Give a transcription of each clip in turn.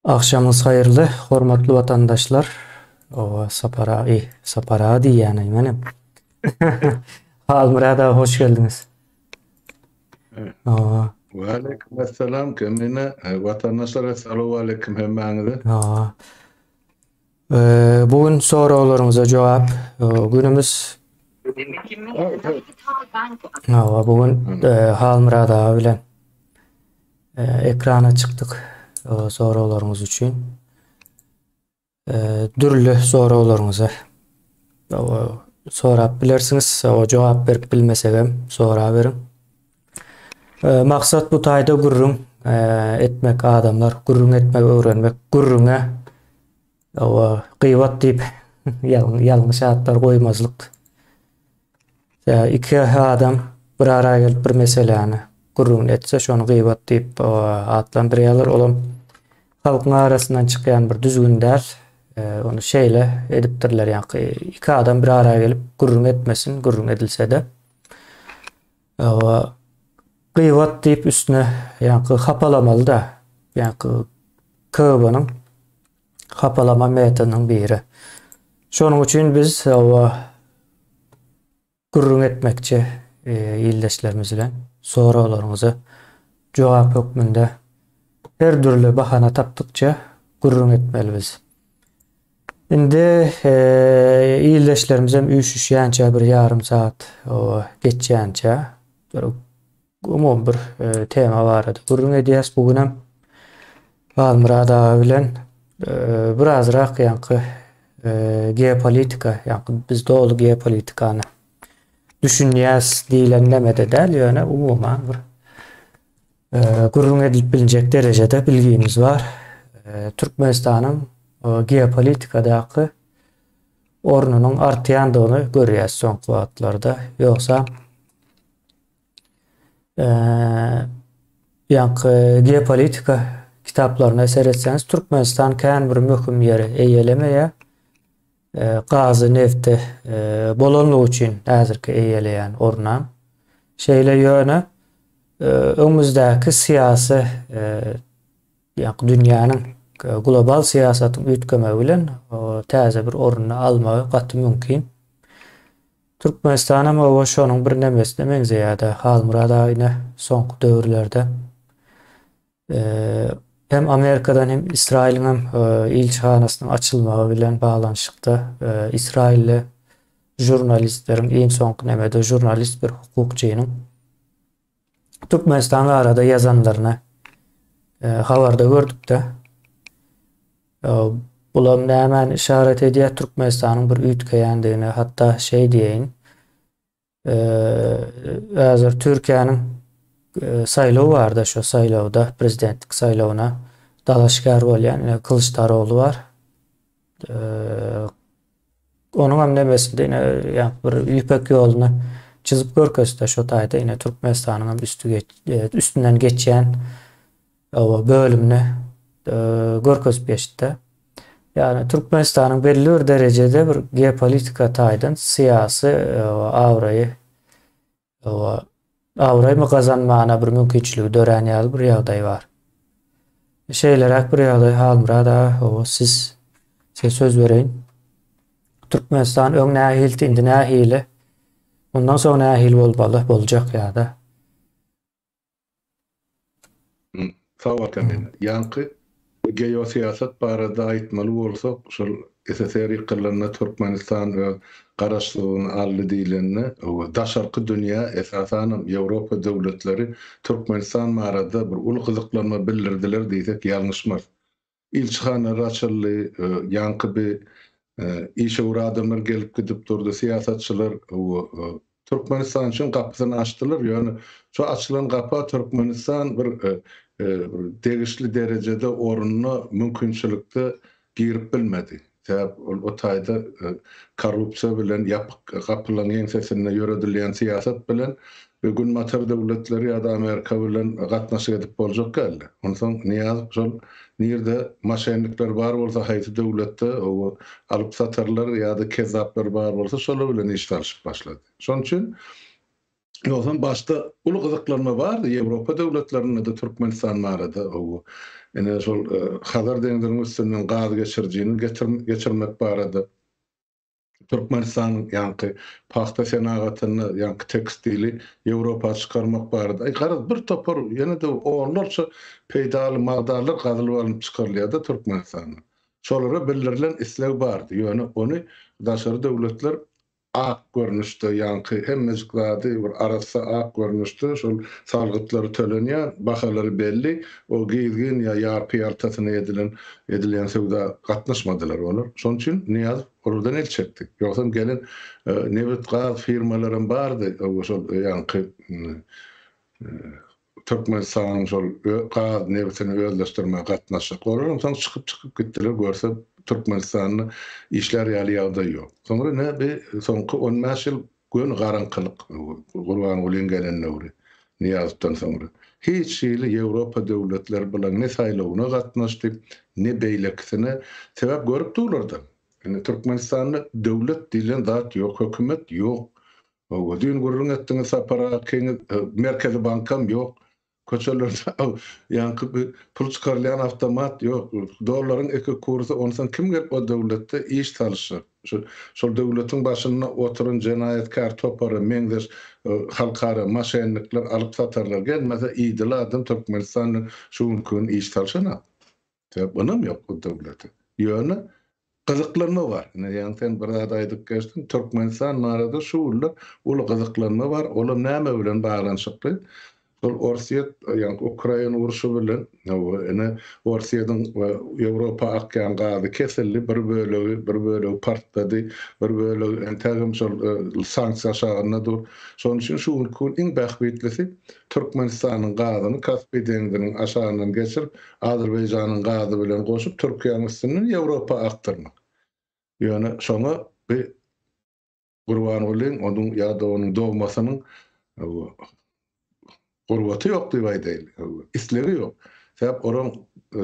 Agşamyňyz haýyrly, hormatly watandaşlar. Owa, Sapar aga, ey, Sapar aga diýýän menem. Halmyrat aga hoş geldiňiz. Owa. Waleýkim essalam Kemine, watandaşlar essalawaleýkim hemmäňize. Owa. Bu gün soraglaryňyza jogap günümiz. Hawa, bu gün Halmyrat aga bilen ekrana çykdyk soraglaryňyz üçin. Dürli soraglaryňyzy sorap bilersiňiz. Jogap berip bilmesegem soraberiň. Maksat bu taýda gürrüň etmek adamlar, gürrüň etmegi öwrenmek, gürrüňe owa gybat diýip ýalňyş atlar goýmazlyk. Iki adam bir ara gelip bir meseläni gürrüňini etse, şony gybat diýip atlandyrýarlar. Olam halkyň arasyndan çykýan bir düzgün däl. Ony şeýle edipdirler, ýaňky iki adam bir ara gelip gürrüň etmesin, gürrüň edilse-de. Hawa, gybat diýip üstüne ýaňky hapalamaly-da. Ýaňky KGB-niň hapalama metodynyň biri. Şonuň üçin biz hawa gürrüň etmekçi e, ildeşlerimiz bilen soraglaryňyza jogap hökmünde her dürli bahana tapdykça gürrüň etmeli biz. Indi ildeşlerimizem üýşüşýänçä bir ýarym saat geçýänçä bir umumy bir tema barada gürrüň edýäs. Bu günem Halmyrat aga bilen birazrak ýaňky geopolitika, ýaňky biz doly geopolitikany düşünýäs diýlen nemede däl, ýöne umuman bir Gürrüň edilip bilinjek derejede bilgimiz bar. Türkmenistanyň geopolitikadaky ornunyň artýandygyny görýäs soňky wagtlarda. Ýogsa ýaňky geopolitika kitaplaryna seretseňiz Türkmenistan kän bir möhüm ýeri eýelemeýär. Gazy, nefti bolanlygy üçin häzirki eýeleýän ornam. Şeýle ýöne öňümizdäki syýasy ýa-da dünýäniň global syýasatyň üýtgemegi bilen täze bir ornuny almagy gaty mümkin. Türkmenistanam oba şonuň bir nemesine meňzeýär-de. Halmyrat aga ine soňky döwürlerde Hem Amerikadan hem Ysraýylyň hem ilçihanasynyň açylmagy bilen baglanyşykda Ysraýylly žurnalistleriň iň soňky nemede žurnalist bir hukukçynyň Türkmenistan barada ýazanlaryny habarda gördükde. Bulam nämäni işaret edýär? Türkmenistanyň bir üýtgeýändigini, hatda şeý diýeýin. Häzir Türkiýäniň saýlawy barda, şo saýlawda prezidentlik saýlawyna dalaşgär bolýan ine Kylyçdarogly bar. Onuň hem nemesinde ine ýa bir ýüpek ýoluny çyzyp görkezdi şo taýda ine Türkmenistanyň hem üstü üstünden geçýän Oba bölümini görkezip geçdi. Ýagny Türkmenistanyň belli bir derejede bir geopolitika taýdan syýasy abraýy abraýmy gazanmana bir mümkinçiligi dörän ýaly bir ýagdaý bar. Şeýleräk bir ýagdaý Halmyrat aga, oba siz size söz bereýin. Türkmenistan öň nähildi, indi nähili? Mundan soň nähili bolmaly, boljak ýa-da? Sag bol Kemine. Ýaňky geosyýasat barada aýtmaly bolsak, şol SSR ýykylanda Türkmenistan öz garaşsyzlygyny aldy diýlende, daşarky dünýä, esasanam Ýewropa döwletleri Türkmenistan barada bir uly gyzyklanma bildirdiler diýsek ýalňyşmarys. Ilçihanalar açyldy, ýaňky bi işewür adamlar gelip gidip durdy, syýasatçylar Türkmenistan üçin gapysyny açdylar, ýöne şu açylan gapa Türkmenistan bir degişli derejede orunda, mümkinçilikde girip bilmedi. Sebäp ol o taýda korrupsiýa bilen ýapyk gapylaryň ýeňsesinde ýöredilýän syýasat bilen Günbatar döwletleri ýa-da Amerika bilen gatnaşyk edip boljak däldi. Onsoň Nyýazow şol nirde moşennikler bar bolsa haýsy döwletde alyp-satarlar ýa-da kezzaplar bar bolsa şolar bilen iş salyşyp başlady. Şonuň üçin. Ýogsam başda uly gyzyklanma bardy Ýewropa döwletlerinde-de Türkmenistan barada. Ine şol Hazar deňziniň üstünden gaz geçirijini geçirmek barada. Türkmenistanyň ýaňky pagta senagatynda ýaňky tekstili Ýewropa çykarmak barada, aý garaz bir topar ýene-de onlarça peýdaly magdanlar gazylyp alnyp çykarylýar-da Türkmenistanda. Şolara bildirilen isleg bardy, ýöne ony daşary döwletler ak görnüşde ýaňky hemmejik zady bir arassa ak görnüşde şol salgytlary tölenýär, bahalary belli, o gizgin ýa ýarpy-ýaltasyna edilen edilýän söwda gatnaşmadylar olar. Şonuň üçin Nyýazow olardan el çekdi. Ýogsam gelen nebit-gaz firmalaram bardy, şol ýaňky Türkmenistanyň şol gaz nebitini özleşdirmäge gatnaşjak. Olaram soň çykyp-çykyp gitdiler, görse Türkmenistanda işlär ýaly ýagdaý ýok. Soňra ine bi soňky on bäş ýyl göni garaňkylyk Gurbangulyň gelen döwri, Nyýazowdan soňra. Hiç hili Ýewropa döwletleri bulaň ne saýlawyna gatnaşdy, ne beýlekisine. Sebäp görüp durlar-da. Indi Türkmenistanda döwlet diýlen zat ýok, hökümet ýok. Hawa, düýn gürrüň etdiňiz Sapar aga, Merkezi bankam ýok. Köçelerde ýaňky bir pul çykarylýan awtomat ýok. Dollaryň iki kursy, onsoň kim gelip o döwletde iş salyşjak? Şu şol döwletiň başynda oturan jenaýatkär topara meňzeş halkara moşennikler, alyp-satarlar gelmese, idili adam Türkmenistan bilen şu günki gün iş salşanok. Sebäp ynam ýok bu döwlete. Ýöne gyzyklanma bar. Ine ýaňy sen bir zat aýdyp geçdiň. Türkmenistan barada şu günler uly gyzyklanma bar. Olam näme bilen baglanyşykly? Şol Orsýet, ýagny Ukraina urşy bilen, hawa, ine Orsýetiň Ýewropa akýan gazy kesildi, bir bölegi, bir bölegi partlady, bir bölegi entägem şol sanksiýa aşagynda dur. Şonuň üçin şu günki gün iň bähbitlisi Türkmenistanyň gazyny Kaspi deňziniň aşagyndan geçirip, Azerbaýjanyň gazy bilen goşup Türkiýäniň üstünden Ýewropa akdyrmak. Ýöne şoňa bi Gurbangulyň onuň ýa-da onuň dogmasynyň gurbaty ýok diýip aýdaýly. Islegi ýok. Sebäp olaň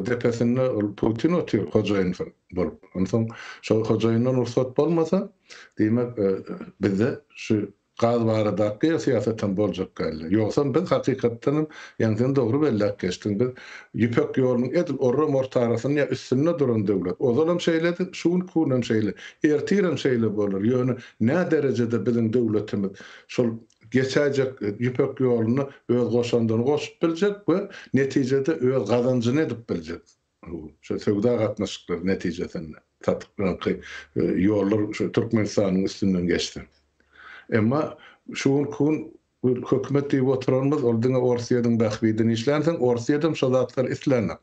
depesinde ol Putin otyr hojaýyn bolup. Onsoň şol hojaýyndan rugsat bolmasa, diýmek bizde şu Gaz baradaky geosyýasatam boljak däldi. Ýogsam biz hakykatdanam, ýaňy sen dogry belläp geçdiň, biz Ýüpek ýolunyň edil orram ortarasynda ýa üstünde duran döwlet. Ozalam şeýledi, şu günki günem şeýle, ertirem şeýle bolar. Ýöne nä derejede biziň döwletimiz şol geçäýjek Ýüpek ýoluna öz goşandyny goşup biljek we netijede öz gazanjyny edip biljek. Şu söwda gatnaşyklary netijesinde satyk ýollar şu Türkmenistanyň üstünden geçse. Emma şu günki gün hökümet diýip oturanymyz ol diňe Orsýetiň bähbidini işlänsoň, Orsýetem şo zatlary islänok.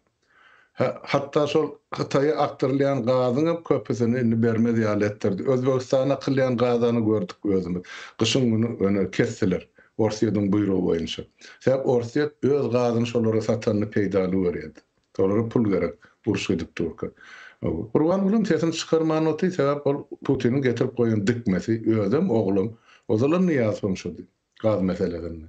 Hatda şol Hytaýa akdyrylýan gazyň hem köpüsini indi bermez ýaly etdirdi. Özbegistana akylýan gazany gördük özümiz. Gyşyň güni ony kesdiler Orsýetiň buýrugy boýunça. Sebäp Orsýet öz gazyny şolara satanyny peýdaly görýärdi. Olara pul gerek, uruş gidip durka. Gurbangulam sesini çykarman otyr, sebäp ol Putiniň getirip goýan dikmesi, özem, oglam, ozalam Nyýazowam şody, gaz meselesinde.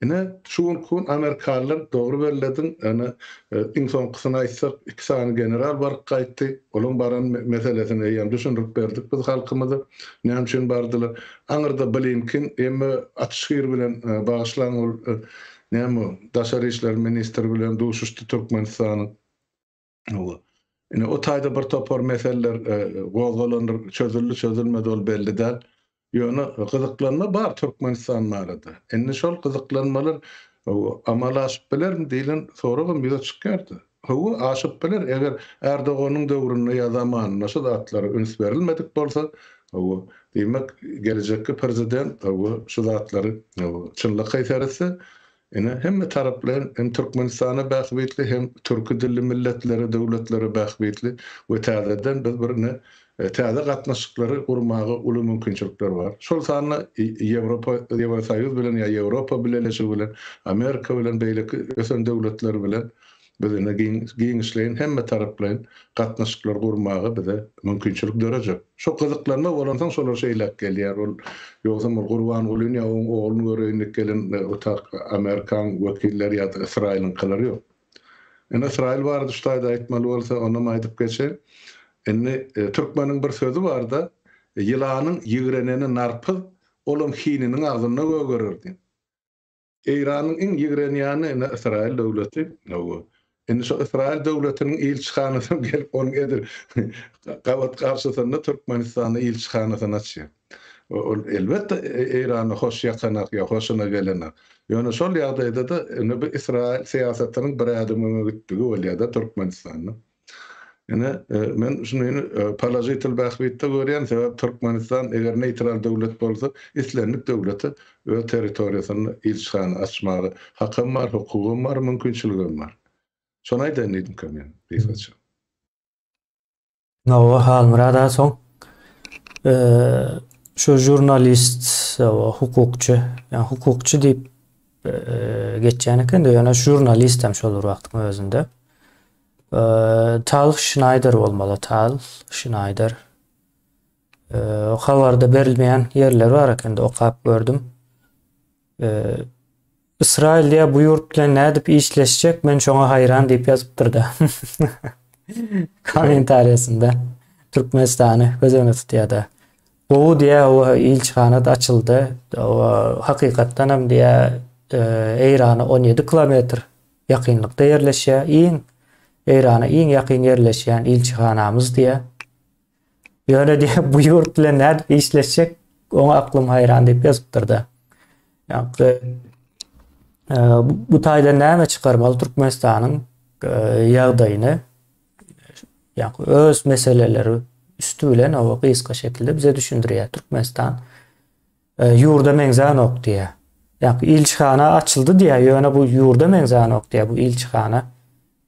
Ine, şu günki gün amerikalylar, dogry bellediň, ýöne iň soňkusyny aýtsak, iki sany general baryp gaýtdy, olaň baran meselesini eýýäm düşündirip berdik biz halkymyza, näme üçin bardylar. Aňyrda Blinken, emme atyşgyr bilen, bagyşlaň ol Näme o, daşary işler ministri bilen duşuşdy Türkmenistanyň. Hawa. Ine, o taýda bir topar meseleler gozgalandyr, çözüldi, çözülmedi ol belli däl. Ýöne gyzyklanma bar Türkmenistan barada. Indi şol gyzyklanmalar amala aşyp bilermi diýlen soragam ýüze çykýardy. Hawa, aşyp biler, eger Erdoganyň döwründe ýa zamanynda şu zatlara üns berilmedik bolsa, hawa, diýmek, gelejekki prezident, hawa, şu zatlary, hawa, çynlakaý seretse, ine, hemme taraplaýyn hem Türkmenistana bähbitli, hem türki dilli milletlere, döwletlere bähbitli we täzeden biz bir ine, täze gatnaşyklary gurmaga uly mümkinçilikler bar. Şol sanda Ýewropa, Ýewrosoýuz bilen ýa Ýewropa Bileleşigi bilen, Amerika bilen, beýleki ösen döwletler bilen biz ine giňişleýin, hemmetaraplaýyn gatnaşyklar gurmaga bize mümkinçilik dörejek. Şo gyzyklanma bolansoň şolar şeýläk gelýär. Ol ýogsam ol Gurbangulyny ýa oň ogluny göreýin diýip gelen otak Amerikaň wekilleri ýa-da Ysraýylyňkylar ýok. Indi Ysraýyl barada şu taýda aýtmaly bolsa, onam aýdyp geçeýin. Indi türkmeniň bir sözi bar-da, Ýylanyň ýigreneni narpyz, olam hininiň agzynda gögerer diýip. Eýranyň iň ýigrenýäni ine Ysraýyl döwleti. Indi şo Ysraýyl döwletiniň ilçihanasyna gelip onuň edil gabat garşysynda Türkmenistanda ilçihanasyny açýar. Ol elbetde Eýrana hoş ýakanak ýa hoşuna gelenak. Ýöne şol ýagdaýda-da indi bu Ysraýyl syýasatynyň bir ädim öňe gitdigi bolýar-da Türkmenistanda. Ine, men şuny položitel bähbitde görýän, sebäp Türkmenistan eger neýtral döwlet bolsa, islendik döwlete öz territoriýasynda ilçihana açmaga hakam bar, hukugam bar, mümkinçiligem bar. Şony aýdaýyn diýdimkä men gysgaça. Hawa, Halmyrat aga soň şu žurnalist, hukukçy, ýa hukukçy diýip geçýän eken-de, ýöne žurnalist hem şol bir wagtyň özünde. Tal Şnaýder bolmaly, Tal Şnaýder. Habarda berilmeýän ýerleri bar ekende okap gördüm. Ysraýyl diýýär bu ýurt bilen nädip işleşjek men şoňa haýran diýip ýazypdyr-da. Kommentariýasynda Türkmenistany göz öňünde tutýar-da. Gowy diýýär o ilçihana-da açyldy. O hakykatdan hem diýýär Eýrana 17 kilometr ýakynlykda ýerleşýär. Iň Eýrana iň ýakyn ýerleşýän ilçihanamyz diýýär. Ýöne diýip bu ýurt bilen nädip işleşjek, oňa aklym haýran diýip ýazypdyr-da. Ýagny e, bu taýdan näme çykarmaly Türkmenistanyň e, ýagdaýyny ýagny öz meseleleri üsti bilen o gysga şekilde bize düşündirýär. Türkmenistan e, ýurda meňzänok diýýär. Ýagny ilçihana açyldy diýýär, ýöne bu ýurda meňzänok diýýär bu ilçihana.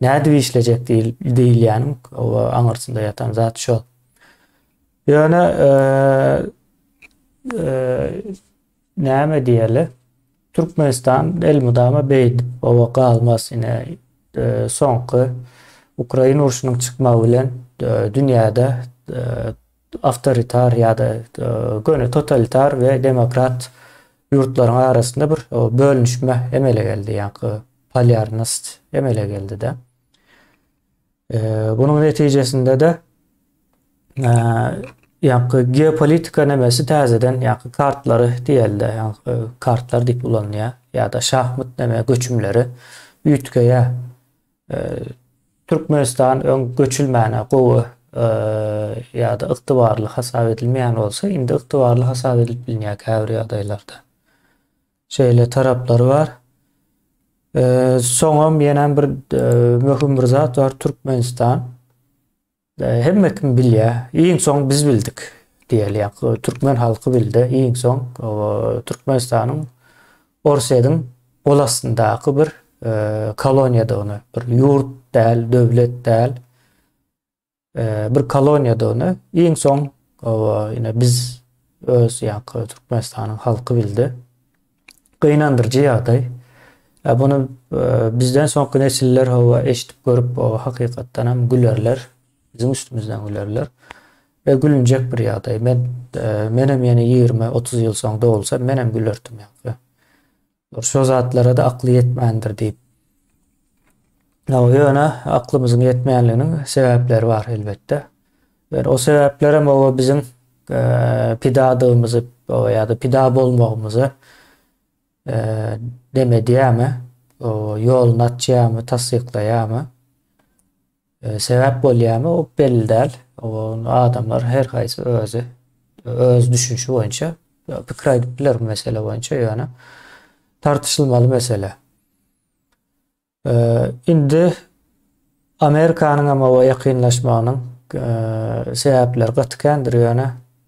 Nädip işlejek diýilýäniň o aňyrsynda ýatan zat şol. Ýöne e, e, näme diýeli? Türkmenistan elmydama beýdip oba galmaz ine e, soňky Ukraina urşunyň çykmagy bilen e, dünýäde e, awtoritar ýa-da göni totalitar we demokrat ýurtlaryň arasynda bir bölünişme emele geldi, ýaňky polýarnost emele geldi-de. Bunuň netijesinde-de ýaňky geopolitika nemesi täzeden ýaňky kartlary diýelde, ýaňky kartlar diýip ulanylýar ýa-da şahmat neme göçümleri üýtgeýär. Türkmenistan öň göçülmäne gowy ýa-da ygtybarly hasap edilmeýän bolsa, indi ygtybarly hasap edilip bilinýär käbir ýagdaýlarda. Şeýle taraplary bar. Soňam ýene bir möhüm bir zat bar, Türkmenistan Hemme kim bilýär. Iň soň biz bildik diýeli. Ýa türkmen halky bildi. Iň soň Türkmenistanyň Orsýetiň gol astyndaky bir e, koloniýadygyny, bir ýurt däl, döwlet däl, e, bir koloniýadygyny iň soň ine biz öz ýa Türkmenistanyň halky bildi. Gynandyryjy ýagdaý. Buny bizden soňky nesiller hawa eşidip görüp hakykatdan hem gülerler. Biziň üstümizden gülerler. We gülünjek bir ýagdaý. Men menem ýene 20-30 ýyl soň dogulsam menem gülerdim ýa. Şo zatlara da akly ýetmändir diýip. Ýöne aklymyzyň ýetmeýänliginiň sebäpleri bar elbetde. Ýöne o sebäplerem oba biziň pidadygymyzy ýa-da pida bolmagymyzy dem edýärmi, ýoluny açýarmy, tassyklaýarmy, sebäp bolýarmy, o belli däl. O adamlar her haýsy özi öz düşünişi boýunça pikir aýdyp biler bu mesele boýunça, ýöne tartyşylmaly mesele. Indi Amerikanyň hem oba ýakynlaşmagynyň sebäpleri gaty kändir, ýöne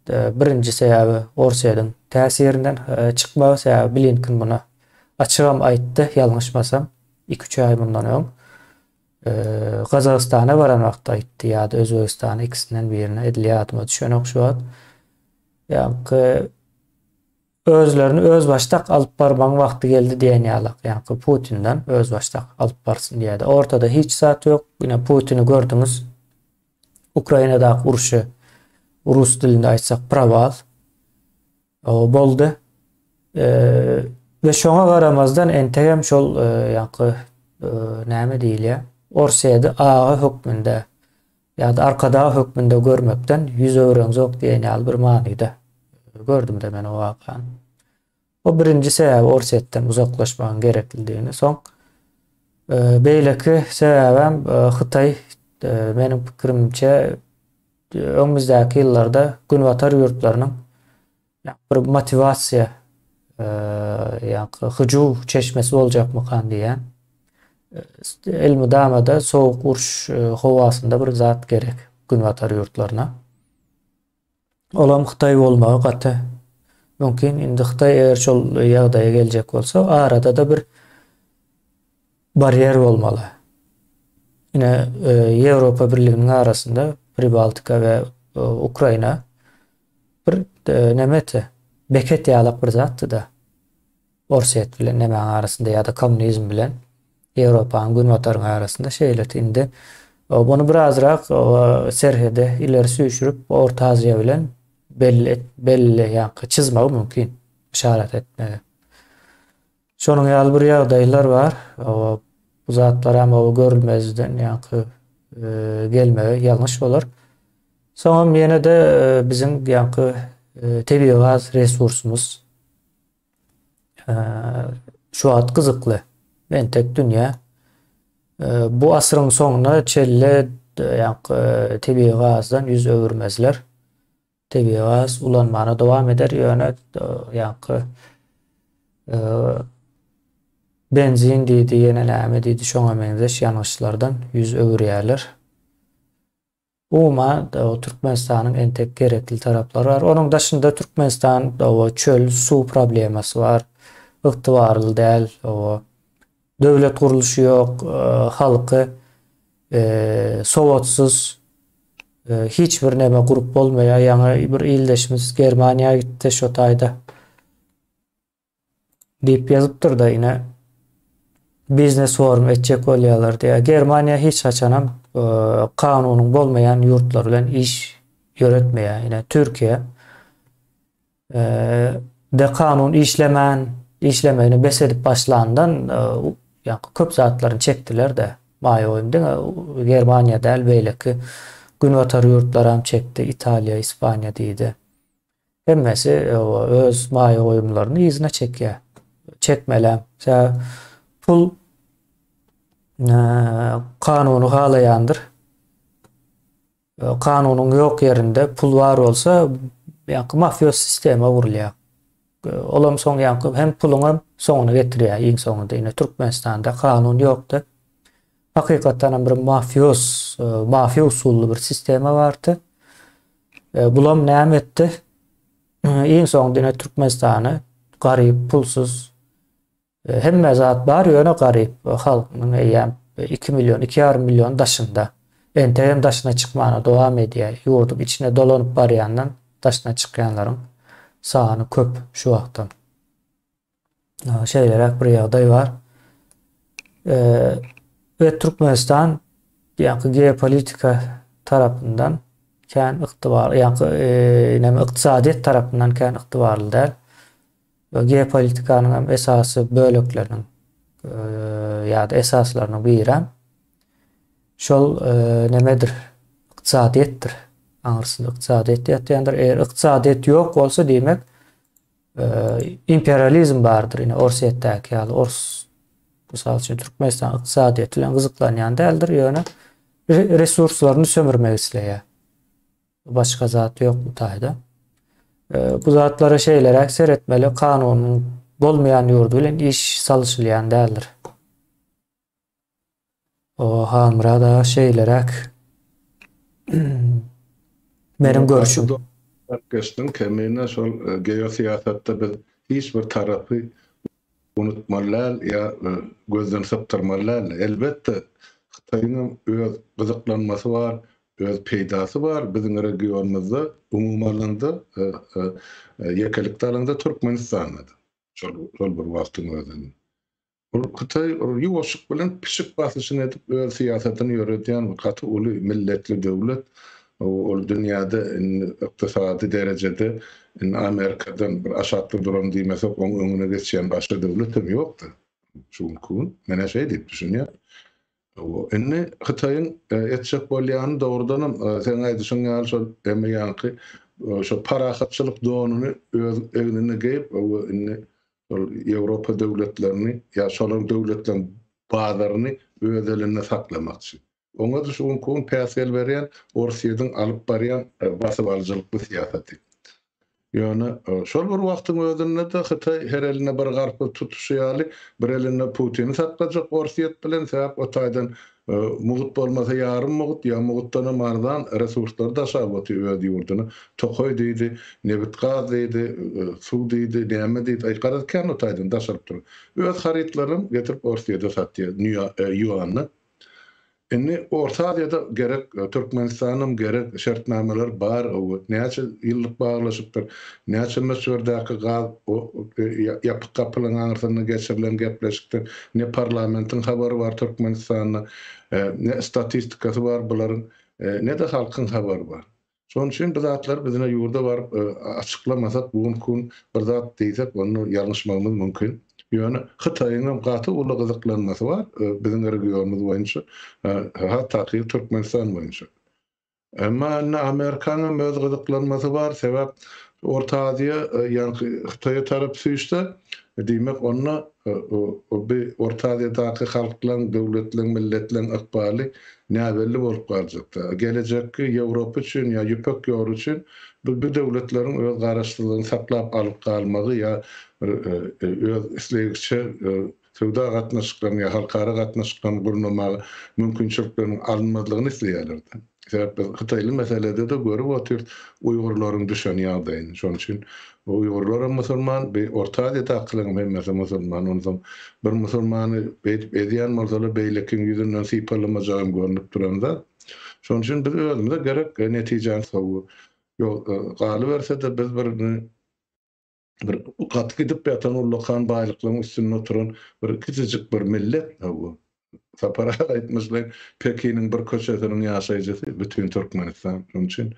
birinji sebäbi Orsýetiň täsirinden çykmagy, sebäbi Blinken muny açygam aýtdy, ýalňyşmasam, iki-üç aý mundan öň. Gazagystana baran wagtda aýtdy ýa-da Özbegistana ikisinden birine, edil ýadyma düşenok şu wagt. Ýaňky Özlerini özbaşdak alyp barmagyň wagty geldi diýen ýalak, ýaňky Putinden özbaşdak alyp barsyn diýýärdi. Ortada hiç zat ýok. Ine Putini gördüňiz. Ukrainadaky urşy rus dilinde aýtsak proval boldy. We şoňa garamazdan entegem şol ýaňky näme diýilýär? Orsýeti aga hökmünde Ýa-da arkadag hökmünde görmekden ýüz öwreňzok diýen ýaly bir manyda gördüm-de men o wakany. O birinji sebäbi Orsýetden uzaklaşmagyň gereklidigini. Soň beýleki sebäbem Hytaý meniň pikirimçe öňümizdäki ýyllarda günbatar ýurtlarynyň bir motiwasiýa ýa-da hyjuw çeşmesi boljakmykan diýýän. Elmydama-da sowuk uruş howasynda bir zat gerek günbatar ýurtlaryna. Olam Hytaý bolmagy gaty mümkin. Indi Hytaý eger şol ýagdaýa geljek bolsa, arada-da bir barýer bolmaly. Ine, Ýewropa Birliginiň arasynda Pribaltika we Ukraina bir nemeti, beket ýalak bir zatdy-da. Orsýet bilen nemäň arasynda ýa-da kommunizm bilen Ýewropanyň günbataryň arasynda şeýleti indi muny birazrak serhede ileri süýşürip Orta Aziýa bilen belli belli ýaňky çyzmagy mümkin yşarat etmegi. Şonuň ýaly bir ýagdaýlar bar. Bu zatlaram görülmezden ýaňky gelmegi ýalňyş bolar. Soňam ýene-de biziň ýaňky tebigy gaz resursymyz Şu wagt gyzykly. Entek dünýä bu asyryň soňuna çenli ýaňky tebigy gazdan ýüz öwürmezler. Tebigy gaz ulanmana dowam eder, ýöne ýaňky benzin diýdi, ýene näme diýdi, şoňa meňzeş ýangyçlardan ýüz öwürýärler. Umuman, Türkmenistanyň entek gerekli taraplary bar. Onuň daşynda Türkmenistan çöl, suw problemasy bar. Ygtybarly däl. Döwlet gurluşy ýok, halky sowatsyz. Hiç bir neme gurup bolmaýar. Ýaňy bir ildeşimiz Germaniýa gitdi şo taýda. Diýip ýazypdyr-da ine biznes forum etjek bolýarlar diýýär. Germaniýa hiç haçanam e, kanunyň bolmaýan ýurtlar bilen iş ýöretmeýär. Ine Türkiýe e, de kanun işlemän, işlemegini bes edip başlandan e, ýa köp zatlaryny çekdiler-de. Maýa goýum diňe Germaniýa däl, beýleki günbatar ýurtlaram çekdi, Italiýa, Ispaniýa diýdi. Hemmesi öz maýa goýumlaryny yzyna çekýär. Çekmelem. Sebäbi pul kanuny halaýandyr. Kanunyň ýok ýerinde pul bar bolsa, ýaňky mafioz sistema gurulýar. Olam soň ýaňky hem puluň hem soňuny getirýär iň soňunda. Ine Türkmenistanda kanun ýokdy. Hakykatdan hem bir mafioz, mafiýa usully bir sistema bardy. Bulam näme etdi? Iň soňunda ine Türkmenistany garyp, pulsuz, hemme zat bar, ýöne garyp halkynyň eýýäm 2 million, 2,5 million daşynda. Entegem daşyna çykmana dowam edýär. Ýurduň içine dolanyp barýandan daşyna çykýanlaryň sany köp şu wagtam. Şeýleräk bir ýagdaý bar. We Türkmenistan ýa-da geopolitika tarapyndan kän ygtybar, ýa-da näme ykdysadyýet tarapyndan kän ygtybarly däl. We geopolitikanyň hem esasy bölekleriniň ýa-da esaslarynyň biri şol nemedir? Ykdysadyýetdir. Aňyrsynda ykdysadyýet ýatýandyr. Eger ykdysadyýet ýok bolsa, diýmek, imperializm bardyr ine Orsýetdäki ýaly ors mysal üçin Türkmenistan ykdysadyýeti bilen gyzyklanýan däldir ýöne resurslaryny sömürmek isleýär. Başga zat ýok bu taýda. Bu zatlara şeýleräk seretmeli kanunyň bolmaýan ýurdy bilen iş salyşylýan däldir. O Halmyrat aga şeýleräk. Meniň görüşüm. Geçdiň Kemine şol e, geosyýasatda biz hiç bir tarapy unutmaly däl ýa e, gözden sypdyrmaly däl. Elbetde Hytaýyň hem öz gyzyklanmasy bar, öz peýdasy bar biziň regionymyzda, umuman alanda, e, ýekelikde alanda Türkmenistanda-da. Şol şol bir wagtyň özünde. Ol Hytaý ýuwaşlyk bilen pişik basyşyny edip öz syýasatyny ýöredýän bir gaty uly milletli döwlet. Ol dünýäde indi ykdysady derejede indi Amerikadan bir aşakda duran diýmesek oň öňüne geçýän başga döwlet hem ýokdy şu günki gün. Men-ä şeý diýip düşünýän. Indi Hytaýyň etjek bolýany dogrudanam seň aýdyşyň ýaly şol emme ýaňky şo parahatçylyk donuny öz egnine geýip indi. Şol Ýewropa döwletlerini ýa şolaryň döwletleriň bazaryny öz elinde saklamakçy. Oňa-da şu günki gün päsgel berýän Orsýetiň alyp barýan basybalyjylykly syýasaty. Ýöne şol bir wagtyň özünde-de Hytaý her elinde bir garpyz tutuşy ýaly, bir elinde Putini saklajak Orsýet bilen, sebäp o taýdan mugt bolmasa ýarym mugt ýa mugtdanam arzan resurslary daşap otyr öz ýurduna. Tokaý diýdi, nebit-gaz diýdi, suw diýdi, näme diýdi, aý garaz kän o taýdan daşalyp dur. Öz harytlarynam getirip Orsýede satýar ýuanda. Indi Orta Aziýada gerek, Türkmenistanam gerek şertnamalar bar, näçe ýyllyk baglaşypdyr, näçe möçberdäki gaz ýapyk gapylaryň aňyrsynda geçirilen gepleşikdir, ne parlamentiň habary bar Türkmenistanda, ne statistikasy bar bularyň, ne-de halkyň habary bar. Şonuň üçin bu zatlary biz ine ýurda baryp açyklamasak, bu günki gün bir zat diýsek, onda ýalňyşmagymyz mümkin. Ýöne Hytaýyň hem gaty uly gyzyklanmasy bar biziň regionymyz boýunça, has takygy Türkmenistan boýunça. Emma indi Amerikanyň hem öz gyzyklanmasy bar, sebäp Orta Aziýa ýaňky Hytaýa tarap süýşse, diýmek onda bi Orta Aziýadaky halklaň, döwletleň, milletleň ykbaly näbelli bolup galjakda. Gelejekki Ýewropa üçin ýa Ýüpek ýoly üçin bu bu döwletleriň öz garaşsyzlygyny saklap alyp galmagy ýa bir öz islegiçe söwda gatnaşyklaryny ýa halkara gatnaşyklaryny gurnamaga mümkinçilikleriniň alynmazlygyny isleýärler-de. Sebäp biz hytaýly meselede-de görüp otyrys uýgurlaryň düşen ýagdaýyny. Şonuň üçin uýgurlaram musulman, bi Orta Aziýadakylaryň hemmesi musulman. Onsoň bir musulmany beýdip ezýän bolsalar, beýlekiň ýüzünden sypalamajagam görnüp duran zat. Şonuň üçin biz özümize gerek netijäni ýok galyberse-de biz bir bir gaty gidip ýatan ullakan baýlyklaryň üstünde oturan bir kiçijik bir millet bu. Sapar aga aýtmyşlaýyn, Pekiniň bir köçesiniň ýaşaýjysy bütin Türkmenistan. Şonuň üçin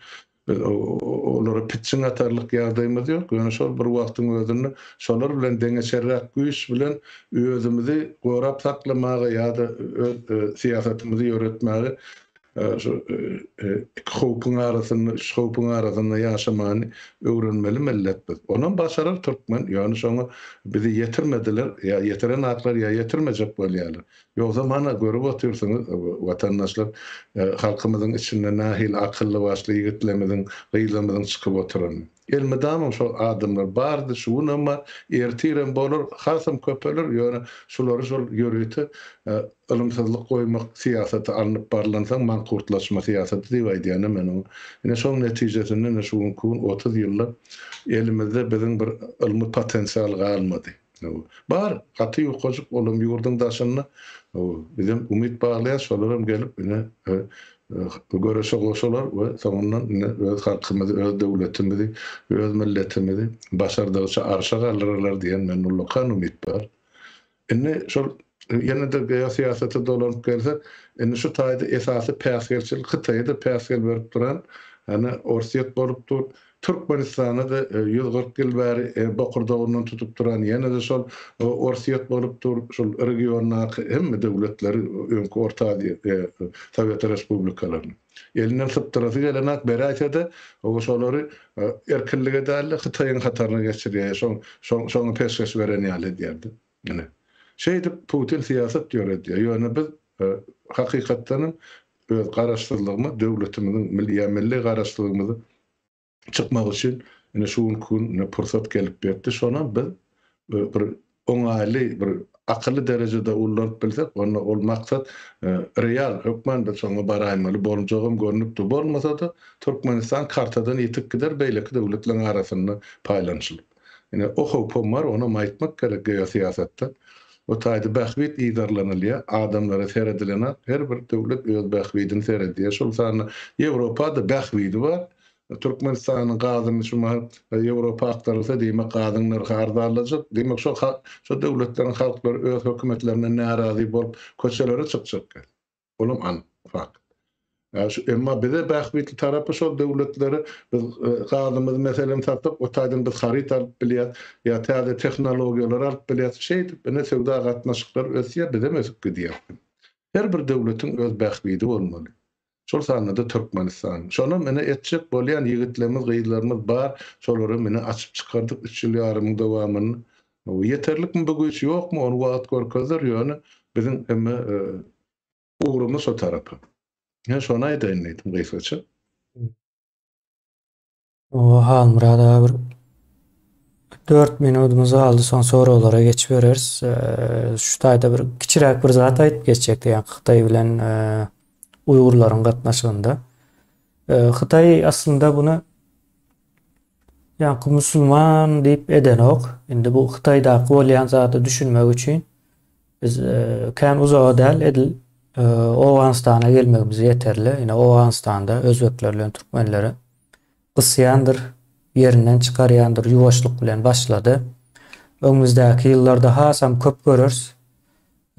biz olara pitjiň atarlyk ýagdaýymyz ýok. Ýöne şol bir wagtyň özünde şolar bilen deňeçerräk güýç bilen özümizi gorap saklamaga ýa-da öz syýasatymyzy ýöretmäge Şu iki howpuň arasynda, üç howpuň arasynda ýaşamany öwrenmeli millet biz. Onam başarar türkmen, ýöne şoňa bizi ýetirmediler, ýa ýetirenaklar, ýa ýetirmejek bolýarlar. Ýogsam hana görüp otyrsyňyz, watandaşlar, halkymyzyň içinde nähili akylly-başly ýigitlerimiziň, gyzlarymyzyň çykyp oturanyny. Elmydamam şol adamlar bardy, şu günem bar, ertirem bolar, hasam köpeler, ýöne şulary şol ýörite ylymsyzlyk goýmak syýasaty alnyp barlansoň mankurtlaşma syýasaty diýip aýdýan-a men oňa. Ine şoň netijesinde ine şu günki gün 30 ýylda elimizde biziň bir ylmy potensial galmady. Bar, gaty ýukajyk olam ýurduň daşynda. Bizem umyt baglaýas, şolaram gelip ine göreşe goşular we soňundan ine öz halkymyzy, öz döwletimizi, öz milletimizi başardygyça arşa galdyrarlar diýen mende ullakan umyt bar. Indi şol ýene-de geosyýasata dolanyp gelsek, indi şu taýda esasy päsgelçilik Hytaýa-da päsgel berip duran, ýani Orsýet bolup dur. Türkmenistana-da 140 ýyl bäri bokurdagyndan tutup duran ýene-de şol Orsýet bolup dur. Şol regiondaky hemme döwletleri öňki Orta Aziýa Sowet respublikalaryny. Elinden sypdyrasy gelenak beräýse-de, şolary erkinlige däl-de, Hytaýyň hataryna geçirýär, şoňa peşgeş beren ýaly edýärdi. Ine. Şeýdip Putin syýasat ýöredýär. Ýöne biz hakykatdan hem öz garaşsyzlygymyz, döwletimiziň ýa milli garaşsyzlygymyzy çykmak üçin ine şu günki gün ine pursat gelip ýetdi. Şonam biz bir oňaýly, bir akylly derejede ullanyp bilsek, onda ol maksat real, hökman biz şoňa baraýmaly boljagam görnüp dur. Bolmasa-da Türkmenistan kartadan ýitip gider, beýleki döwletleriň arasynda paýlanyşylyp. Ine, o howpam bar, onam aýtmak gerek geosyýasatda. O taýda bähbit yzarlanylýar, adamlara seredilenok, her bir döwlet öz bähbidini seredýär. Şol sanda Ýewropa-da bähbidi bar. Türkmenistanyň gazyny şu mahal Ýewropa aktarylsa, diýmek, gazyň nyrhy arzanlajak. Diýmek, şo şo döwletleriň halklary öz hökümetlerinden närazy bolup köçelere çykjak. Olam anyk fakt. Şu emma bize bähbitli tarapy şol döwletlere biz gazymyzy meselem satyp, o taýdan biz haryt alyp bilýäs, ýa täze tehnologiýalary alyp bilýäs. Şeýdip ine söwda gatnaşyklary ösýär, bizem ösüp gidýäs. Her bir döwletiň öz bähbidi bolmaly. Şol sanda-da Türkmenistanyň. Şonam ine etjek bolýan ýigitlerimiz, gyzlarymyz bar. Şolaram ine açyp çykardyk üç ýyl ýarymyň dowamynda. Ýeterlikmi bu güýç, ýokmy, ony wagt görkezer, ýöne biziň hemme ugrumyz şo tarapa. Men şony aýdaýyn diýdim gysgaça. Owa Halmyrat aga bir 4 minudymyz galdy soň soraglara geçibereris. Şu taýda bir kiçiräk bir zat aýdyp geçjekdi ýa Hytaý bilen Uýgurlaryň gatnaşygynda. Hytaý aslynda buny ýaňky musulman diýip edenok. Indi bu Hytaýdaky bolýan zada düşünmek üçin biz kän uzaga däl edil Owganystana gelmegimiz ýeterli. Ine Owganystanda özbekler bilen türkmenleri gysýandyr, ýerinden çykarýandyr, ýuwaşlyk bilen başlady. Öňümizdäki ýyllarda hasam köp göreris.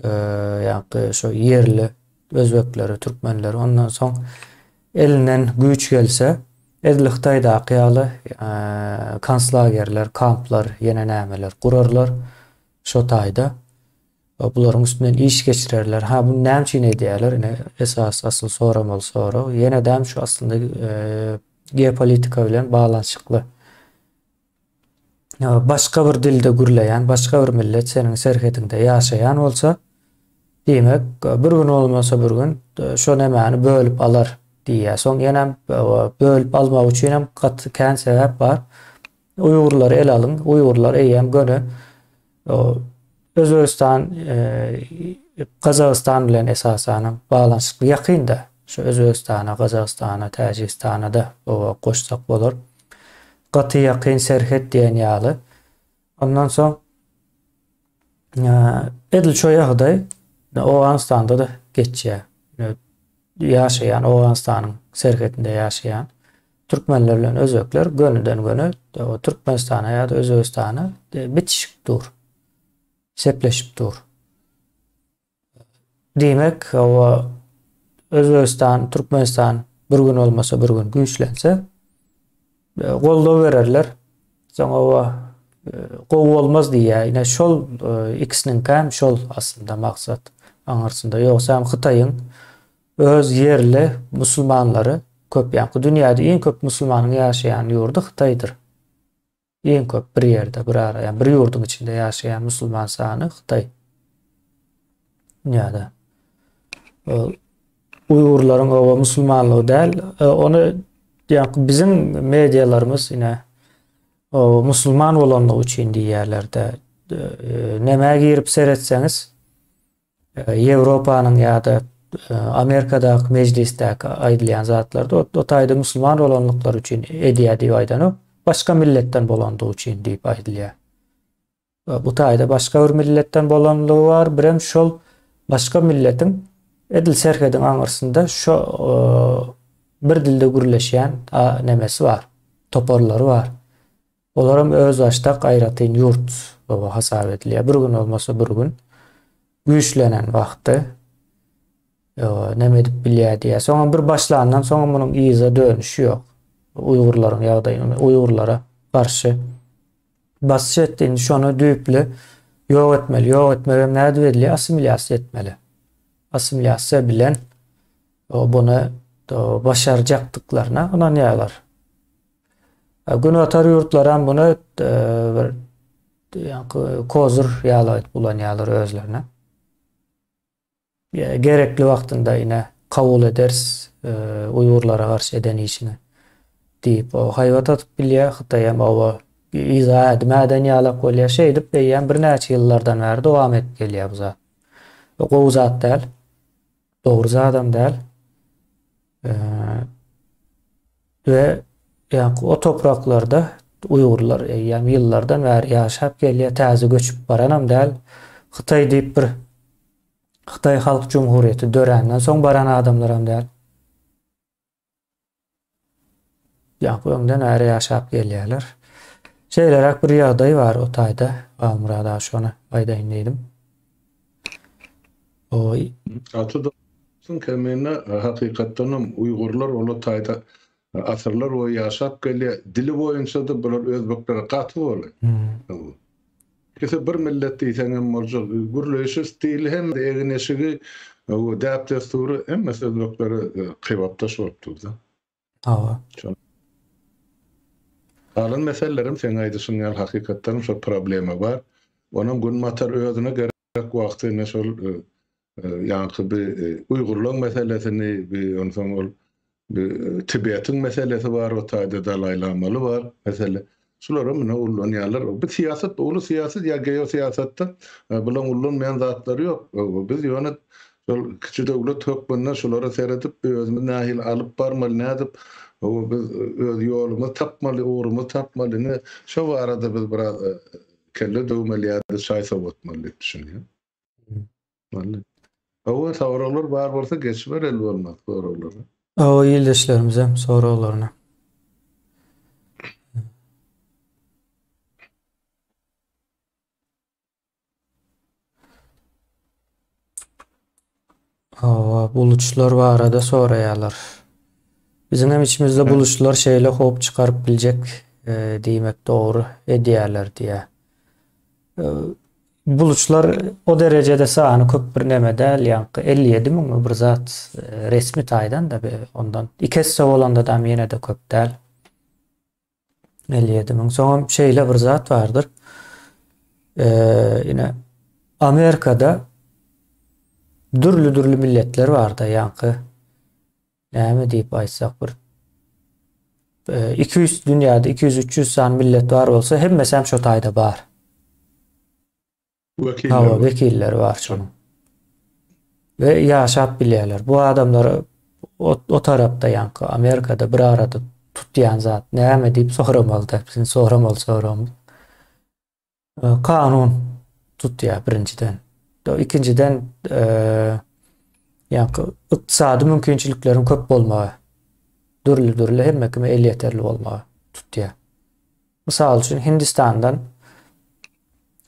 Ýaňky şo ýerli özbekleri, türkmenleri ondan soň elinden güýç gelse, edil Hytaýdaky ýaly konslagerler, kamplar, ýene nämeler gurarlar şo taýda. Bularyň üstünden iş geçirerler. Ha, bunu näme üçin edýärler? Ine, esas asyl soramaly sorag. Ýene-de şu aslynda geopolitika bilen baglanyşykly. Başga bir dilde gürleýän, başga bir millet seniň serhediňde ýaşaýan bolsa, diýmek, bir gün bolmasa bir gün şo nemäni bölüp alar diýýär. Soň ýenem bölüp almak üçin hem gaty kän sebäp bar. Uýgurlary ele alyň. Uýgurlar eýýäm göni Özbegistan, Gazagystan bilen esasanam baglanyşykly ýakynda. Şu Özbegistana, Gazagystana, Täjigistana-da goşsak bolar. Gaty ýakyn serhet diýen ýaly. Ondan soň edil şo ýagdaý Owganystanda-da geçýär. Ýaşaýan Owganystanyň serhedinde ýaşaýan türkmenler bilen özbekler gönüden-göni Türkmenistana ýa-da Özbegistana bitişik dur. Sepleşip dur. Diýmek, hawa, Özbegistan, Türkmenistan bir gün bolmasa bir gün güýçlense, e, goldaw bererler. Soň hawa, e, gowy bolmaz diýýär. Ine şol e, ikisiniňkäm şol aslynda maksat aňyrsynda. Ýogsa hem Hytaýyň öz ýerli musulmanlary köp, ýa-da dünýäde iň köp musulmanyň ýaşaýan ýurdy Hytaýdyr. Iň köp bir ýerde, bir ara, ýa bir ýurduň içinde ýaşaýan musulman sany Hytaý. Dünýäde. Uýgurlaryň oba musulmanlygy däl, e, ony ýa biziň medialarymyz ine o musulman bolanlygy üçin diýýärler-de. E, nämä girip seretseňiz, Ýewropanyň ýa-da Amerikadaky mejlisdäki aýdylýan zatlarda o taýda musulman bolanlyklary üçin edýär diýip aýdanok, başga milletden bolandygy üçin diýip aýdylýar. Bu taýda başga bir milletden bolanlygy bar, birem şol başga milletiň edil serhediň aňyrsynda şo bir dilde gürleşýän nemesi bar, toparlary bar. Olaram özbaşdak aýratyn ýurt baba hasap edilýär. Bir gün bolmasa bir gün güýçlenen wagty neme edip bilýär diýýär. Soňam bir başlandan soňam munuň yza dönüşi ýok. Uýgurlaryň ýagdaýyny, uýgurlara garşy basyş etdi. Indi şony düýpli ýok etmeli. Ýok etmegem nädip edilýär? Assimilýasiýa etmeli. Assimilýasiýa bilen buny başarjakdyklaryna ynanýarlar. Günbatar ýurtlaram muny bir ýaňky kozur ýaly edip ulanýarlar özlerine. Gerekli wagtynda ine kabul ederis uýgurlara garşy eden işini diýip, o haýbat atyp bilýär. Hytaý hem oba yza ädim äden ýalak bolýar. Şeýdip eýýäm birnäçe ýyllardan bäri dowam edip gelýär bu zat. Bu gowy zat däl. Dogry zadam däl. We ýaňky o topraklarda uýgurlar eýýäm ýyllardan bäri ýaşap gelýär, täze göçüp baranam däl. Hytaý diýip bir Hytaý Halk Jumhuriýeti döränden soň baran adamlaram däl. Ýaňky öňden bäri ýaşap gelýärler. Şeýleräk bir ýagdaý bar o taýda. Halmyrat aga şony aýdaýyn diýdim. Oý. Gaty dogrusyň Kemine hakykatdanam uýgurlar ol taýda asyrlar boýy ýaşap gelýär. Dili boýunça-da bular özbeklere gaty golaý. İkisi bir millet diýseňem boljak. Gürleýşi stili hem egin-eşigi, däp-dessury hemmesi özbeklere kybapdaş bolup durdy. Hawa. Galan meselelerem seň aýdyşyň ýaly hakykatdanam şol problema bar. Onam Günbatar özüne gerek wagty ine şol ýaňky bi uýgurlaň meselesini bi onsoň ol bi Tibetiň meselesi bar o taýda Dalaý Lamaly bar mesele. Şularam ine ullanýarlar. Bu syýasat uly syýasat ýa geosyýasatda bulaň ullanmaýan zatlary ýok. Biz ýöne şol kiçi döwlet hökmünde şulara seredip özümizi nähili alyp barmaly nädip biz öz ýolumyzy tapmaly ugrumyzy tapmaly ine şo barada biz biraz kelle döwmeli ýa-da çaý sowatmaly diýip düşünýän. Boldy. Hawa, soraglar bar bolsa geçibereli bolmaz soraglara. Hawa, ildeşlerimizem soraglaryny. Hawa, buluçlar barada soraýarlar. Biziň hem içimizde buluçlar şeýle howp çykaryp biljek e, diýmek dogry edýärler diýýär. E, buluçlar o derejede sany köp bir neme däl, ýaňky 57 müňmi bir zat e, resmi taýdan da ondan iki esse bolanda da ýene-de köp däl. 57 müň. Soňam şeýle bir zat bardyr. Ee, ine Amerikada dürli-dürli milletler barda, ýaňky näme diýip aýtsak bir 200 e, dünýäde 200-300 sany millet bar bolsa, hemmesi hem şo taýda bar. Wekilleri Hawa, bar. wekilleri bar şonuň. We ýaşap bilýärler. Bu adamlary o, o tarapda ýaňky Amerikada bir arada tutýan zat näme diýip soramaly-da. Biziň soramaly soragymyz. E, kanun tutýar birinjiden. Ikinjiden e, ýaňky ykdysady mümkinçilikleriň köp bolmagy. Dürli-dürli hemme kime elýeterli bolmagy tutýar. Mysal üçin Hindistandan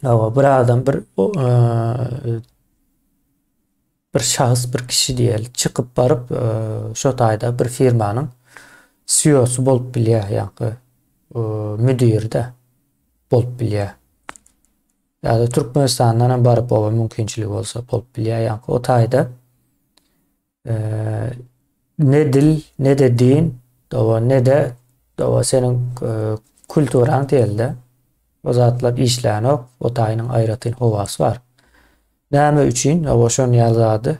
hawa bir adam bir e, bir şahs bir kişi diýeli çykyp baryp e, şo taýda bir firmanyň CEO-sy bolup bilýär, ýa-da e, müdiri-de bolup bilýär. Ýa-da Türkmenistandan hem baryp oba mümkinçiligi bolsa bolup bilýär. Ýa-da o taýda ne dil, ne-de din, dowa ne-de dowa seniň kulturaň diýelde. O zatlar işlänok, o taýynyň aýratyn howasy bar. Näme üçin owa şon ýaly zady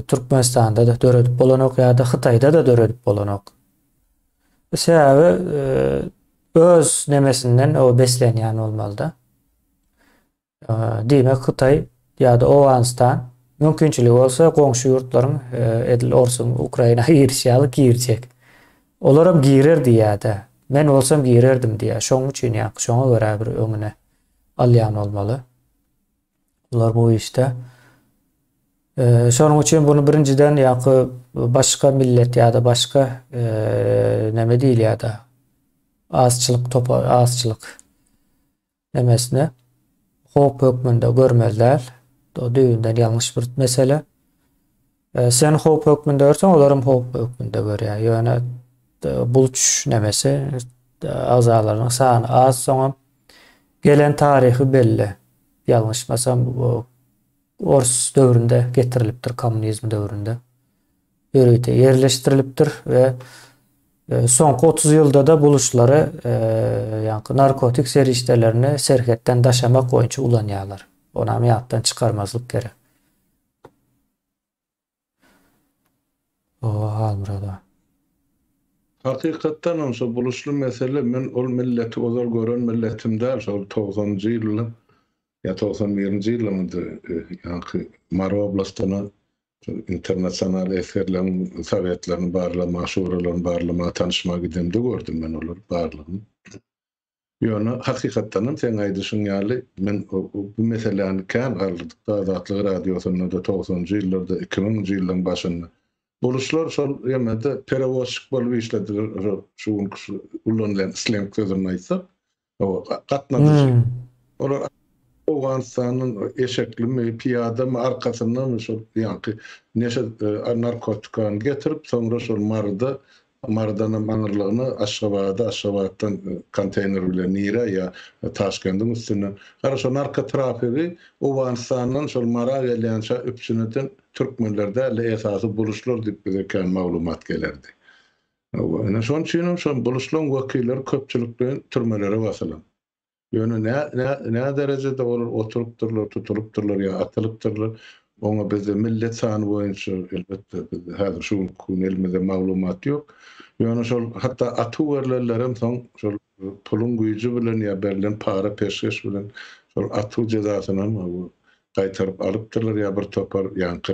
Türkmenistanda-da döredip bolanok ýa-da Hytaýda-da döredip bolanok. Sebäbi öz nemesinden o beslenýän bolmalyda. Diýmek Hytaý ýa-da Owganystan mümkinçiligi bolsa goňşy ýurtlaryň edil Orsuň Ukraina girişi ýaly girjek. Olaram girer diýýär-de. Men bolsam girerdim diýýär. Şonuň üçin ýa şoňa görä bir öňüne alýan bolmaly. Bular bu işde. Şonuň üçin bunu birinjiden ýa-da başga millet ýa-da başga näme diýilýär-de azçylyk topar azçylyk nemesine howp hökmünde görmeli däl. O düýbünden ýalňyş bir mesele. E, sen howp hökmünde görseň, olar hem howp hökmünde görýär. Ýöne e, buluç nemesi e, agzalarynyň sany az, soňam gelen taryhy belli. Ýalňyşmasam, bu ors döwründe getirilipdir, kommunizm döwründe. Ýörite ýerleşdirilipdir we e, soňky 30 ýylda-da buluşlary e, ýaňky narkotik serişdelerini serhetden daşamak boýunça ulanýarlar. Onam ýatdan çykarmazlyk gerek. Oba Halmyrada. Hakykatdan hem şo buluşly mesele men ol milleti ozal gören milletim däl şol togsanynjy ýylda ýa 91-nji ýylymydy ýaňky Mary oblastyna internasional esgerleriň sowetlerini barlamaga, şuralaryny barlamaga, tanyşmaga gidemde gördüm men olary barlygyny. Ýöne hakykatdan hem seň aýdyşyň ýaly men bu meseläni kän galdyrdyk Azatlyk radiosynda-da togsanynjy ýyllarda, 2000-nji ýyllaryň başynda. Boluşlar şol ýemede perewozçik bolup işlediler, şu günki şu ulanylýan slenk sözüni aýtsak. Gatnadyjy. Hmm. Olar Owganystandan eşeklimi, pyýadamy, arkasyndamy şol ýaňky neşe e, narkotikany getirip, soňra şol Maryda, Marydan hem aňyrlygyna Aşgabada, Aşgabatdan e, konteýner bilen nirä ýa Taşkendiň üstünden. Gara şo narkotrafigi Owganystandan şol Mara gelýänçä üpjün eden türkmenler däl-de esasy buluşlar diýip bize kän maglumat gelerdi. Ine şonuň üçin hem şol buluşlaryň wekilleri köpçülikleýin türmelere basylan. Ýöne nä, nä, nä derejede olar oturypdyrlar, tutulypdyrlar ýa atylypdyrlar, oňa bizde millet sany boýunça, elbetde, bizde häzir şu günki gün elimizde maglumat ýok. Ýöne şol hatda atuw berlenlerem soň şol puluň güýji bilen ýa berlen para-peşgeş bilen şol atuw jezasynam gaýtaryp alypdyrlar ýa bir topar ýaňky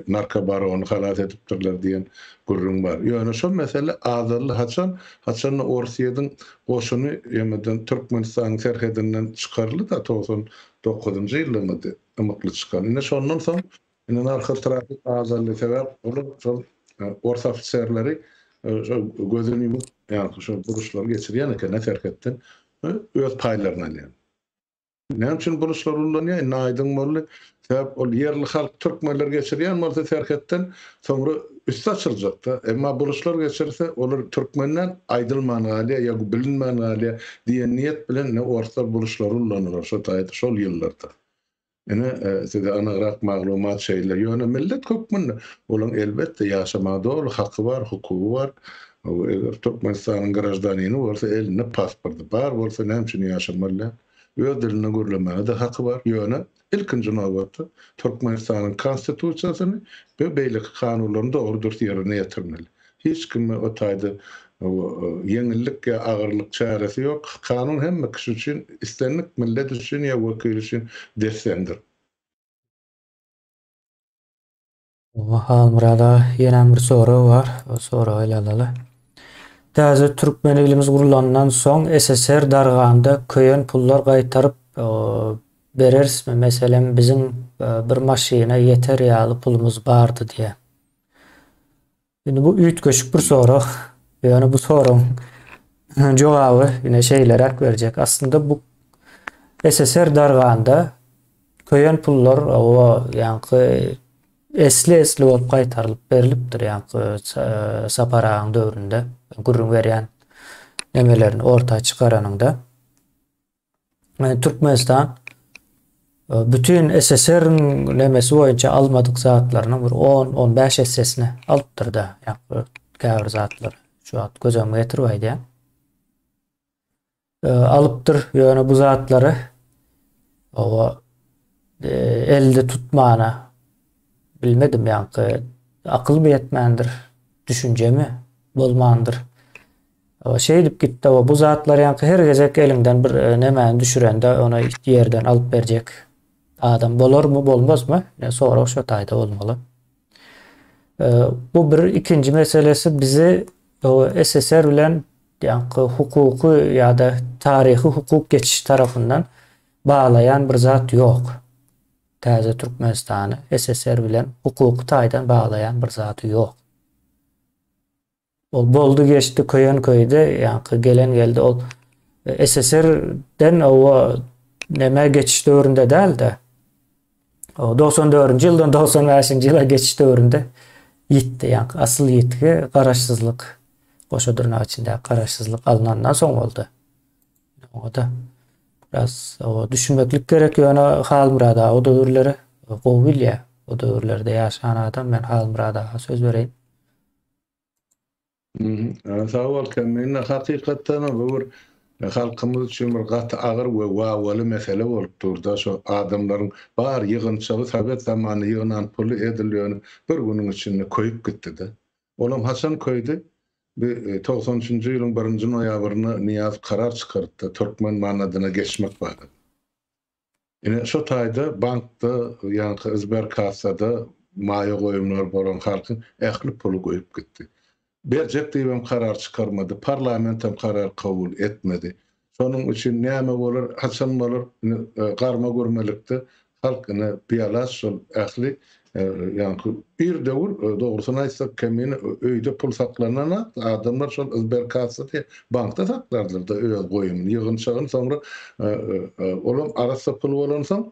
narkobarony halas edipdirler diýen gürrüň bar. Ýöne şo mesele azaldy haçan, haçanda Orsýediň goşuny ýemeden Türkmenistanyň serhedinden çykaryldy-da 99-njy ýyldamydy ymykly çykan. Ine şondan soň ine narkotrafik azaldy sebäp olar şol ors ofiserleri şo gözüni ýumup ýaňky şo burçlary geçirýän eken-ä serhetden öz paýlaryny alýan. Näme üçin burçlar ullanýar? Indi aýdyň boldy. Sebäp ol ýerli halk türkmenler geçirýän bolsa serhetden soňra üsti açyljakda. Emma burçlar geçirse olar türkmenden aýdylman galýar ýa bilinmän galýar diýen niýet bilen ine orslar burçlary ullandylar şo taýda şol ýyllarda. Ine size anygrak maglumat şeýle. Ýöne millet hökmünde olaň elbetde ýaşamaga doly haky bar, hukugy bar. Eger Türkmenistanyň graždanini bolsa elinde pasporty bar bolsa näme üçin ýaşamaly däl? Öz dilinde gürlemäge-de haky bar. Ýöne, ilkinji nobatda, Türkmenistanyň Konstitusiýasyny we beýleki kanunlaryny dogry-dürs ýerine ýetirmeli. Hiç kime o taýda ýeňillik ýa agyrlyk çäresi ýok. Kanun hemme kişi üçin, islendik millet üçin ýa wekil üçin des-deňdir. Halmyrat aga ýenem bir sorag bar. O soragy ele alaly. Täze türkmen ilimiz gurlandan soň SSR darganda köýen pullar gaýtaryp bererismi? Meselem biziň bir maşyna ýeter ýaly pulumyz bardy diýýär. Indi bu üýtgeşik bir sorag. Ýöne bu soragyň jogaby ine şeýleräk berjek. Aslynda bu SSR darganda köýen pullar o ýaňky esli-esli bolup gaýtarylyp berlipdir ýaňky Sapar agaň döwründe gürrüň berýän nemelerini orta çykaranyňda. Türkmenistan bütin SSR-iň nemesi boýunça almadyk zatlarynyň bir 10-15 essesini alypdyr-da, ýa käbir zatlar. Şu wagt göz öňüme getirip aýdýan. Alypdyr, ýöne bu zatlary owa elde tutmana bilmedim ýaňky akylmy ýetmändir, düşünjemi bolmandyr. Şeýdip gitdi bu zatlar ýaňky her gezek eliňden bir e, nemäni düşürende ony ýerden alyp berjek adam bolarmy bolmazmy? Ne sorag şo taýda bolmaly. E, bu bir ikinji meselesi bizi SSR bilen ýaňky hukuky ýa-da taryhy hukuk geçiş tarapyndan baglaýan bir zat ýok. Täze Türkmenistany SSR bilen hukuky taýdan baglaýan bir zady ýok. Ol boldy geçdi köýen köýdi ýaňky gelen geldi ol SSR-den owa neme geçiş döwründe dälde o 94-nji ýyldan 95-nji ýyla geçiş döwründe ýitdi ýaňky asyl ýitgi garaşsyzlyk goşa dyrnak içinde garaşsyzlyk alnandan soň boldy. Oňa-da biraz owa düşünmeklik gerek ýöne Halmyrat aga o döwürleri gowy bilýär. O döwürlerde ýaşan adam men Halmyrat aga söz bereýin. Sag bol Kemine. Hakykatdanam bu bir halkymyz üçin bir gaty agyr we wawwaly mesele bolup durda. Şo adamlaryň bar ýygynçagy sowet zamanynda ýygnan puly edil ýöne bir günüň içinde köýüp gitdide. Olam haçan köýdi? Bir 93 üçünji ýylyň birinji noýabrynda Nyýazow karar çykarypdy türkmen manadyna geçmek barada. Ine, şo taýda bankda, ýaňky Sberkassada maýa goýumlary bolan halkyň ähli puly goýup gitdi. Berjek diýibem karar çykarmady, parlamentem karar kabul etmedi. Şonuň üçin näme bolar, haçan bolar, ine, garma-gürmelikde halk ine bialaç şol ähli Ýaňky bir döwür dogrusyny aýtsak kemine öýde pul saklananak adamlar şol sberkassada bankda saklardylar-da öz goýumyny ýygynçagyny soňra olam arassa pul bolansoň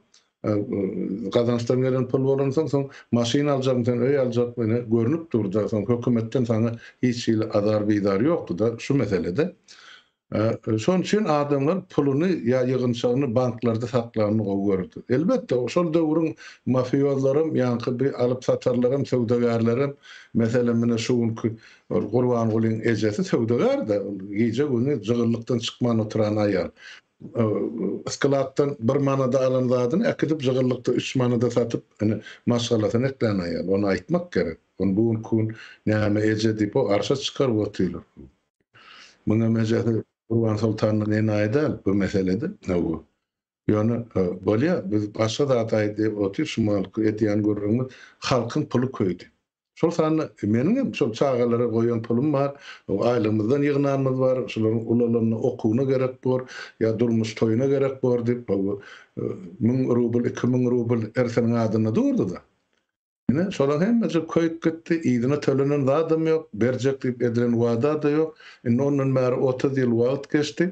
gazançdan gelen pul bolansoň soň maşyn aljakmy sen öý aljakmy ine görnüp durda soň hökümetden saňa hiç hili azar bizar ýokdy-da şu meselede. Şonuň üçin adamlar puluny ýa ýygynçagyny banklarda saklanyny gowy gördi. Elbetde, şol döwrüň mafiozlaram, ýaňky bi alyp-satarlaram, söwdagärlerem, meselem, mine şu günki ol Gurbangulyň ejesi söwdagär-dä, ol gije-gündiz jygyllykdan çykman oturan aýal. Skladdan bir manada alan zadyny äkidip jygyllykda üç manada satyp, ine, maşgalasyny eklän aýal. Ony aýtmak gerek. Ony bu günki gün näme eje diýip, o arşa çykaryp otyrlar. Muňam ejesi Gurban Soltandan enaýy däl bu meselede. Hawa. Ýöne, bolýa, biz başga zat aýdyp otyr, şu mahalky edýän gürrüňimiz halkyň puly köýdi. Şol sanda meniň hem şol çagalara goýan pulum bar, aýlygymyzdan ýygnanymyz bar, şularyň ulalanda okuwyna gerek bor, ýa durmuş toýuna gerek bor diýip, 1000 rubl, 2000 rubl hersiniň adynda durdy-da. Ine, şolaň hemmesi köýüp gitdi, yzyna tölenen zadam ýok, berjek diýip edilen wada-da ýok. Indi ondan bäri 30 ýyl wagt geçdi.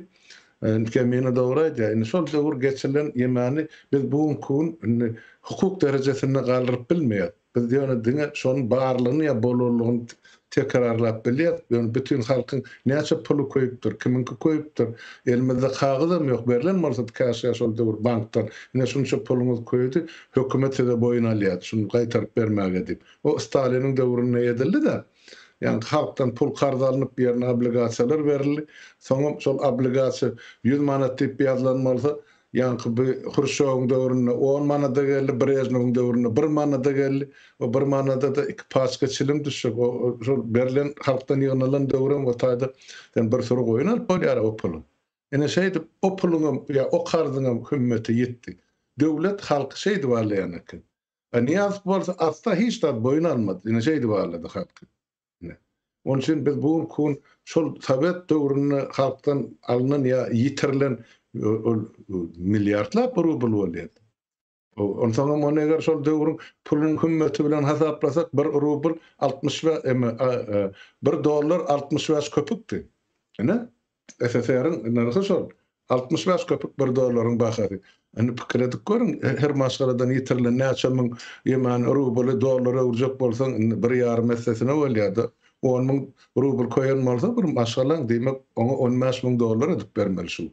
Indi Kemine dogry aýdýar. Indi şol döwür geçirilen ýemany biz bu günki gün indi hukuk derejesinde galdyryp bilmeýäris. Biz ýöne diňe şonuň barlygyny ýa bolanlygyny tekrarlap bilýäris. Ýöne bütin halkyň näçe puly köýüpdir, kimiňki köýüpdir, elimizde kagyzam ýok, berlen bolsady käşgä şol döwür bankdan, ine şunça puluňyz köýdi, hökümet size boýun alýar, şuny gaýtaryp bermäge diýip. O Staliniň döwründe edildi-de. Ýagny halkdan pul karz alnyp, ýerine obligasiýalar berildi. Soňam şol obligasiýa ýüz manat diýip ýazylan bolsa, Ýaňky bu Hruşýowyň döwründe on manada geldi, Brežnewiň döwründe bir manada geldi. O bir manada-da iki paçka çilim düşjek. O şol berlen halkdan ýygnalan döwrem o taýda sen bir süri goýun alyp bolýar o puluň. Ine şeýdip o puluňam ýa o karzyňam hümmeti ýitdi. Döwlet halky şeýdip alýan eken. A Nyýazow bolsa asla hiç zat boýun almady. Ine şeýdip aldady halky. Ine. Onuň üçin biz bu günki gün şol sowet döwründe halkdan alnan ýa ýitirilen ol milliardlap rubl bolýar. Onsoňam ony eger şol döwrüň pulunyň hümmeti bilen hasaplasak bir rubl 65 eme bir dollar 65 köpükdi. Ine. SSR-iň nyrhy şol. 65 köpük bir dollaryň bahasy. Indi pikir edip görüň, her maşgaladan ýitirilen näçe müň ýemen rubly dollara öwürjek bolsaň, indi bir ýarym essesine bolýar-da. On müň rubl köýen bolsa bir maşgalaň, diýmek, oňa on bäş müň dollar edip bermeli şu.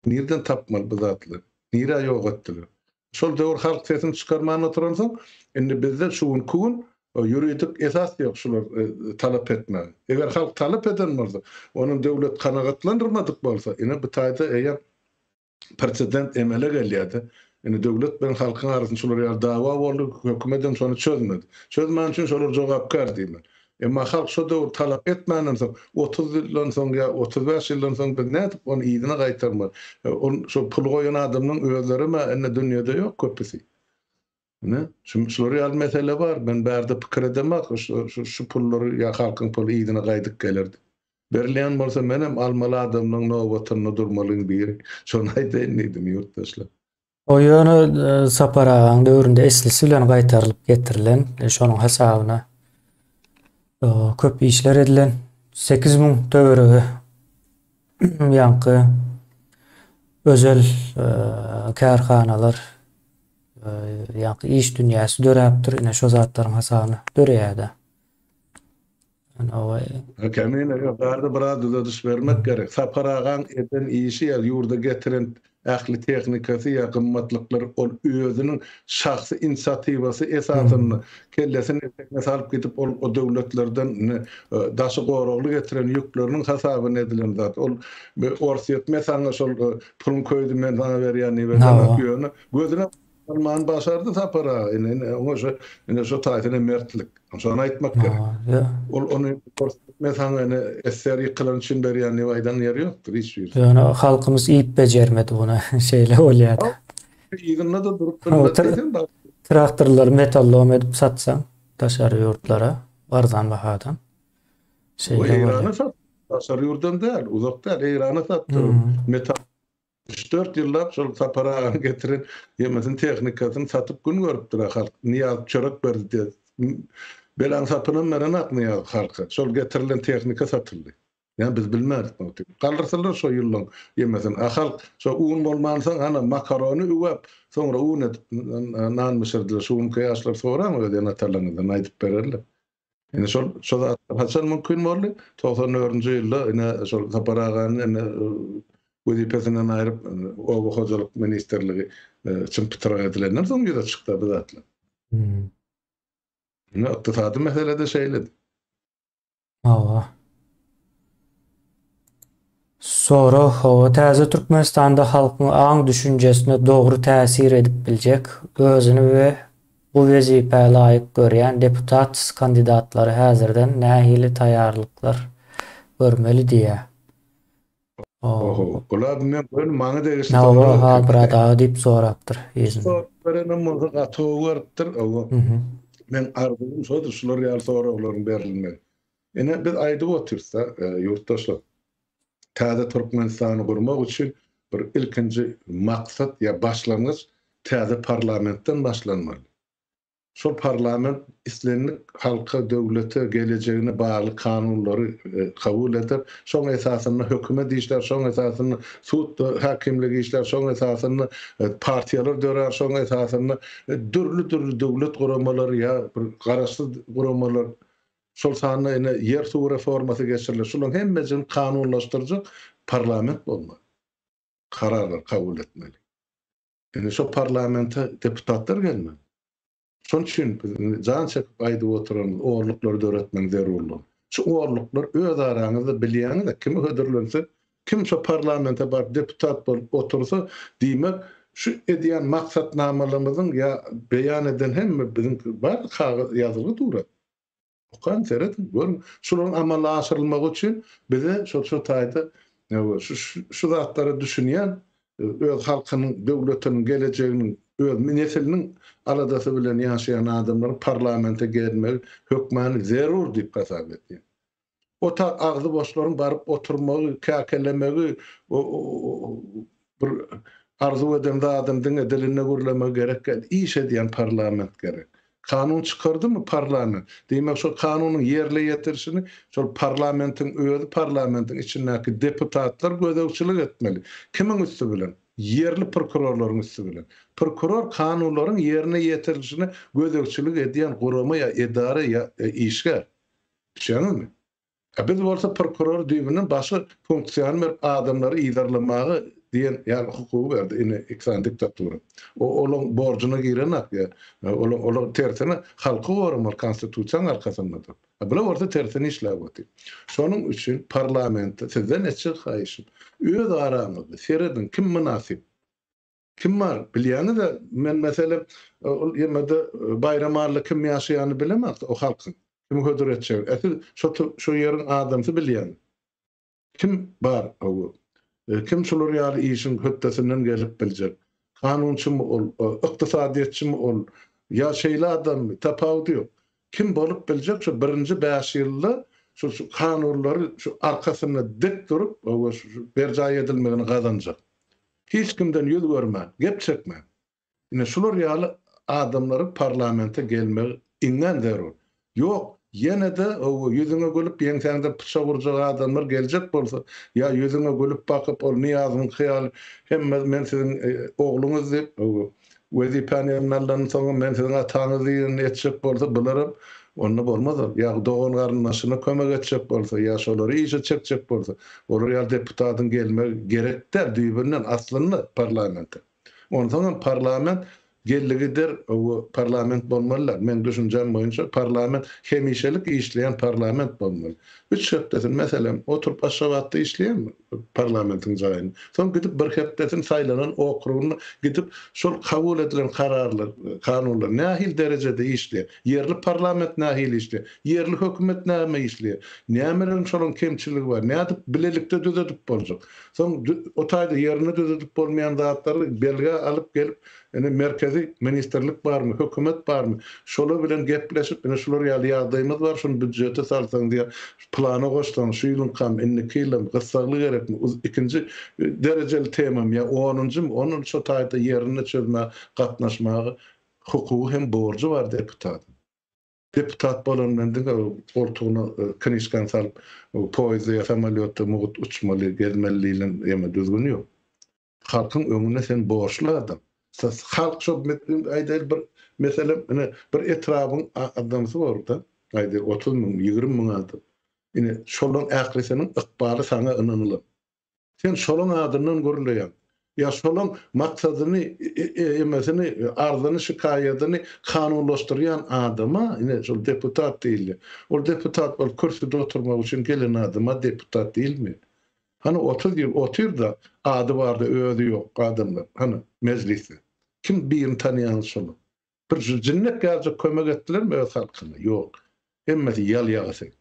Nirden tapmaly bu zatlary? Nirä ýok etdiler? Şol döwür halk sesini çykarman oturansoň, indi bizde şu günki gün ýuridik esas ýok şular talap etmäge. Eger halk talap eden bolsa, onuň döwlet kanagatlandyrmadyk bolsa, ine bu taýda eýýäm pretsedent emele gelýärdi. Indi döwlet bilen halkyň arasynda şular ýaly dawa boldy, hökümetem şony çözmedi. Çözmäni üçin şolar jogapkär diýmeli. Emma halk şo döwür talap etmänden soň, 30 ýyldan soň ýa 35 ýyldan soň biz nädip ony yzyna gaýtarmaly? Ol şo puly goýan adamlaryň özlerem-ä indi dünýede ýok köpüsi. Ine, şu şular ýaly mesele bar. Men bärde pikir edemok, şu şu pullary ýa halkyň puly yzyna gaýdyp geler diýip. Berilýän bolsa menem almaly adamlaryň nobatynda durmalyň biri. Şony aýdaýyn diýdim ýurtdaşlar. O ýöne Sapar agaň döwründe eslisi bilen gaýtarylyp getirilen, şonuň hasabyna köp işler edilen. 8000 töweregi ýaňky özel kärhanalar, ýaňky iş dünýäsi döräpdir. Ine şo zatlaryň hasabyna döreýär-de. Kemine ýok, bärde biraz düzediş bermek gerek. Sapar agaň eden işi ýa ýurda getiren ähli tehnikasy ýa gymmatlyklary ol özüniň şahsy inisiatiwasy esasynda kellesini etegine salyp gidip ol o döwletlerden indi daşy goragly getiren ýükleriniň hasabyna edilen zat. Ol Orsýet me saňa şol puluň köýdi men saňa berýän diýip edenok ýöne gözüne Almany başardy Sapar aga. Ine, ine, oňa şu, ine şu taýsyna mertlik. Şony aýtmak gerek. Ol ony men saňa ine SSR ýykylan üçin berýän diýip aýdan ýeri ýokdur hiç bir. Ýöne halkymyz iýip bejermedi muny. Şeýle bolýar. Yzynda-da durup bilmez diýseň bar. Traktorlary metallom edip satsaň daşary ýurtlara arzan bahadan. Şeýle bolýar. Eýrana sat. Daşary ýurdam däl, uzak däl, Eýrana satdy. Metal Üç-dört ýyllap şol Sapar aganyň getiren ýemesini, tehnikasyny satyp gün görüpdir-ä halk. Nyýazow çörek berdi diýip. Belaň sapynam berenak Nyýazow halka. Şol getirilen tehnika satyldy. Ýa biz bilmärdik muny. Galdyrsalar şo ýyllaň ýemesini. A halk şo un bolmansoň hana makarony üwäp, soňra un edip nan bişirdiler. Şu günki ýaşlar soraň öz ene-atalaryňyzdan aýdyp bererler. Ine şol şo zatlar haçan mümkin boldy? 94-nji ýylda ine şol Sapar agany ine wezipesinden aýryp oba hojalyk ministrligi çym-pytrak edilenden soň ýüze çykdy bu zatlar. Hmm. Ine ykdysady mesele de şeýledi. Hawa. Sorag, Hawa, täze Türkmenistanda halkyň aň-düşünjesine dogry täsir edip biljek, özüni we bu wezipä laýyk görýän deputat kandidatlary häzirden nähili taýýarlyklar görmeli diýýär. Oho, ol adam men göni maňa degişli sorag Hawa, Halmyrat aga diýip sorapdyr yzynda. Sorag berenem bolsa gaty gowy görüpdir. Hawa. Meň arzuwym şodur, şular ýaly soraglaryň berilmegi. Ine, biz aýdyp otyrys-da, ýurtdaşlar, täze Türkmenistany gurmak üçin bir ilkinji maksat ýa başlangyç täze parlamentden başlanmaly. Şol parlament islendik halka, döwlete, gelejegine bagly kanunlary kabul eder, şoň esasynda hökümet işlär, şoň esasynda sud häkimligi işlär, şoň esasynda partiýalar dörär, şoň esasynda dürli-dürli döwlet guramalary ýa bir garaşsyz guramalar Şol sanda ine ýer-suw reformasy geçiriler. Şularyň hemmejigini kanunlaşdyrjak parlament bolmaly. Kararlary kabul etmeli. Indi şo parlamente deputatlar gelmeli. Şonuň üçin biz indi jan çekip aýdyp oturanymyz orluklary döretmegiň zerurlygyny. Şu orluklar öz araňyzda bilýäňiz-ä kimi hödürlense, kim şo parlamente baryp deputat bolup otursa, diýmek şu edýän maksatnamalarymyzyň ýa beýan eden hemme biziň bar kagyz ýazylgy dur-a. Okaň, serediň, görüň. Şularyň amala aşyrylmagy üçin bize şol şu taýda şu şu zatlara düşünýän, öz halkynyň, döwletiniň gelejeginiň, öz nesliniň aladasy bilen ýaşaýan adamlaryň parlamente gelmegi hökmany zerur diýip hasap edýän. Otag agzy boşlaryň baryp oturmagy, käkelemegi, bir arzuw eden zadyny diňe dilinde gürlemegi gerek däl. Iş edýän parlament gerek. Kanun çykardymy parlament, diýmek şol kanunyň ýerine ýetirilişini şol parlamentiň özi, parlamentiň içindäki deputatlar gözegçilik etmeli. Kimiň üsti bilen? Ýerli prokurorlaryň üsti bilen. Prokuror kanunlaryň ýerine ýetirilişine gözegçilik edýän gurama ýa edara ýa işgär. Düşýäňizmi? A biz bolsa prokuror düýbünden başga funksiýany berip adamlary yzarlamaga diýen ýaly hukugy berdi ine iki sany diktatura. O olaň borjuna girenak ýa olaň olar tersine halky goramaly konstitusiýaň arkasynda durup. A bular bolsa tersine işläp otyr. Şonuň üçin parlamentde sizden etjek haýyşym öz araňyzda serediň kim mynasyp. Kim bar, bilýäňiz-ä, men meselem, ol ýemede Baýramally kim ýaşaýanyny bilemok, o halkyň. Kimi hödür etjegini. Ä siz şo şo ýeriň adamsy bilýäňiz. Kim bar, hawa. Kim şular ýaly işiň hötdesinden gelip biljek? Kanunçymy ol, ykdysadyýetçimi ol, ýa şeýle adammy, tapawudy ýok. Kim bolup biljek şu birinji bäş ýylda şu şu kanunlary şu arkasynda dik durup, hawa, şu berjaý edilmegini gazanjak? Hiç kimden ýüz görmän, gep çekmän. Ine şular ýaly adamlaryň parlamente gelmegi iňňän zerur. Ýok, ýene-de hawa ýüzüňe gülüp ýeňsäňden pyçak urjak adamlar geljek bolsa, ýa ýüzüňe gülüp bakyp ol Nyýazowyňky ýaly hemme men siziň ogluňyz diýip, hawa, Wezipäni eline alandan soňam men siziň ataňyz diýenini etjek bolsa bularam onda bolmaz ol. Ýa dogan-garyndaşyna kömek etjek bolsa, ýa şolary işe çekjek bolsa, olar ýaly deputatyň gelmegi gerek däl düýbünden aslynda parlamente. Onsoňam parlament geldi-gider parlament bolmaly däl. Meň düşünjäm boýunça parlament hemişelik işleýän parlament bolmaly. Üç hepdesini meselem oturyp Aşgabatda işleýänmi? parlamentiň jaýynda. Soň gidip bir hepdesini saýlanan okrugynda gidip şol kabul edilen kararlar, kanunlar nähili derejede işleýär, ýerli parlament nähili işleýär, ýerli hökümet näme işleýär, nämeleriň şolaryň kemçiligi bar, nädip bilelikde düzedip boljak. Soň o taýda ýerinde düzedip bolmaýan zatlary belgä alyp gelip Ine, merkezi ministrlik barmy, hökümet barmy, şolar bilen gepleşip, ine, şular ýaly ýagdaýymyz bar, şuny býudžete salsaň diýýär, plana goşsaň, şu ýylyňkam, indiki ýylam, gyssagly gerekmi, ikinji derejeli temamy ýa onunjymy, ony şo taýda ýerinde çözmäge gatnaşmaga hukugy hem borjy bar deputatyň. Deputat bolan bilen diňe goltugyna knižkany salyp, poýezdde ýa samolýotda mugt uçmaly, gezmeli diýlen ýeme düzgün ýok. Halkyň öňünde sen borçly adam. Halk şo aýdaýly bir meselem ine bir etrabyň adamsy borda aýdaýly 30 müň 20 müň adam. Ine şolaň ählisiniň ykbaly saňa ynanylan. Sen şolaň adyndan gürleýäň. Ýa şolaň maksadyny emesini arzyny şikaýadyny kanunlaşdyrýan adama ine şol deputat diýilýär. Ol deputat bolup kürsüde oturmak üçin gelen adama deputat diýilmeýär. Hany 30 ýyl otyr-da, ady bar-da özi ýok adamlar. Hany mejlisde. Kim birini tanaýaňyz şolar? Bir jinnek ýalyjak kömek etdilermi öz halkyna? Ýok. Hemmesi ýal ýagysy.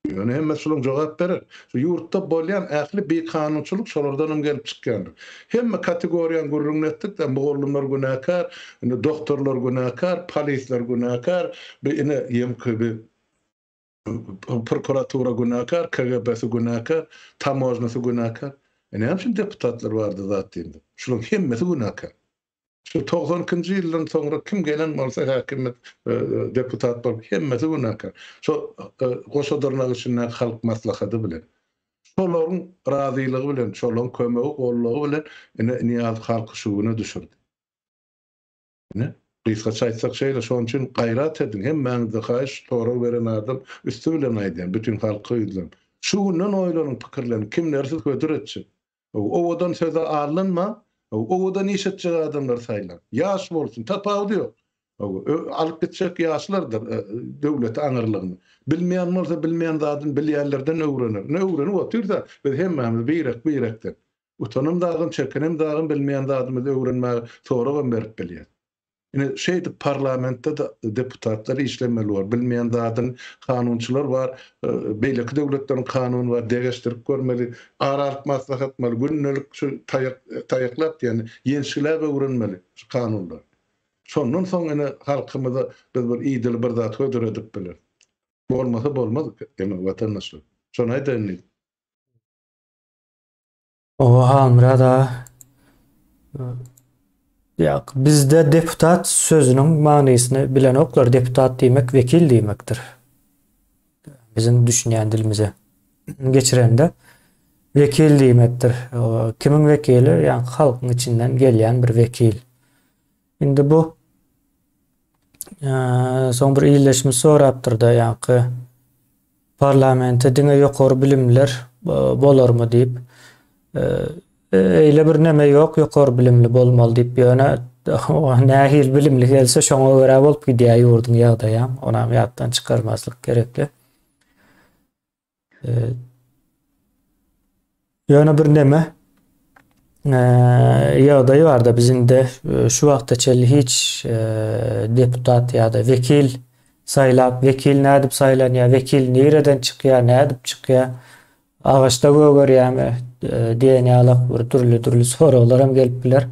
Ýöne hemmesi şolaň jogap berer. Şu ýurtda bolýan ähli bikanunçylyk şolardanam gelip çykýandyr. Hemme kategoriýaň gürrüňini etdik-de, mugallymlar günäkär, indi doktorlar günäkär, polisler günäkär, bi ine ýeňki bi prokuratura günäkär, KGB-si günäkär, tamožnasy günäkär. E näme üçin deputatlar barada zat diýmedi? Şulaň hemmesi günäkär. Şu 92-nji ýyldan soňra kim gelen bolsa häkimiýet deputat bolup hemmesi günäkär. Şo goşa dyrnak içindäki halk maslahady bilen. Şolaryň razylygy bilen, şolaryň kömegi, goldawy bilen ine Nyýazow halky şu güne düşürdi. Ine, gysgaça aýtsak şeýle, şonuň üçin gaýrat ediň, hemmäňizde haýyş, sorag beren adam üsti bilen aýdýan, bütin halka ýüzlenip. Şu günden oýlanyň, pikirleniň, kimleri siz hödür etjek? Owadan söze aldanmaň, owadan iş etjek adamlary saýlaň. Ýaş bolsun, tapawudy ýok. Alyp gitjek ýaşlardyr döwleti aňyrlygyny. Bilmeýän bolsa bilmeýän zadyny bilýänlerden öwrener. Ine öwrenip otyrys-a biz hemmämiz birek-birekden. Utanan zadym, çekinen zadym, bilmeýän zadymyzy öwrenmäge soragam berip bilýäs. Ine, şeýdip parlamentde-de deputatlar işlemeli bor. Bilmeýän zadyny kanunçylar bar, beýleki döwletleriň kanuny bar, deňeşdirip görmeli, ara alyp maslahat etmeli, gündelik şu taýak, taýaklap diýen, ýençgiläp öwrenmeli şu kanunlary. Şondan soň ine halkymyza biz bir idili bir zat hödür edip bileris. Bolmasa bolmaz, ine, watandaşlar. Şony aýdaýyn diýdim. Oba Halmyrat aga. Ýok, bizde deputat sözüniň manysyny bilenoklar. Deputat diýmek wekil diýmekdir. Biziň düşünýän dilimize geçirende wekil diýmekdir. Kimiň wekili? Ýa halkyň içinden gelýän bir wekil. Indi bu soň bir ildeşimiz sorapdyr-da, ýaňky Parlamente diňe ýokary bilimliler bolarmy diýip. Eýle bir neme ýok, ýokary bilimli bolmaly diýip, ýöne nähili bilimli gelse şoňa görä bolup gidýär ýurduň ýagdaýam. Onam ýatdan çykarmazlyk gerekli. Ýöne bir neme ýagdaý barda biz indi şu wagta çenli hiç deputat ýa-da wekil saýlap, wekil nädip saýlanýar, wekil nireden çykýar, nädip çykýar, agaçda gögerýärmi diýen ýaly bir dürli-dürli soraglar hem gelip biler.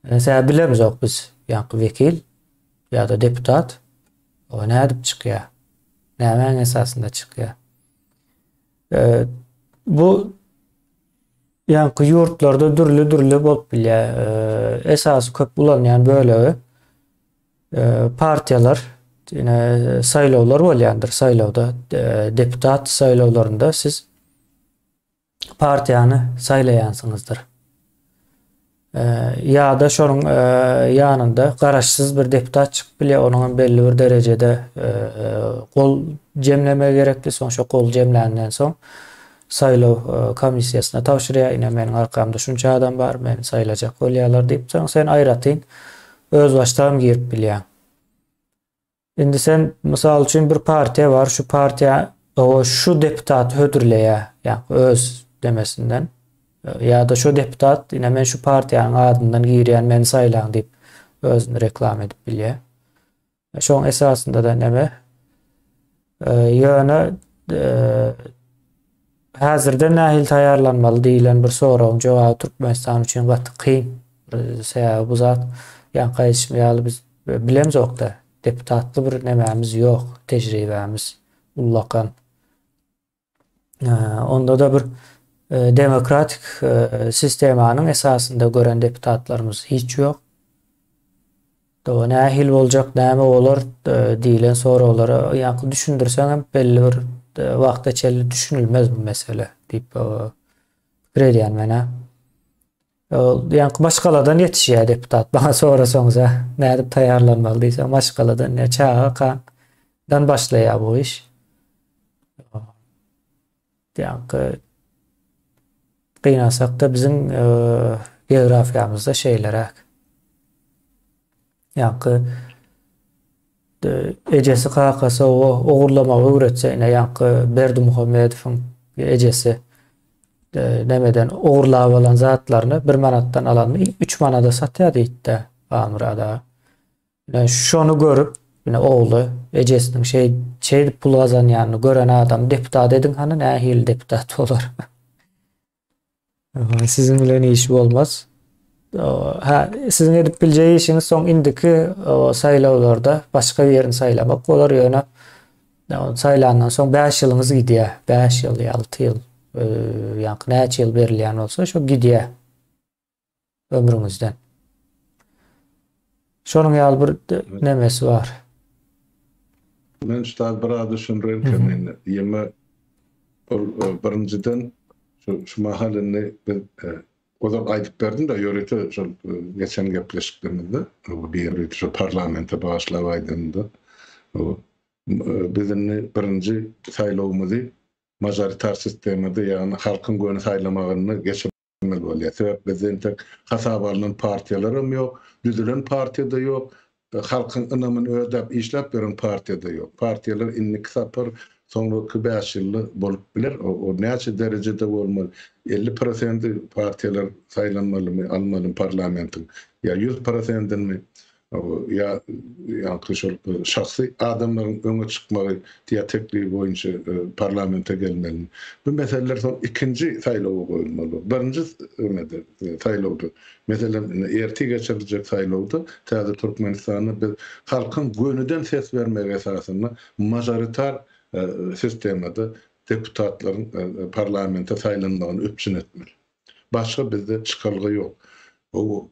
Sebäbi bilemizok biz ýaňky wekil ýa-da deputat o nädip çykýar, nämäň esasynda çykýar. Bu ýaňky ýurtlarda dürli-dürli bolup bilýär. Esasy köp ulanýan bölegi partiýalar, ýene saýlawlar bolýandyr. Saýlawda deputat saýlawlarynda siz partiýany saýlaýansyňyzdyr. Ýa-da şonuň ýanynda garaşsyz bir deputat çykyp bilýär, onuň hem belli bir derejede gol jemlemegi gerekli, soň şo gol jemländen soň saýlaw komissiýasyna tabşyrýar, ine meniň arkamda şunça adam bar, meni saýlajak bolýarlar diýip, soň sen aýratyn özbaşdagam girip bilýäň. Indi sen mysal üçin bir partiýa bar, şu partiýa o şu deputaty hödürleýär, ýa öz demesinden. Ýa-da şu deputat, ine men şu partiýanyň adyndan girýän, meni saýlaň diýip özüni reklama edip bilýär. Şoň esasynda da neme? Ýöne häzirden nähili taýýarlanmaly diýlen bir soragyň jogaby Türkmenistan üçin gaty kyn. Sebäbi bu zat ýaňky aýdyşym ýaly biz bilemzok-da. Deputatly bir nemämiz ýok, tejribämiz ullakan. Onda-da bir demokratik sistemanyň esasynda gören deputatlarymyz hiç ýok. Doga nähili boljak, näme bolar diýlen soraglara ýaňky düşündirseň hem belli bir wagta çenli düşünilmez bu mesele diýip pikir edýän men-ä. Ýaňky maşgaladan ýetişýär deputat. Maňa sorasaňyz, nädip taýýarlanmaly diýseň, maşgaladan ýa çagakadan başlaýar bu iş. Ýaňky gynansak-da biziň geografiýamyzda şeýleräk. Ýaňky ejesi kakasy ogurlamagy öwretse, ine ýaňky Berdimuhamedowyň ejesi. nemeden ogurlap alan zatlaryny bir manatdan alanyny 3 manada satýar diýdi Halmyrat aga. Ine şony görüp, ine ogly ejesiniň şeý şeýdip pul gazanýanyny gören adam deputat ediň hany nähili deputat bolar. Siziň bilen işi bolmaz. Ha, siziň edip biljek işiňiz soň indiki saýlawlarda başga birini saýlamak bolar, ýöne saýlandan soň 5 ýylyňyz gidýär. 5 ýyl ýa 6 ýyl, ýa näçe ýyl berilýän bolsa şo gidýär ömrüňizden. Şonuň ýaly bir nemesi bar. Men şu biraz düşündireýin indi. Ýeme ol birinjiden şu şu mahal indi biz ozal aýdyp berdim-de ýörite şol geçen gepleşiklerimizde bir şu parlamente bagyşlap aýdanda biz indi birinji saýlawymyzy mažoritar sistemada ýagny halkyň göni saýlamagynda geçirmeli bolýar. Sebäp bizde entek hasaba alnan partiýalaram ýok, düzülen partiýa-da ýok, halkyň ynamyny ödäp işläp ýören partiýa-da ýok. Partiýalar indiki sapar soňraky bäş ýylda bolup biler. O näçe derejede bolmaly? 50 prosenti partiýalar saýlanmalymy, almalymy parlamentiň ýa 100 prosentini? Ýa ýaňky şol şahsy adamlaryň öňe çykmagy ýa teklibi boýunça parlamente gelmelimi? Bu meseleler soň ikinji saýlawa goýulmaly. Birinji nämede saýlawda, meselem, indi ertir geçiriljek saýlawda täze Türkmenistanda biz halkyň gönüden ses bermegi esasynda mažoritar sistemada deputatlaryň parlamente saýlanmagyny üpjün etmeli. Başga bizde çykalga ýok.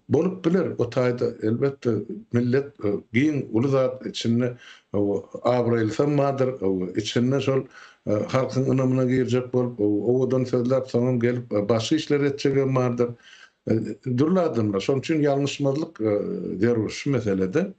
Bolup biler, o taýda elbetde millet giň uly zat içinde abraýlysam bardyr, içinde şol halkyň ynamyna girjek bolup owadan sözläp soňam gelip başga işler etjegem bardyr. Dürli adamlar. Şonuň üçin ýalňyşmazlyk zerur şu meselede.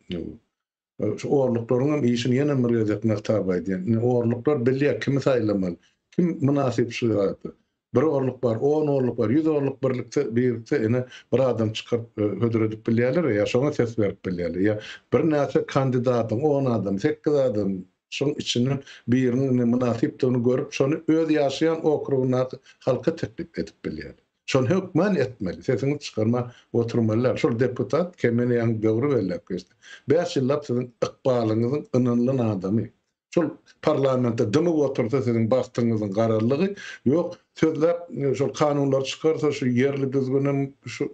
Şu orluklaryň hem işini ýene bir gezek nygtap aýdýan. Indi orluklar bilýär kimi saýlamaly, kim mynasyp şu zada. Bir orluk bar, on orluk bar, ýüz orluk birlikde birikse ine bir adam çykaryp hödür edip bilýärler ýa şoňa ses berip bilýärler. Ýa birnäçe kandidatyň on adam, sekiz adam şoň içinden biriniň ine mynasypdygyny görüp şony öz ýaşaýan okrugyndaky halka teklip edip bilýärler. Şony hökman etmeli, sesiňizi çykarman oturmaly däl. Şol deputat Kemine ýaňy dogry belläp geçdi. Bäş ýyllap siziň ykbalyňyzyň ynanylan adamy. Şol parlamentde dymyp otursa siziň bagtyňyzyň garallygy ýok. Sözläp şol kanunlary çykarsa şu ýerli düzgünem şu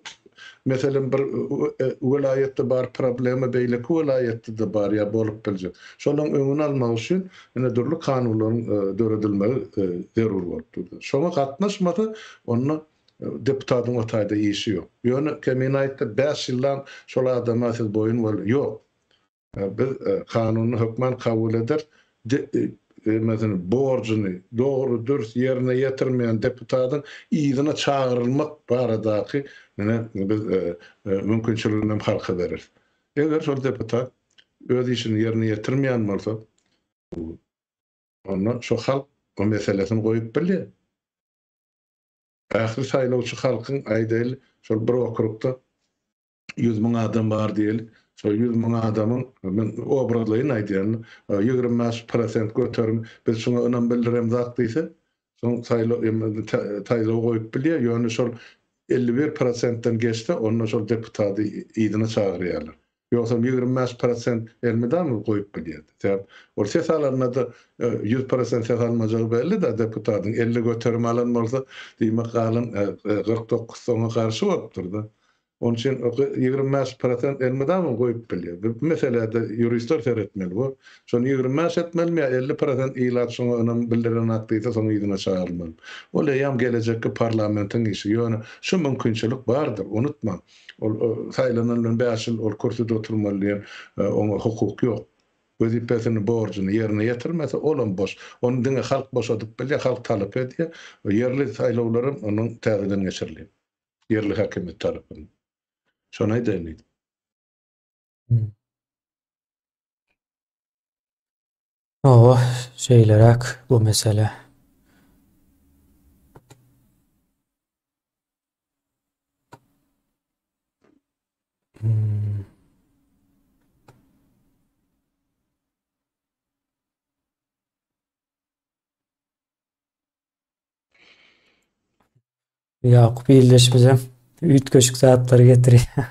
meselem bir welaýatda bar problema beýleki welaýatda-da bar ýa bolup biljek. Şolaryň öňüni almak üçin ine dürli kanunlaryň döredilmegi zerur bolup durdy. Şoňa gatnaşmasa, onda deputatyň o taýda işi ýok. Ýöne Kemine aýtdy, bäş ýyldan şol adama siz boýun bol, ýok. Biz kanuny hökman kabul ederis. Meselem, borjuny dogry, dürs ýerine ýetirmeýän deputatyň yzyna çagyrylmak baradaky ine biz mümkinçiligini hem halka bereris. Eger şol deputat öz işini ýerine ýetirmeýän bolsa, onda şo halk o meselesini goýup bilýär. Ähli saýlawçy halkyň, aýdaýly, şol bir okrugda 100 müň adam bar diýeli, şol 100 müň adamyň, men obrazlaýyn aýdýan, 25 prosent göterim biz şuňa ynam bildiremzak diýse, soň saýlaw saýlaw goýup bilýär, ýöne şol 51 prosentden geçse, onda şol deputaty yzyna çagyrýarlar. Ýogsam 25 prosent elmydama goýup bilýärdi. Sebäp ol ses alanda-da 100 prosent ses almajagy belli-de deputatyň 50 göterim alan bolsa, diýmek galan 49 oňa garşy bolupdyr-da. Onuň üçin 25 prosent elmydama goýup bilýär. Bu meselede ýuristler seretmeli bu. Şony 25 etmelimi ýa 50 prosent ilat şoňa ynam bildirenak diýse soň yzyna çagyrylmalymy? Ol eýýäm gelejekki parlamentiň işi. Ýöne şu mümkinçilik bardyr, unutmaň. Ol saýlanan bilen bäş ýyl ol kürsüde oturmaly diýen oňa hukuk ýok. Wezipesini, borjuny ýerine ýetirmese, olam boş. Ony diňe halk boşadyp bilýär, halk talap edýär. Ýerli saýlawlaram onuň täzeden geçirilýär. Ýerli häkimiýet tarapyndan. Şony aýdaýyn diýdim. Hawa, şeýleräk bu mesele. Hmm. Ýakup ildeşimizem üýtgeşik zatlary getirýär.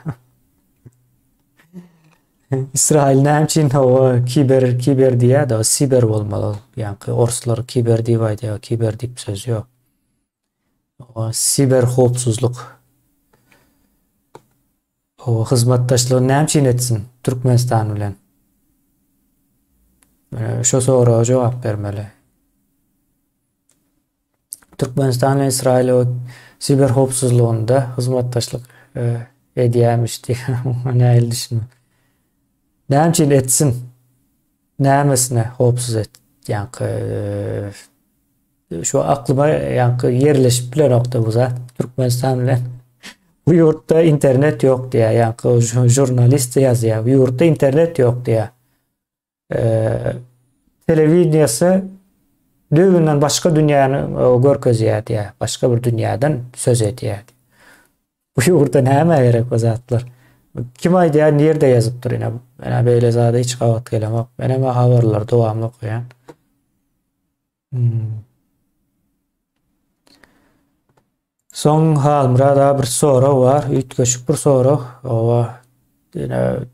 Israil näme üçin o kiber kiber diýýär-de, o siber bolmaly ol. Ýaňky orslar kiber diýip aýdýar, kiber diýip söz ýok. O siber howpsuzlyk. O hyzmatdaşlygy näme üçin etsin Türkmenistan bilen? Şu soraga jogap bermeli. Türkmenistan we Israil o siber howpsuzlygynda hyzmatdaşlyk e, edýärmiş diýip, nähili düşünme. Näme üçin etsin? Nämesine howpsuz et? Ýaňky e, şu aklyma ýaňky ýerleşip bilenokdy bu zat. Türkmenistan bilen bu ýurtda internet ýok diýýär. Ýaňky žurnalist ýazýar. Bu ýurtda internet ýok diýýär. Telewideniýesi düýbünden başga dünýäni görkezýär diýýär. Başga bir dünýäden söz edýär. Bu ýurda näme gerek bu zatlar? Kim aýdýar, nirde ýazypdyr ine? Menä beýle zada hiç gabat gelemok. Menem habarlary dowamly okaýan. Hmm. Soň Halmyrat aga bir sorag bar, üýtgeşik bir sorag. Oba ýene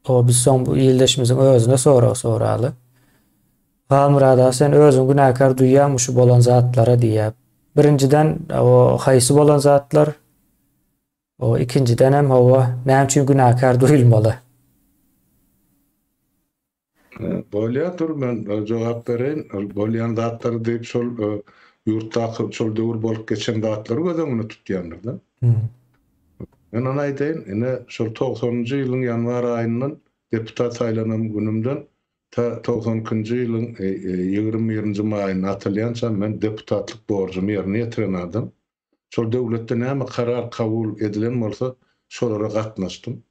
o biz soň bu ildeşimiziň özüne sorag soraly. Halmyrat aga sen özüň günäkär duýýaňmy şu bolan zatlara diýýär. Birinjiden o haýsy bolan zatlar? O ikinjiden hem hawa näme üçin günäkär duýulmaly? Bolýar dur men jogap bereýin. Ol bolýan zatlary diýip şol ýurtdaky şol döwür bolup geçen zatlary göz öňünde tutýandyr-da. Men ony aýdaýyn, ine şol togsanynjy ýylyň ýanwar aýyndan deputat saýlanan günümden ta 92-nji ýylyň 21-nji maýynda atylýançam men deputatlyk borjumy ýerine ýetiren adam. Şol döwletde näme karar kabul edilen bolsa şolara gatnaşdym.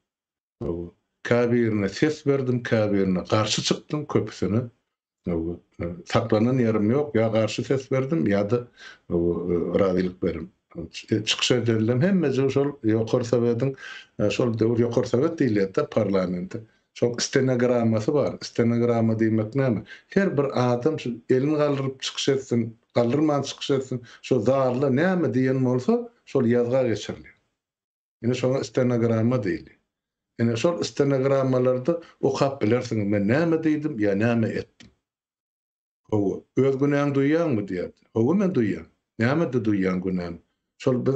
Käbirine ses berdim, käbirine garşy çykdym, köpüsine saklanan ýerim ýok, ýa garşy ses berdim, ýa-da razylyk berdim. Çykyş edenlem hemmejigi şol Ýokary Sowetiň, şol döwür Ýokary Sowet diýilýärdi-de parlamente. Şol stenogrammasy bar. Stenogramma diýmek näme? Her bir adam şu elini galdyryp çykyş etsin, galdyrman çykyş etsin, şo zalda näme diýen bolsa, şol ýazga geçirilýär. Ine şoňa stenogramma diýilýär. Ine şol stenogrammalarda okap bilersiňiz men näme diýdim ýa näme etdim. Hawa, öz günäňi duýýaňmy diýerdi. Hawa men duýýan. Nämede duýýan günämi? Şol biz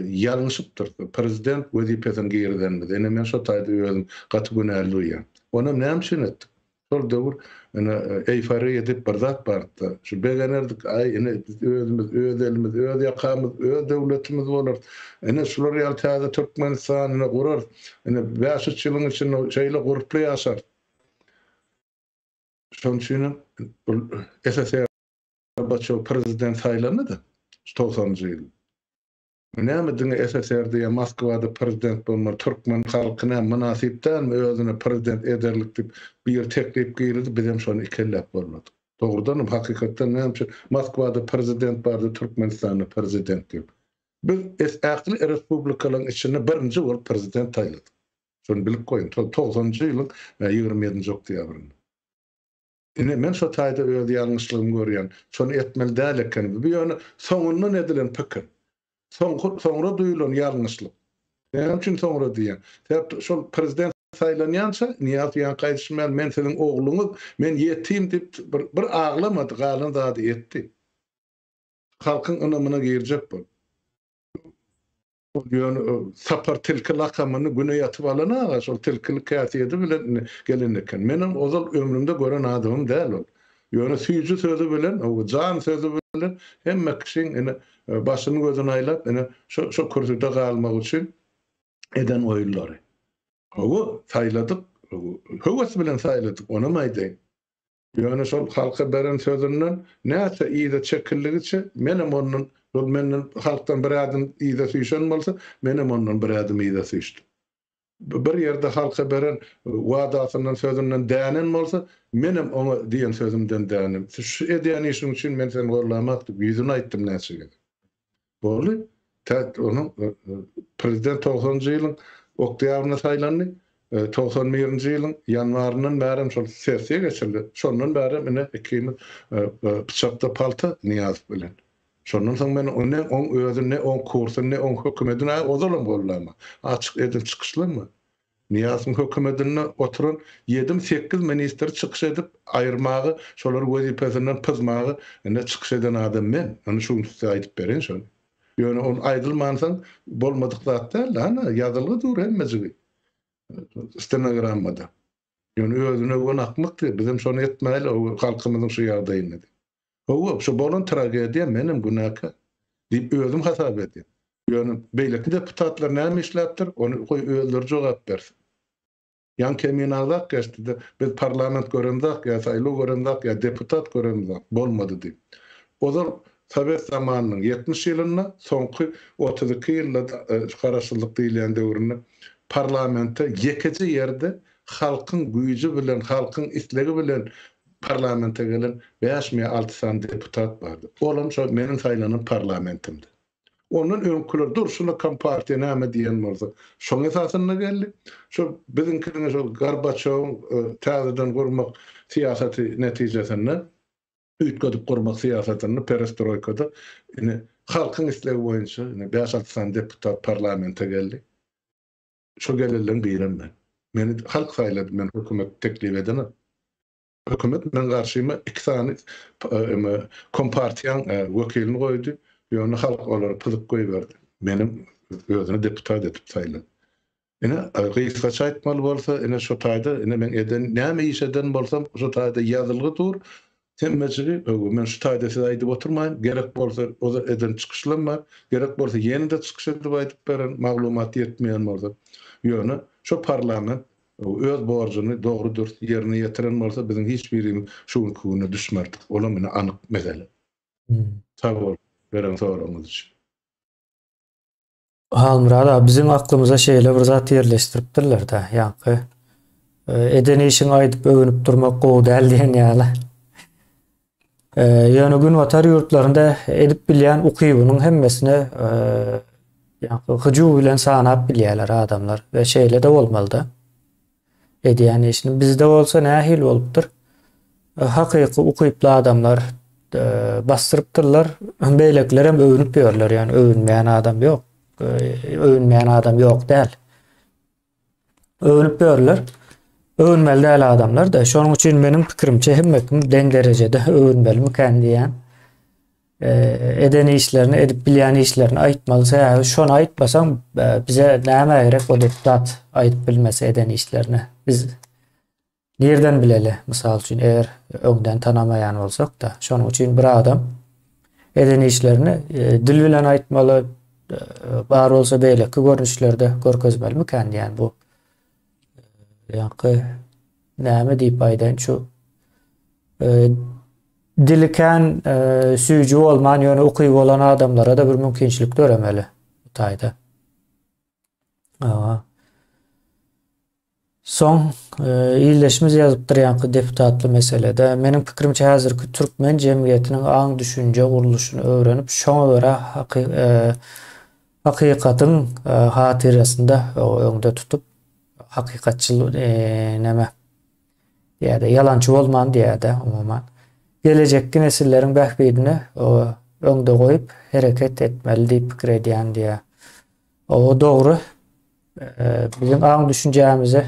ýalňyşypdyrys. Prezident wezipesini girizenimiz. Ine men şo taýda özüm gaty günäli duýýan. Onam näme üçin etdik? Şol döwür ine eýforiýa diýip bir zat bardy-da. Şu begenerdik, aý ine biz özümiz, öz elimiz, öz ýakamyz, öz döwletimiz bolarys. Ine şular ýaly täze Türkmenistan ine gurarys. Ine bäş-üç ýylyň içinde şeýle gurply ýaşarys. Şonuň üçinem ol SSR Gorbaçew prezident saýlandy-da şu togsanynjy ýylda. Näme diňe SSR-de ýa Moskwada prezident bolmaly, türkmen halky näme mynasyp dälmi özüne prezident ederlik diýip biri teklip girizdi, bizem şony ikelläp golladyk. Dogrudanam hakykatdan näme üçin Moskwada prezident bardy Türkmenistanda prezident ýok. Biz ähli respublikalaryň içinde birinji bolup prezident saýladyk. Şony bilip goýuň. Togsanynjy ýylyň 27-nji oktýabrynda. Ine, men şo taýda öz ýalňyşlygymy görýän. Şony etmeli däl ekenimiz. Bu ýöne soňundan edilen pikir. Soňky, soňra duýulan ýalňyşlyk. Näme üçin soňra diýýän? Sebäp şol prezident saýlanýança Nyýazow ýaňky aýdyşym ýaly men siziň ogluňyz, men ýetim diýip bir, bir aglamady, galan zady etdi. Halkyň ynamyna girjek bolup. Ol ýöne Sapar tilki lakamyny güne ýatyp alan aga, şol tilkilik häsiýeti bilen indi gelen eken. Menem ozal ömrümde gören adamym däl ol. Ýöne süýji sözi bilen, jan sözi bilen hemme kişiň ine başyny gözüni aýlap ine şo şo kürsüde galmak üçin eden oýunlary. Hawa, saýladyk, höwes bilen saýladyk, onam aýdaýyn. Ýöne şol halka beren sözünden näçe yza çekildigiçe, menem ondan, şol menden halkdan bir ädim yza süýşen bolsa, menem ondan bir ädim yza süýşdüm. Bir ýerde halka beren wadasyndan, sözünden dänen bolsa, menem oňa diýen sözümden dändim. Şu edýän işiň üçin men seni gollamak diýip, ýüzüne aýtdym näçe gezek. Boldy. Tä onuň prezident togsanynjy ýylyň oktýabrynda saýlandy. 91-nji ýylyň ýanwaryndan bärem şol sessiýa geçirildi. Şondan bärem ine ikimiz pyçakda palta Nyýazow bilen. Şondan soň men ne oň özüni, ne oň kursuny, ne oň hökümetini a ozalam gollama. Açyk eden çykyşlarym bar. Nyýazowyň hökümetinde oturan ýedim-sekiz ministri çykyş edip aýyrmaga, şolary wezipesinden pyzmaga ine çykyş eden adam men. Ony şu gün size aýdyp bereýin şony. Ýöne ol aýdylmansoň bolmadyk zat däl-de, hana ýazylgy dur hemmejigi stenogrammada. Ýöne özüni öwen akmak diýip, bizem şony etmäýli halkymyzyň şu ýagdaýynda diýip. Hawa, şu bolan tragediýa menem günäkär diýip özüm hasap edýän. Ýöne beýleki deputatlar näme işläpdir, ony goý özleri jogap bersin. Ýaňy Kemine agzap geçdi-de, biz parlament göremzok, ýa saýlaw göremzok, ýa deputat göremzok, bolmady diýip. Ozal sowet zamanynyň 70 ýylynda, soňky 32 ýylda garaşsyzlyk diýilýän döwründe parlamentde ýekeje ýerde halkyň güýji bilen, halkyň islegi bilen parlamente gelen bäşmi ýa alty sany deputat bardy. Olam şo meniň saýlanan parlamentimdi. Ondan öňküler durşuna kompartiýa näme diýen bolsa, şoň esasynda geldi. Şo biziňkiniň şo Gorbaçýowyň täzeden gurmak syýasaty netijesinde, üýtgedip gurmak syýasatynda, perestroýkada ine halkyň islegi boýunça ine bäş-alty sany deputat parlamente geldi. Şo gelenleň birem men. Meni halk saýlady, men hökümet teklip edenem. Hökümet meň garşyma iki sany kompartiýaň wekilini goýdy, ýöne halk olary pyzyp goýberdi. Menem özüni deputat edip saýlady. Ine, gysgaça aýtmaly bolsa, ine şo taýda, ine meň eden, näme iş eden bolsam, şo taýda ýazylgy dur. Hemmejigi, öwgi, men şu taýda size aýdyp oturmaýyn, gerek bolsa ozal eden çykyşlarym bar, gerek bolsa ýene-de çykyş edip aýdyp bererin, maglumat ýetmeýän bolsa. Ýöne şo parlament öz borjuny dogry-dürs ýerine ýetiren bolsa biziň hiç birimiz şu günki güne düşmerdik. Olam ine anyk mesele. Sag boluň beren soragyňyz üçin. Halmyrat aga, biziň aklymyza şeýle bir zat ýerleşdiripdirler-dä, ýaňky eden işiňi aýdyp öwünip durmak gowy däl diýen ýaly. Ýöne günbatar ýurtlarynda edip bilýän ukybynyň hemmesini ýaňky hyjuw bilen sanap bilýärler adamlar we şeýle-de bolmaly-da. Edýän işini. Bizde bolsa nähili bolupdyr? Hakyky ukyply adamlar basdyrypdyrlar. Beýlekiler hem öwünip ýörler. Ýani öwünmeýän adam ýok. Öwünmeýän adam ýok däl. Öwünip ýörler. Öwünmeli däl adamlar da. Şonuň üçin meniň pikirimçe hemme kim deň derejede öwünmelimikän diýýän. Eden işlerini, edip bilýän işlerini aýtmaly. Sebäbi şony aýtmasaň bize nämä gerek o deputat aýdyp bilmese eden işlerini. Biz nirden bileli? Mysal üçin eger öňden tanamaýan bolsak-da. Şonuň üçin bir adam eden işlerini dil bilen aýtmaly, bar bolsa beýleki görnüşlerde görkezmelimikän diýýän bu. Ýaňky näme diýip aýdaýyn şu Dili kän süýji bolman ýöne ukyby bolan adamlara-da bir mümkinçilik döremeli bu taýda. Awa. Soň ildeşimiz ýazypdyr ýaňky deputatly meselede. Meniň pikirimçe häzirki türkmen jemgyýetiniň aň-düşünje gurluşyny öwrenip, şoňa görä hakykatyň hatyrasynda öňde tutup, hakykatçyl neme Diýýär-de, ýalançy bolman diýýär-de, umuman. Gelejekki nesilleriň bähbidini öňde goýup hereket etmeli diýip pikir edýän diýýär. O dogry. Biziň aň-düşünjämizi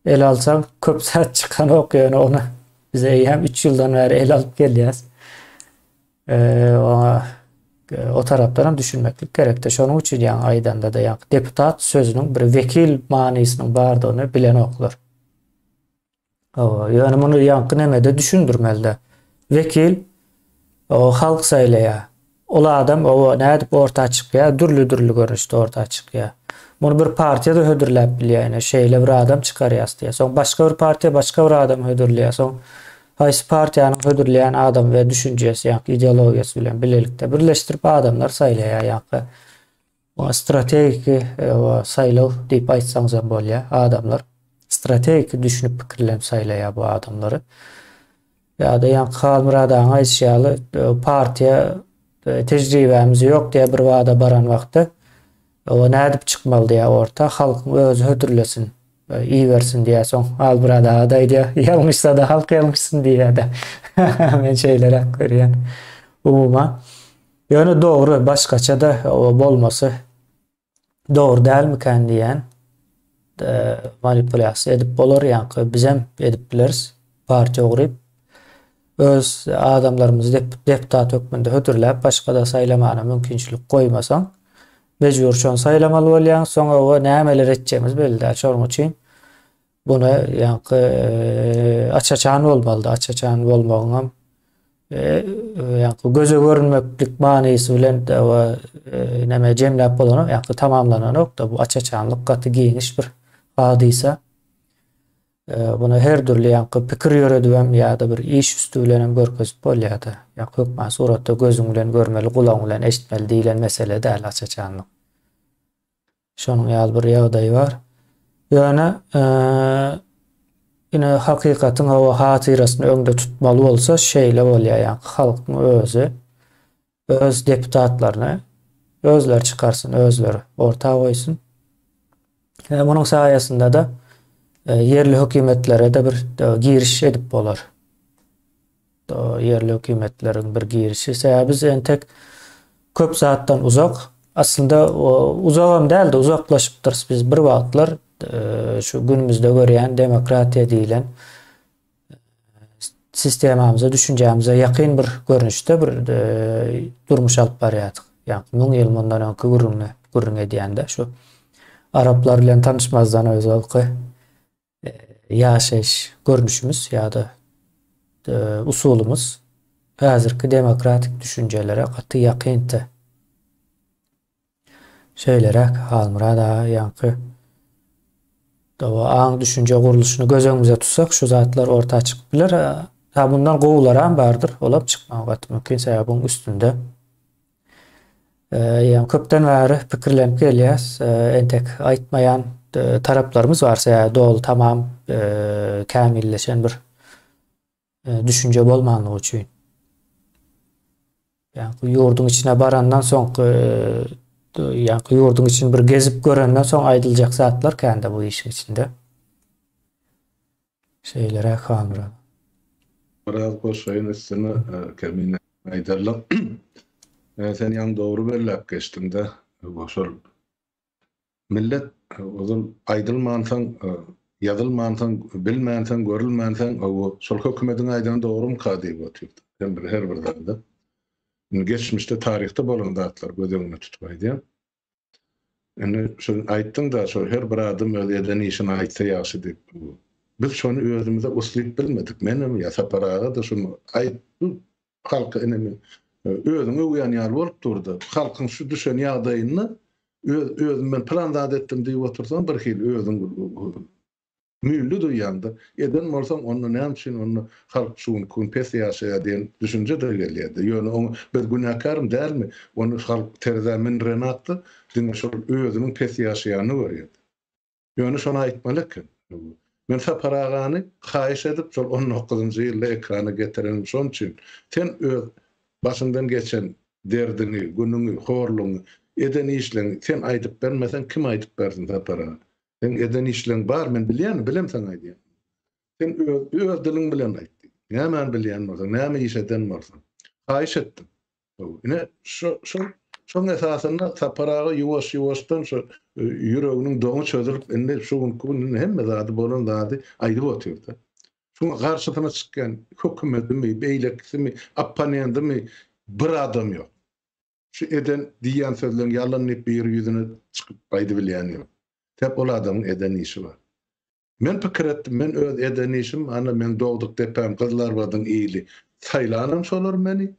ele alsaň köp zat çykanok, ýöne ony biz eýýäm 3 ýyldan bäri ele alyp gelýäs. Oňa o tarapdan hem düşünmeklik gerekdi. Şonuň üçin ýaňy aýdanda-da ýaňky deputat sözüniň bir wekil manysynyň bardygyny bilenoklar. Hawa, ýöne muny ýaňky nemede düşündirmeli-de. Wekil o halk saýlaýar. Ol adam oba nädip orta çykýar? Dürli-dürli görnüşde orta çykýar. Muny bir partiýa-da hödürläp bilýär, ine şeýle bir adam çykarýas diýýär. Soň başga bir partiýa başga bir adam hödürleýär. Soň haýsy partiýanyň hödürleýän adamy we düşünjesi, ýaňky ideologiýasy bilen bilelikde birleşdirip adamlar saýlaýar ýaňky. Muňa strategiki saýlaw diýip aýtsaňyz hem bolýar. Adamlar strategiki düşünip pikirlenip saýlaýar bu adamlary. Ýa-da ýaňky Halmyrat agaň aýdyşy ýaly partiýa tejribämiz ýok diýýär bir bada baran wagty. O nädip çykmaly diýýär orta, halkyň özi hödürlesin, ibersin diýýär. Soň Halmyrat aga-da aýdýar, ýalňyşsa-da halk ýalňyşsyn diýýär-de. Men şeýleräk görýän. Umuman. Ýöne dogry başgaça-da bolmasy dogry dälmikän diýýän. Manipulýasiýa edip bolar, ýaňky bizem edip bileris. Partiýa guryp öz adamlarymyzy deputat hökmünde hödürläp başga-da saýlamana mümkinçilik goýmasaň mejbur şony saýlamaly bolýaň. Soň oba nämeler etjegimiz belli däl. Şonuň üçin Buna ýaňky aç-açan bolmalydy. Aç-açan bolmagyňam ýaňky göze görünmeklik manysy bilen näme jemläp bolanok, ýaňky tamamlananok-da bu aç-açanlyk gaty giňiş bir hadysa. Buna her dürli ýaňky pikir ýöredibem ýa-da bir iş üsti bilenem görkezip bolýar-da. Ýaňky hökman suratda gözüň bilen görmeli, gulagyň bilen eşitmeli diýlen mesele däl aç-açanlyk. Şonuň ýaly bir ýagdaý bar. Ýöne ine hakykatyň hawa hatyrasyny öňde tutmaly bolsa şeýle bolýar, ýaňky halkyň özi öz deputatlaryny özleri çykarsyn, özleri orta goýsun. Munuň saýasynda-da ýerli hökümetlere-de bir giriş edip bolar. Ýerli hökümetleriň bir girişi. Sebäbi biz entek köp zatdan uzak. Aslynda uzagam däldi, uzaklaşypdyrys biz bir wagtlar e, şu günümizde görýän demokratiýa diýlen e, sistemamyza, düşünjämize ýakyn bir görnüşde bir e, durmuş alyp barýardyk. Ýagny 1000 ýyl mundan öňki gürrüňi gürrüň edýände şu araplar bilen tanyşmazdan özalky ýaşaýyş görnüşimiz ýa-da usulymyz häzirki demokratik düşünjelere gaty ýakyndy. Şeýleräk Halmyrat aga ýaňky aň düşünje gurluşyny göz öňümize tutsak şu zatlar orta çykyp biler. Ha bundan gowularam bardyr. Olam çykmagy gaty mümkin sebäbi buň üstünde Ýa köpden bäri pikirlenip gelýäs. Entek aýtmaýan taraplarymyz bar. Sebäbi doly tamam kämilleşen bir düşünje bolmanlygy üçin. Ýa ýurduň içine barandan soňky ýa ýurduň içini bir gezip görenden soň aýdyljak zatlar kände bu işiň içinde. Şeýleräk Halmyrat. Biraz goşaýyn üstüne Kemine aýdarlyk. Sen ýaňy dogry belläp geçdiňde şol millet ozal aýdylmansoň ýazylmansoň bilmänsoň görülmänsoň şol hökümediň aýdany dogrumyka diýip otyrdy. Hem bir her bir zada. Indi geçmişde taryhda bolan zatlary göz öňünde tutup aýdýan. Indi şu aýtdyň-da, şo her bir adam öz eden işini aýtsa ýagşy diýip. Biz şony özümize uslyp bilmedik. Menem ýa Sapar aga-da şuny aýt, bu halka ine men özüňi öwýän ýaly bolup dur-da. Halkyň şu düşen ýagdaýynda öz özüm men pylan zat etdim diýip otursaň birhili özüň Müýnli duýýaňda, eden bolsaň onda näme üçin onda halk şu günki gün pes ýaşaýar diýen düşünje-de gelýärdi. Ýöne oňa biz günäkärmi dälmi, ony halk terezä mündirenakda diňe şol özüniň pes ýaşaýanyny görýärdi. Ýöne şony aýtmaly eken. Men Sapar agany haýyş edip şol on dokuzynjy ýylda ekrana getirenim şon üçin. Sen öz başyňdan geçen derdiňi, günüňi, horlugyňy, eden işleňi sen aýdyp bermeseň kim aýdyp bersin Sapar aga. Seň eden işleň bar, men bilýän, bilemsoň aýdýan. Sen öz, öz diliň bilen aýt diýip. Nämäni bilýän bolsaň, näme iş eden bolsaň. Haýyş etdim. Ine, şo, şo, şoň esasynda Sapar aga ýuwaş-ýuwaşdan şo e, ýüreginiň doňy çözülip, indi şu günki gün indi hemme zady bolan zady aýdyp otyrdy. Şuňa garşysyna çykýan hökümedimi, beýlekisimi, opponentimi bir adam ýok. Şu eden diýýän sözleň ýalan diýip biri ýüzüne çykyp aýdybilýäni ýok. Sebäp ol adamyň eden işi bar. Men pikir etdim, men öz eden işim, ana meň dogduk depäm Gyzylarbadyň ili. Saýlanam şolar meni.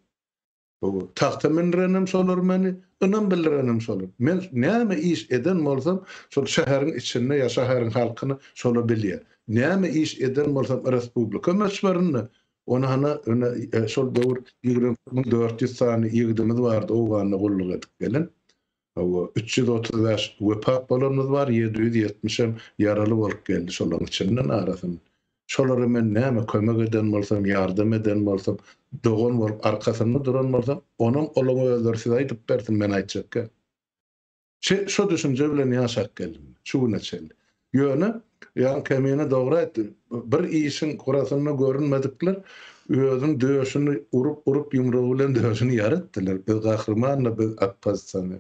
Tagta mündirenem şolar meni, ynam bildirenem şolar. Men näme iş eden bolsam, şol şäheriň içinde ýa şäheriň halkyny şolar bilýär. Näme iş eden bolsam respublika möçberinde, Ony hana öne şol döwür 20400 sany ýigidimiz bardy Owganda gulluk edip gelen. Hawa, 335 wepat bolanymyz bar, 770 hem ýaraly bolup geldi şolaryň içinden arasynda. Şolara men näme kömek eden bolsam, ýardam eden bolsam, dogan bolup arkasynda duran bolsam, onam olaň özleri size aýdyp bersin, men aýtjak däl. Şe, şo düşünje bilen ýaşap geldim men, şu güne çenli. Ýöne, ýaňy Kemine dogry aýtdy, bir işiň gyrasynda görünmedikler. Özüniň döşüni urup-urup ýumrugy bilen döşüni ýara etdiler. Biz gahryman-da biz oppozisioner.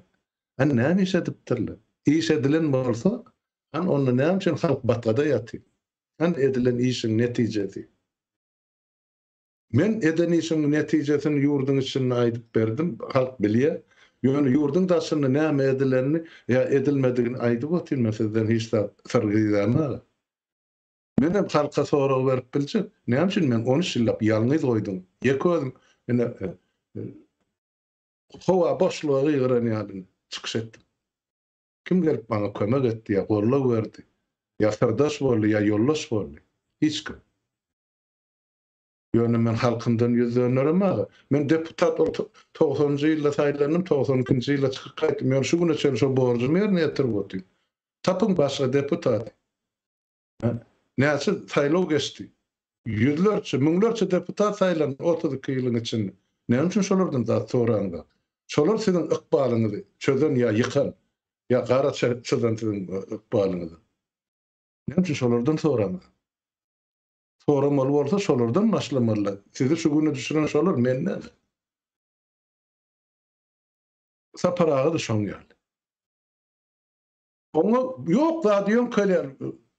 Hany näme iş edipdirler? Iş edilen bolsa, hany onda näme üçin halk batgada ýatyr? Hany edilen işiň netijesi? Men eden işiň netijesini ýurduň içinde aýdyp berdim, halk bilýär. Ýöne ýurduň daşynda näme edilenini ýa edilmedigini aýdyp otyryn men sizden hiç zat syr gizlemok. Menem halka sorag berip biljek, näme üçin meni 13 ýyllap ýalňyz goýduň, ýeke özüm ine howa boşluga gygyran ýaly çykyş etdim. Kim gelip maňa kömek etdi ýa goldaw berdi, ýa syrdaş boldy, ýa ýoldaş boldy? Hiç kim. Ýöne men halkymdan ýüz dönderem aga. Men deputat ol togsanynjy ýylda saýlandym, 92-nji ýylda çykyp gaýtdym. Ýöne şu güne çenli şo borjumy ýerine ýetirip otyryn. Tapyň başga deputaty. Näçe saýlaw geçdi? Ýüzlerçe, müňlerçe deputat saýlandy 32 ýylyň içinde. Näme üçin şolardan zat soraňzok? Şolar siziň ykbalyňyzy çözen ýa ýykan, ýa gara çyzan siziň ykbalyňyzy. Näme üçin şolardan soraňzok? Soramaly bolsa şolardan başlamalylar. Sizi şu güne düşüren şolar, men däl. Sapar aga-da şoň ýaly. Oňa ýok zady ýöňkelýär.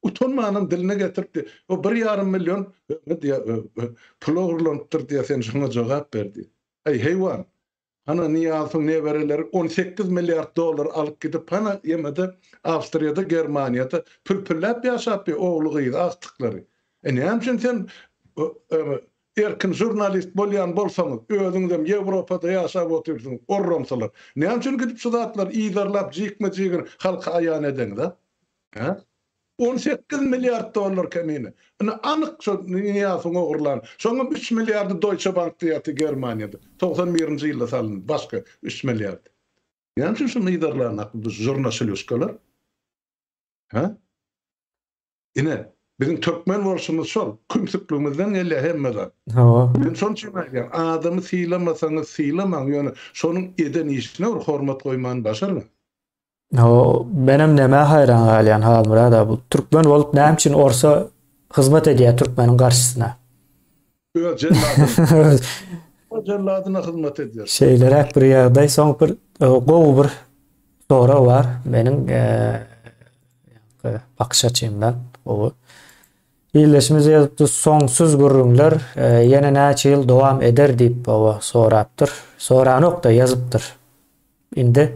Utanmanam diline getiripdi. O bir ýarym million diýýär, pul ogurlanypdyr diýýär, sen şoňa jogap ber diýýär. Eý, heýwan! Hana Nyýazowyň nebereleri 18 milliard dollar alyp gidip hana ýemede Awstriýada Germaniýada pülpülläp ýaşap ýör ogly gyzy agtyklary. E näme üçin sen erkin žurnalist bolýan bolsaňyz özüňizem Ýewropada ýaşap otyrsyňyz orramsylar. Näme üçin gidip şu zatlary yzarlap jikme jigini halka aýan edeňiz a? Hä? 18 milliard dollar kemine. Ine anyk şo Nyýazowyň ogurlan. Şoňam 3 milliardy Deutsche Bankda ýaty Germaniýada. 91-nji ýylda salyndy başga 3 milliard. Näme üçin şuny yzarlanok bu žurnaşylýuşkalar? Hä? Ine, biziň türkmen bolşumyz şol. Kümsükligimizden gelýär hemme zat. Hawa. Men şonuň üçin aýdýan, adamy sylamasaňyz sylamaň, ýöne şonuň eden işine bir hormat goýmany başaryň. Hawa, menem nämä haýran galýan Halmyrat aga, bu türkmen bolup näme üçin orsa hyzmat edýär türkmeniň garşysyna? Öz jelladyna. Öz jelladyna hyzmat edýär. Şeýleräk bir ýagdaý, soň bir e, gowy bir sorag bar meniň e, bakyş açymdan gowy. Ildeşimiz ýazypdy, soňsuz gürrüňler e, ýene näçe ýyl dowam eder diýip oba sorapdyr. Soranok-da ýazypdyr. Indi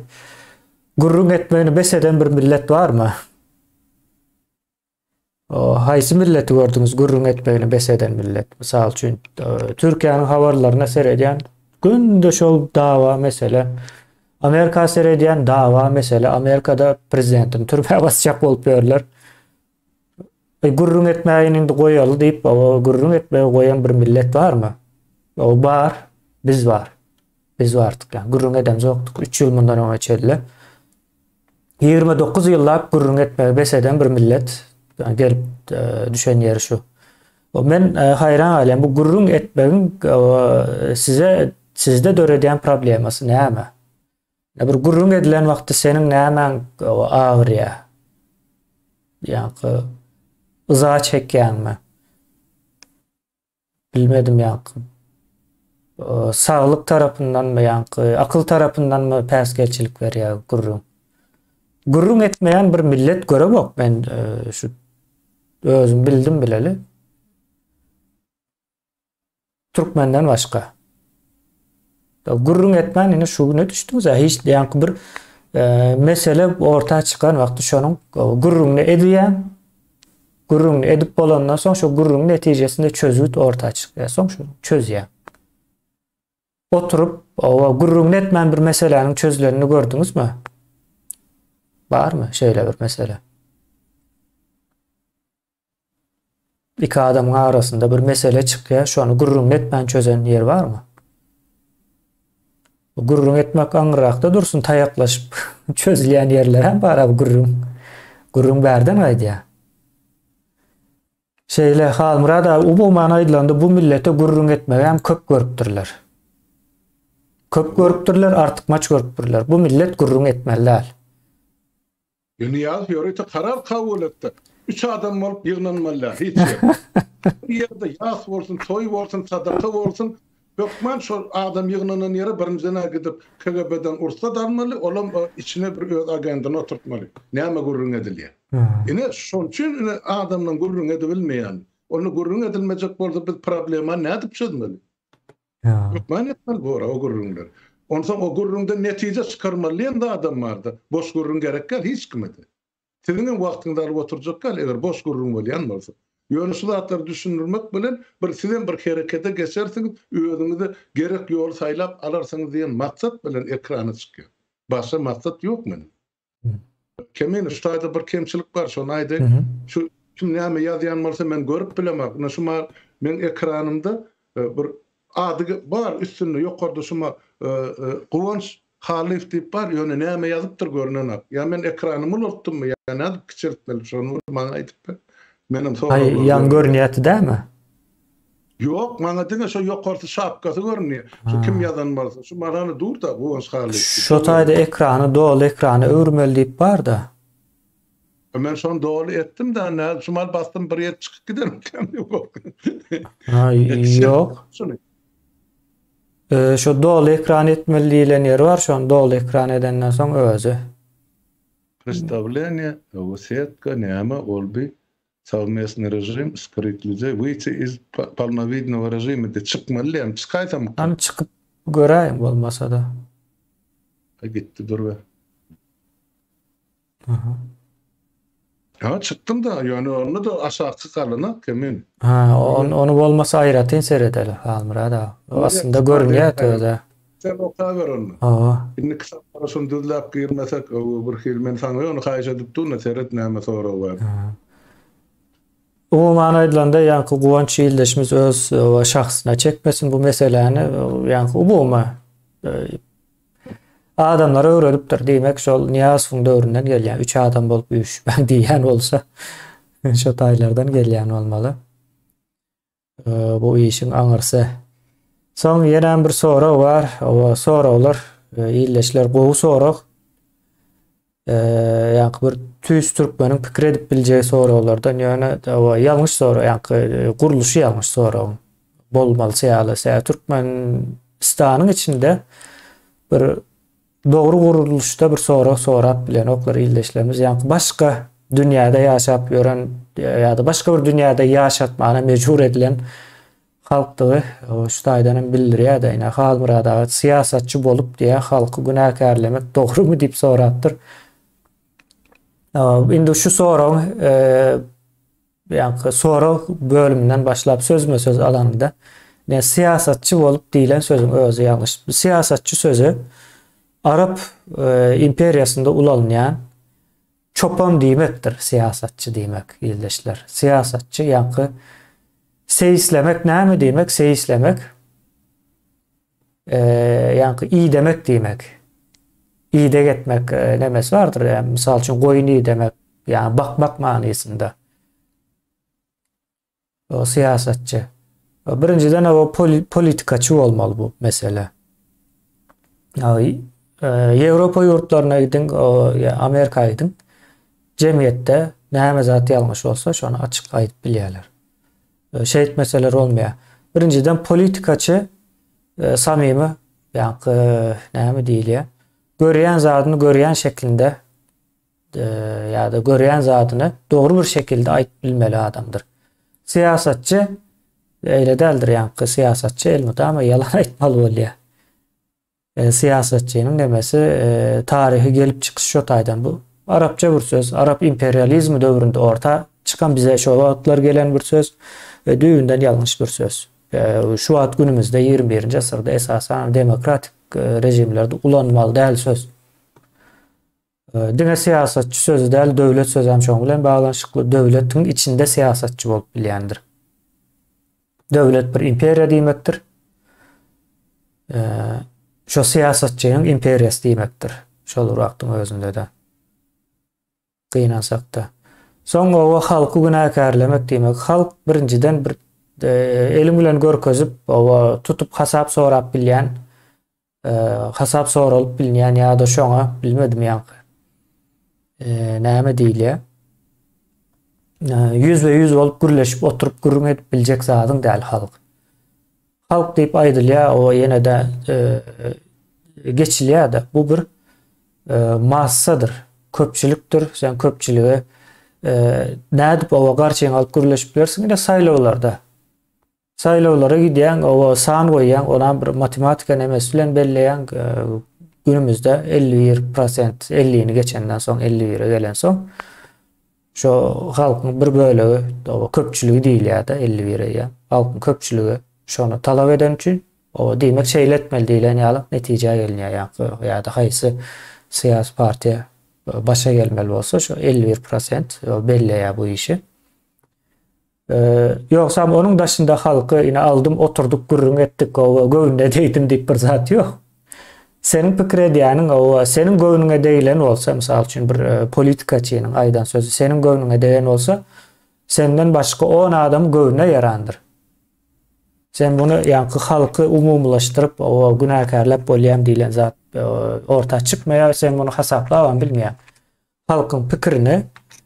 gürrüň etmegini bes eden bir millet barmy? O, haýsy milleti gördüňiz gürrüň etmegini bes eden millet? Mysal üçin, e, Türkiýäniň habarlaryna seredýän günde şol dawa mesele. Amerika seredýän dawa mesele. Amerikada prezidentini türmä basjak bolup ýörler. E, gürrüň etmägin indi goýaly diýip, o gürrüň etmegi goýan bir millet barmy? O bar, biz bar. Biz bardyk ýa, gürrüň edemzokdyk 3 ýyl mundan öňe çenli. 29 ýyllap gürrüň etmegi bes eden bir millet gelip e, düşen ýeri şu. O men e, haýran galýan bu gürrüň etmegiň e, size sizde döredýän problemasy näme? Ýa bir gürrüň edilen wagtda seniň nämäň agyrýar? Ýaňky yza çekýäňmi? Bilmedim ýaňky. Saglyk tarapyndanmy ýaňky, akyl tarapyndanmy päsgelçilik berýär gürrüň? Gürrüň etmeýän bir millet göremok men şu özüm bildim bileli. Türkmenden başga. Gürrüň etmän ine şu güne düşdüňiz. Hiç ýaňky bir e, mesele orta çykan wagty şonuň e, gürrüňini edýän. Gürrüňini edip bolandan soň şo gürrüň netijesinde çözgüt orta çykýar. Soň şony çözýär. Oturyp, owa gürrüňini etmän bir meseläniň çözülenini gördüňizmi? Barmy şeýle bir mesele? Iki adamyň arasynda bir mesele çykýar, şony gürrüňini etmän çözen ýer barmy? Bu gürrüň etmek aňryrakda dursun, taýaklaşyp çözülýän ýerler hem bar, bu gürrüň. Gürrüň bärden gaýdýar. Şeýle Halmyrat aga umuman aýdylanda bu millete gürrüň etmegi hem köp görüpdirler. Köp görüpdirler, artykmaç görüpdirler. Bu millet gürrüň etmeli däl. Nyýazow ýörite karar kabul etdi. Üç adam bolup ýygnanmaly däl hiç ýerde. Bir ýerde ýas bolsun, toý bolsun, sadaka bolsun, hökman şol adam ýygnanan ýere birinjiden-ä gidip KGB-den rugsat almaly, olam içine bir öz agendyny oturtmaly. Näme gürrüň edilýär. Ine, şonuň üçin ine adamlaryň gürrüň edibilmeýäni. Onda gürrüň edilmejek bolsa biz problemany nädip çözmeli? Hökman etmeli bor o gürrüňleri. Onsoň o gürrüňden netije çykarmaly diýen zadam barda. Boş gürrüň gerek däl hiç kime-de. Siziň hem wagtyňyzy alyp oturjak däl eger boş gürrüň bolýan bolsa. Ýöne şu zatlary düşündirmek bilen bir sizem bir herekete geçersiňiz, özüňize gerek ýoly saýlap alarsyňyz diýen maksat bilen ekrana çykýan. Başga maksat ýok meniň. Kemine şu taýda bir kemçilik bar şony aýdaýyn. Şu kim näme ýazýan bolsa men görüp bilemok. Ine şu mal meň ekranymda bir ady bar üstünde ýokarda şuma Guwanç Hallyýew diýip bar ýöne näme ýazypdyr görnenok. Ýa men ekranymy ulaltdymmy ýa nädip kiçeltmeli şony bir maňa aýdyp ber. Menem soraglary. Ýaň görünýäti dämi? Ýok, maňa diňe şo ýokarsy şapkasy görünýär. Şu kim ýazan bolsa, şu marany dur-da, Guwanç Hallyýew. Şo taýda ekrany doly ekrana öwürmeli diýip bar-da. Men şony doly etdim-de, nä, şu mal basdym bir ýer çykyp gidermikäm diýip gorkdum. Ha, ýok. Şuny. Şo doly ekran etmeli diýlen ýeri bar, şony doly ekran edenden soň özi. Predstavleniýe, setka, näme ol bi? Sowmestnyý režim, skryt ľudey, wyýti iz polnowidnogo režima diýip çykmaly diýýän, çykaýsamyka? Hany çykyp göräýiň bolmasa-da. Aý gitdi dur be. Aha. Ha çykdym da, ýöne onda-da aşaky galynak kemin. Ha, ony bolmasa aýratyn seredeli Halmyrat aga. Aslynda görünýär özä. Sen okaber onda. Hawa. Indiki sapara şuny düzläp girmesek, bir hili men saňa ýöne haýyş edip durun, seret näme sorag bar. Umuman aýdylanda, ýaňky Guwanç ildeşimiz öz şahsyna çekmesin bu meseläni, ýaňky umumy adamlara öwredipdir. Diýmek, şol Nyýazowyň döwründen gelýän, üç adam bolup üýşmäň diýýän bolsa, şo taýlardan gelýän bolmaly. Bu işiň aňyrsy. Soň ýenem bir sorag bar. O soraglar e, ildeşler gowy sorag. E, ýaňky bir tüýs türkmeniň pikir edip biljegi soraglardan ýöne o ýalňyş sorag, ýaňky e, gurluşy ýalňyş soragyň bolmalysy ýaly. Sebäbi Türkmenistanyň içinde bir Dogry gurluşda bir sorag sorap bilenoklar ildeşlerimiz. Ýaňky başga dünýäde ýaşap ýören ýa-da başga bir dünýäde ýaşatmana mejbur edilen halkdygy şu taýdan hem bildirýär-de. Ine Halmyrat aga syýasatçy bolup diýýär, halky günäkärlemek dogrymy diýip sorapdyr. Indi şu soragyň Ýaňky sorag bölüminden başlap sözme-söz alanyňda, ne syýasatçy bolup diýlen sözüň özi ýalňyş. Bu syýasatçy sözi Arap e, imperiýasynda ulanylýan çopan diýmekdir, syýasatçy diýmek, ildeşler. Syýasatçy ýaňky seýislemek näme diýmek? Seýislemek ýaňky idemek diýmek. Ideg etmek nemesi bardyr. Ýa mysal üçin goýun idemek, ýa bakmak manysynda. O syýasatçy. Birinjiden o politikaçy bolmaly bu mesele. Ýewropa ýurtlaryna gidiň, Amerika gidiň. Jemgyýetde näme zat ýalňyş bolsa, şony açyk aýdyp bilýärler. Şeýtmeseler bolmaýar. Birinjiden politikaçy samimi, ýaňky näme diýilýär? Görýän zadyny görýän şeklinde ýa-da görýän zadyny dogry bir şekilde aýdyp bilmeli adamdyr. Syýasatçy eýle däldir, ýaňky syýasatçy elmydama ýalan aýtmaly bolýar. Syýasatçynyň nemesi taryhy gelip çykyşy şo taýdan bu arapça bir söz, arap imperializmi döwründe orta çykan bize şo wagtlar gelen bir söz we düýbünden ýalňyş bir söz. Şu wagt günümizde 21-nji asyrda esasan demokratik režimlerde ulanmaly däl söz. Diňe syýasatçy sözi däl, döwlet sözi hem şoň bilen baglanyşykly. Döwletiň içinde syýasatçy bolup bilýändir. Döwlet bir imperiýa diýmekdir. Şo syýasatçynyň imperiýasy diýmekdir. Şol bir wagtyň özünde-de. Gynansakda. Soň oba halky günäkärlemek diýmek. Halk birinjiden bir eliň bilen görkezip, oba tutup hasap sorap bilýän hasap soralyp bilinýän ýa-da şoňa bilmedim ýaňky. Näme diýilýär? Ýüzbe-ýüz bolup gürleşip oturyp gürrüň edip biljek zadyň däl halk. Halk diýip aýdylýar, o ýene-de geçilýär-de. Bu bir massadyr, köpçülikdir. Sen köpçülige nädip oba garşyňa alyp gürleşip bilersiň? Ine saýlawlarda. Saýlawlara gidýäň, oba san goýýaň, onam bir matematika nemesi bilen belleýäň. Günümizde 51 prosent, 50-ni geçenden soň, 51-e gelensoň Şo halkyň bir bölegi, oba köpçüligi diýilýär-de, 51 eýýäm. Halkyň köpçüligi şony talap eden üçin, oba diýmek şeýle etmeli diýlen ýaly netijä gelinýär ýaňky ýa-da haýsy syýasy partiýa başa gelmeli bolsa, şo 51 prosent belleýär bu işi. Ýogsam onuň daşynda halky ine aldym oturdyk gürrüň etdik oba göwnüne degdim diýip bir zat ýok. Seniň pikir edýäniň oba seniň göwnüňe degilen bolsa mysal üçin bir e, politikaçynyň aýdan sözi seniň göwnüňe degen bolsa senden başga 10 adam göwnüne ýarandyr. Sen muny ýaňky halky umumylaşdyryp oba günäkärläp bolýan diýlen zat e, orta çykmaýar sen muny hasaplabam bilmeýäň. Halkyň pikirini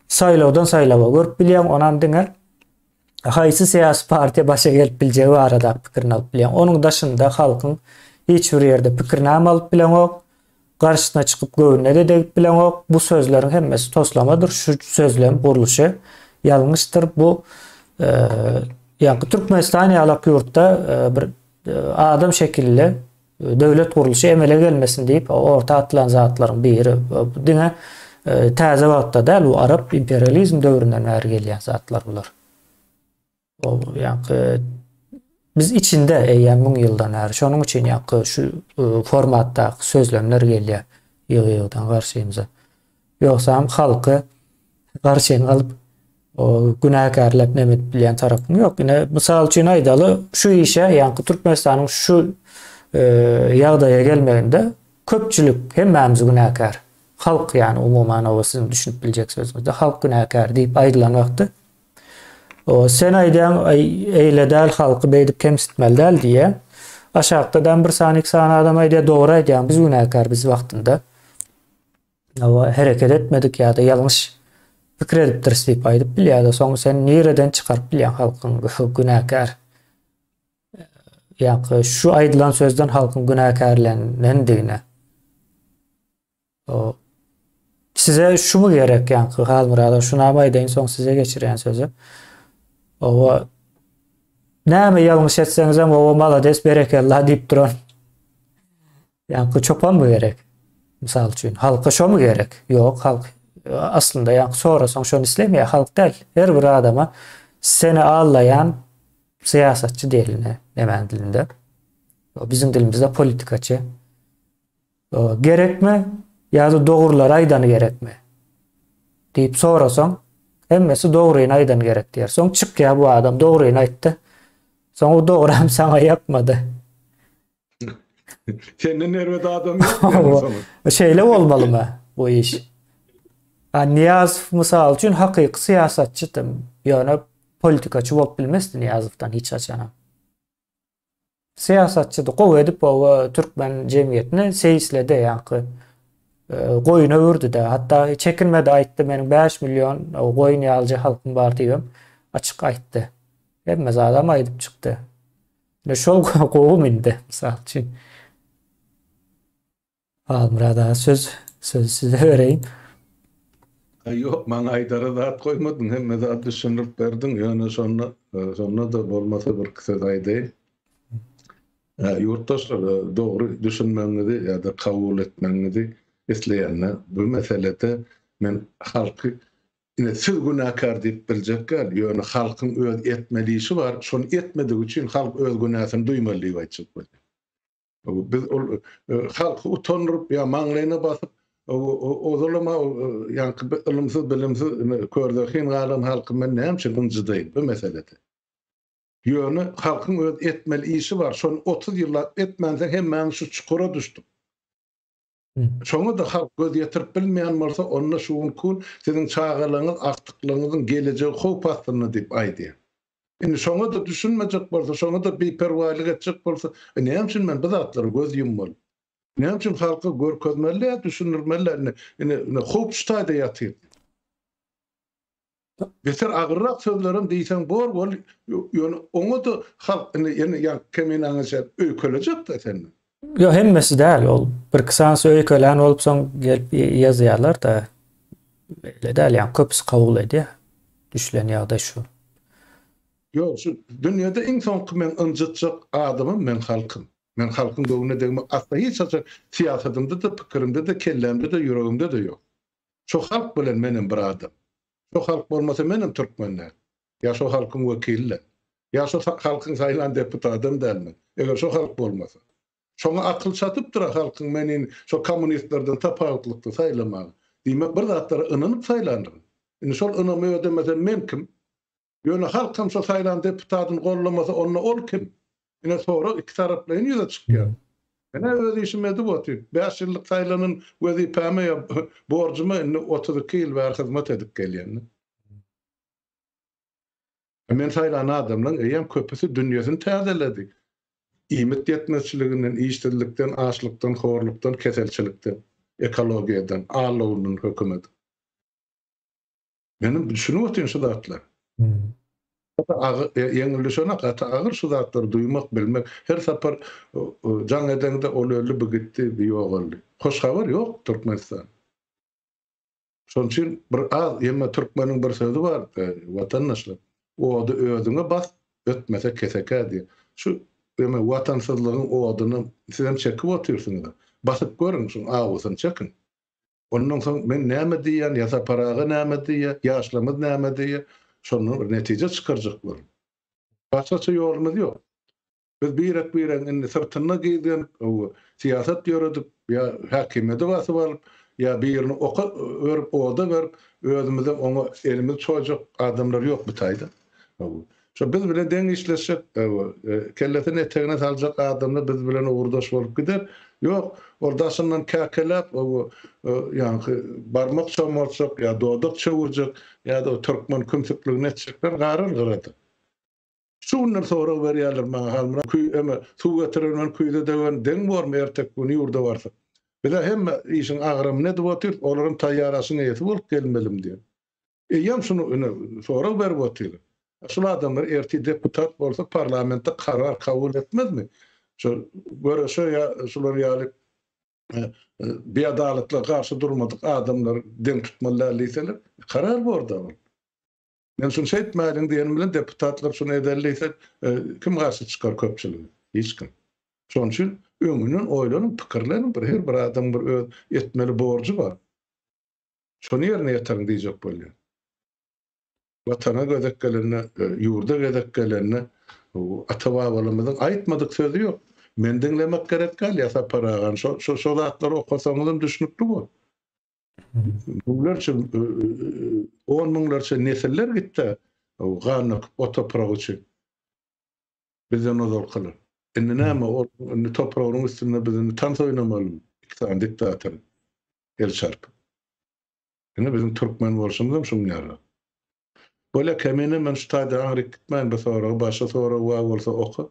saýlawdan saýlawa görüp bilýäň, onam diňe haýsy syýasy partiýa başa gelip biljegi barada pikirini alyp bilýäň. Onuň daşynda halkyň hiç bir ýerde pikirini hem alyp bileňok, garşysyna çykyp göwnüne-de degip bileňok. Bu sözleriň hemmesi toslamadyr, şu sözlem gurluşy ýalňyşdyr. Bu ýaňky Türkmenistan ýalak ýurtda bir adam şekilli Döwlet gurluşy emele gelmesin diýip orta atylan zatlaryň biri. Bu diňe täze wagtda däl, bu arap imperializm döwründen bäri gelýän zatlar bular. O ýaňky biz içinde eýýäm müň ýyldan bäri. Şonuň üçin ýaňky şu formatdaky sözlemler gelýär ýygy-ýygydan garşymyza. Ýogsam halky garşyňa alyp o günäkärläp näme edip bilýän tarapyň ýok. Ine mysal üçin aýdaly, şu işe, ýaňky Türkmenistanyň şu e, ýagdaýa gelmeginde köpçülik hemmämiz günäkär. Halk ýani umuman o siziň düşünip biljek sözüňizde halk günäkär diýip aýdylan wagty o sen aýdýaň eýle däl halky beýdip kemsitmeli däl diýýär. Aşakda da bir sany iki sany adam aýdýar dogry aýdýaň biz günäkär biz wagtynda. Hawa, hereket etmedik ýa-da ýalňyş pikir edipdiris diýip aýdyp bilýär-de, soň sen nireden çykaryp bilýäň halkyň günäkär ýa-da şu aýdylan sözden halkyň günäkärlenendigine. O size şumy gerek ýaňky Halmyrat aga, şunam aýdaýyn, soň size geçirýän sözi. Owa näme ýalňyş etseňizem owa malades berekella diýip duran Ýaňky çopanmy gerek? Mysal üçin, halka şomy gerek? Ýok, halk aslynda ýaňky sorasaň şony islemeýär, halk däl. Her bir adama seni aldaýan syýasatçy diýeli, nämäň dilinde? Biziň dilimizde politikaçy. Gerekmi ýa-da dogrulary aýdany gerekmi? diýip sorasaň, hemmesi dogryny aýdany gerek diýer. Soň çykýar bu adam dogryny aýtdy. Soň o dogram saňa ýakmady. Senden erbet adam ýok. Şeýle bolmalymy bu iş? A Niýazow mysal üçin hakyky syýasatçydy. Ýöne politikaçy bolup bilmezdi Niýazowdan hiç haçanam. Syýasatçydy. Gowy edip o türkmen jemgyýetini seýisledi ýaňky e, goýuna öwürdi-de. Hatda çekinmedi aýtdy meniň 5 million goýun ýalyja halkym bar diýibem açyk aýtdy. Hemme zadam aýdyp çykdy. Ine şol gowy indi mysal üçin. Halmyrat aga söz sözi size bereýin. Ýok, maňa aýdara zat goýmadyň, hemme zady düşündirip berdiň, ýöne şonda şonda-da bolmasa bir iki söz aýdaýyn. Ýurtdaşlar, dogry düşünmegiňizi ýa-da kabul etmegiňizi isleýän. Bu meselede men halky Ine, siz günäkär diýip biljek däl, ýöne halkyň öz etmeli işi bar, şony etmedigi üçin halk öz günäsini duýmaly diýip aýtjak bolýan. Biz ol halky utandyryp ýa maňlaýyna basyp, ozalam ýaňky ylymsyz, bilimsiz, körzehin galan halky men näme üçin ynjydaýyn bu meselede. Ýöne halkyň öz etmeli işi bar, şony 30 ýyllap etmänsoň hemmämiz şu çukura düşdük. Şoňa-da halk göz ýetirip bilmeýän bolsa, onda şu günki gün siziň çagalaryňyz, agtyklaryňyzyň gelejegi howp astynda diýip aýdýar. Indi şoňa-da düşünmejek bolsa, şoňa-da biperwaýlyk etjek bolsa, e, näme üçin men bu zatlara göz ýummaly? Näme üçin halka görkezmeli däl, düşündirmeli däl, indi, indi, indi howp şu taýda ýatyr diýip. Beter agyrrak sözlerem diýseň bor bol, ýöne oňa-da halk indi ýene ýaňky Keminaňa çen öýkelejek-dä senden. Ýok hemmesi däl ol birki sanysy öýkelän bolup soň gelip ýazýarlar-da. Beýle däl ýa köpüsi kabul edýär. Düşülen ýagdaý şu. Ýok şu dünýede iň soňky meň ynjytjak adamym meň halkym. Men halkyň göwnüne degmek asla hiç haçan syýasatymda-da, pikirimde-de, kellämde-de, ýüregimde-de ýok. Şo halk bilen menem bir adam. Şo halk bolmasa menem türkmen däl. Ýa şo halkyň wekili däl. Ýa şo halkyň saýlan deputadam däl men. Eger şo halk bolmasa. Şoňa akyl çatypdyr-a halkyň meni şo kommunistlerden tapawutlykda saýlamaga. Diýmek bir zatlara ynanyp saýlandyryn. Indi şol ynamy ödemesem men kim? Ýöne halkam şo saýlan deputadyny gollamasa onda ol kim? Ine sorag ikitaraplaýyn ýüze çykýar. Men-ä öz işimi edip otyryn. Bäş ýyllyk saýlanan wezipäme ýa borjuma indi 32 ýyl bäri hyzmat edip gelýän. Men saýlan adamlaryň eýýäm köpüsi dünýesini täzeledi. Iýmit ýetmezçiliginden, işsizlikden, açlykdan, horlukdan, keselçilikden, ekologiýadan, allawyndan hökümet. Menem düşünip otyryn şu zatlara. Gaty agyr, ýeňil düşenok, gaty agyr şu zatlary duýmak, bilmek. Her sapar jaň edeňde ol öldi, bu gitdi, bu ýogaldy. Hoş habar ýok Türkmenistan. Şonuň üçin bir az, ýeme türkmeniň bir sözi bar, watandaşlar. Ody özüňe bas, ötmese kesekä diýýär. Şu ýeme watansyzlygyň oduny sizem çekip otyrsyňyz. Basyp görüň, şuň awusyny çekiň. Ondan soň men näme diýýän, ýa Sapar aga näme diýýär, ýaşlarymyz näme diýýär, şondan bir netije çykarjak boluň. Başgaça ýolumyz ýok. Biz birek-biregiň indi syrtynda gizlenip, syýasat ýöredip, ýa häkimiýeti basyp alyp, ýa birini oka berip, oda berip, özümizem oňa elimizi çoýjak adamlar ýok bu taýda. Şo biz bilen deň işleşjek, kellesini etegine saljak adamlar biz bilen ugurdaş bolup gider. Ýok, ol daşyndan käkeläp, ýaňky barmak çomaltjak ýa dodak çöwürjek ýa-da türkmen kümsükligini etjekler garar gyrada. Şu günler sorag berýärler maňa, Halmyrat, küý, eme, suw getiren bilen küýze döwen deň bormy erteki gün ýurda barsak? Biz-ä hemme işiň agramyny edip otyrys, olaram taýýar aşyň eýesi bolup gelmelimi diýen. Eýýäm şuny ine sorag berip otyr. Şul adamlar ertir deputat bolsa parlamentde karar kabul etmezmi? Şu göreşe ýa şular ýaly biadalatlyga garşy durmadyk adamlary deň tutmaly däl diýseler, karar borda ol. Men şuny şeýtmäliň diýenim bilen deputatlar şuny edeli diýse, kim garşy çykar köpçülige? Hiç kim. Şonuň üçin öňünden oýlanyň, pikirleniň bir her bir adamyň bir öz etmeli borjy bar. Şony ýerine ýetiriň diýjek bolýan. Watana gezek gelende, ýurda gezek gelende ata-babalarymyzyň aýtmadyk sözi ýok. Men diňlemek gerek däl ýa Sapar agany. Şo şo şo zatlary okasaňyzam düşnükli bor. Müňlerçe, on müňlerçe nesiller gitdi gan döküp o toprak üçin. Bizden ozalkylar. Indi näme ol indi topragynyň üstünde biz indi tans oýnamalymy? Iki sany diktator. El çarpyp. Ine biziň türkmen bolşumyzam şuň ýaly. Bolýa Kemine men şu taýda aňryk gitmäýin bu soragy başga sorag bar bolsa oka.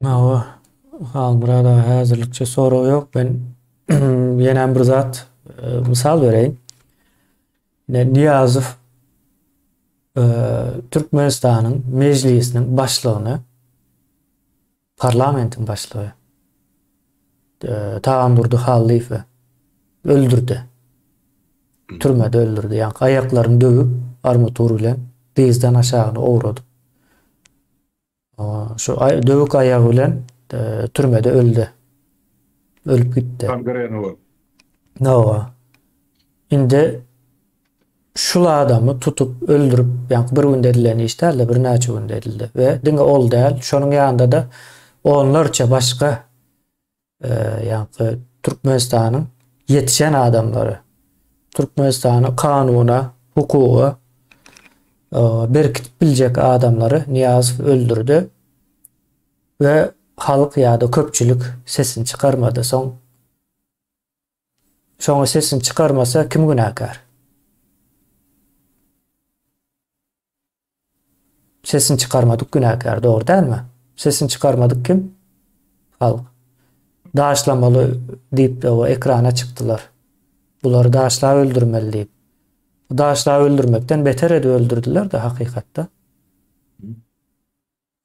Hawa Halmyrat aga häzirlikçe sorag ýok men ýenem bir zat mysal bereýin. Ine Nyýazow Türkmenistanyň mejlisiniň başlygyny Parlamentiň başlygy Tagandurdy Hallyýewi öldürdi. Türmede öldürdi. Ýaňky aýaklaryny döwüp, armatur bilen dyzdan aşagyny owradyp. Şu döwük aýagy bilen türmede öldi. Ölüp gitdi. Gangrena bolup. Hawa. Indi şul adamy tutup öldürip, ýaňky bir günde edilen iş däldi, birnäçe günde edildi we diňe ol däl, şonuň ýanynda-da onlarça başga ýaňky Türkmenistanyň ýetişen adamlary, Türkmenistany kanuna, hukuga berkitip biljek adamlary Nyýazow öldürdi we halk ýa-da köpçülik sesini çykarmady. Soň Şoňa sesini çykarmasa kim günäkär? Sesini çykarmadyk günäkär, dogry dälmi? Sesini çykarmadyk kim? Halk. Daşlamaly diýip o ekrana çykdylar. Bulary daşlap öldürmeli diýip. Daşlap öldürmekden beter edip öldürdiler-de hakykatda.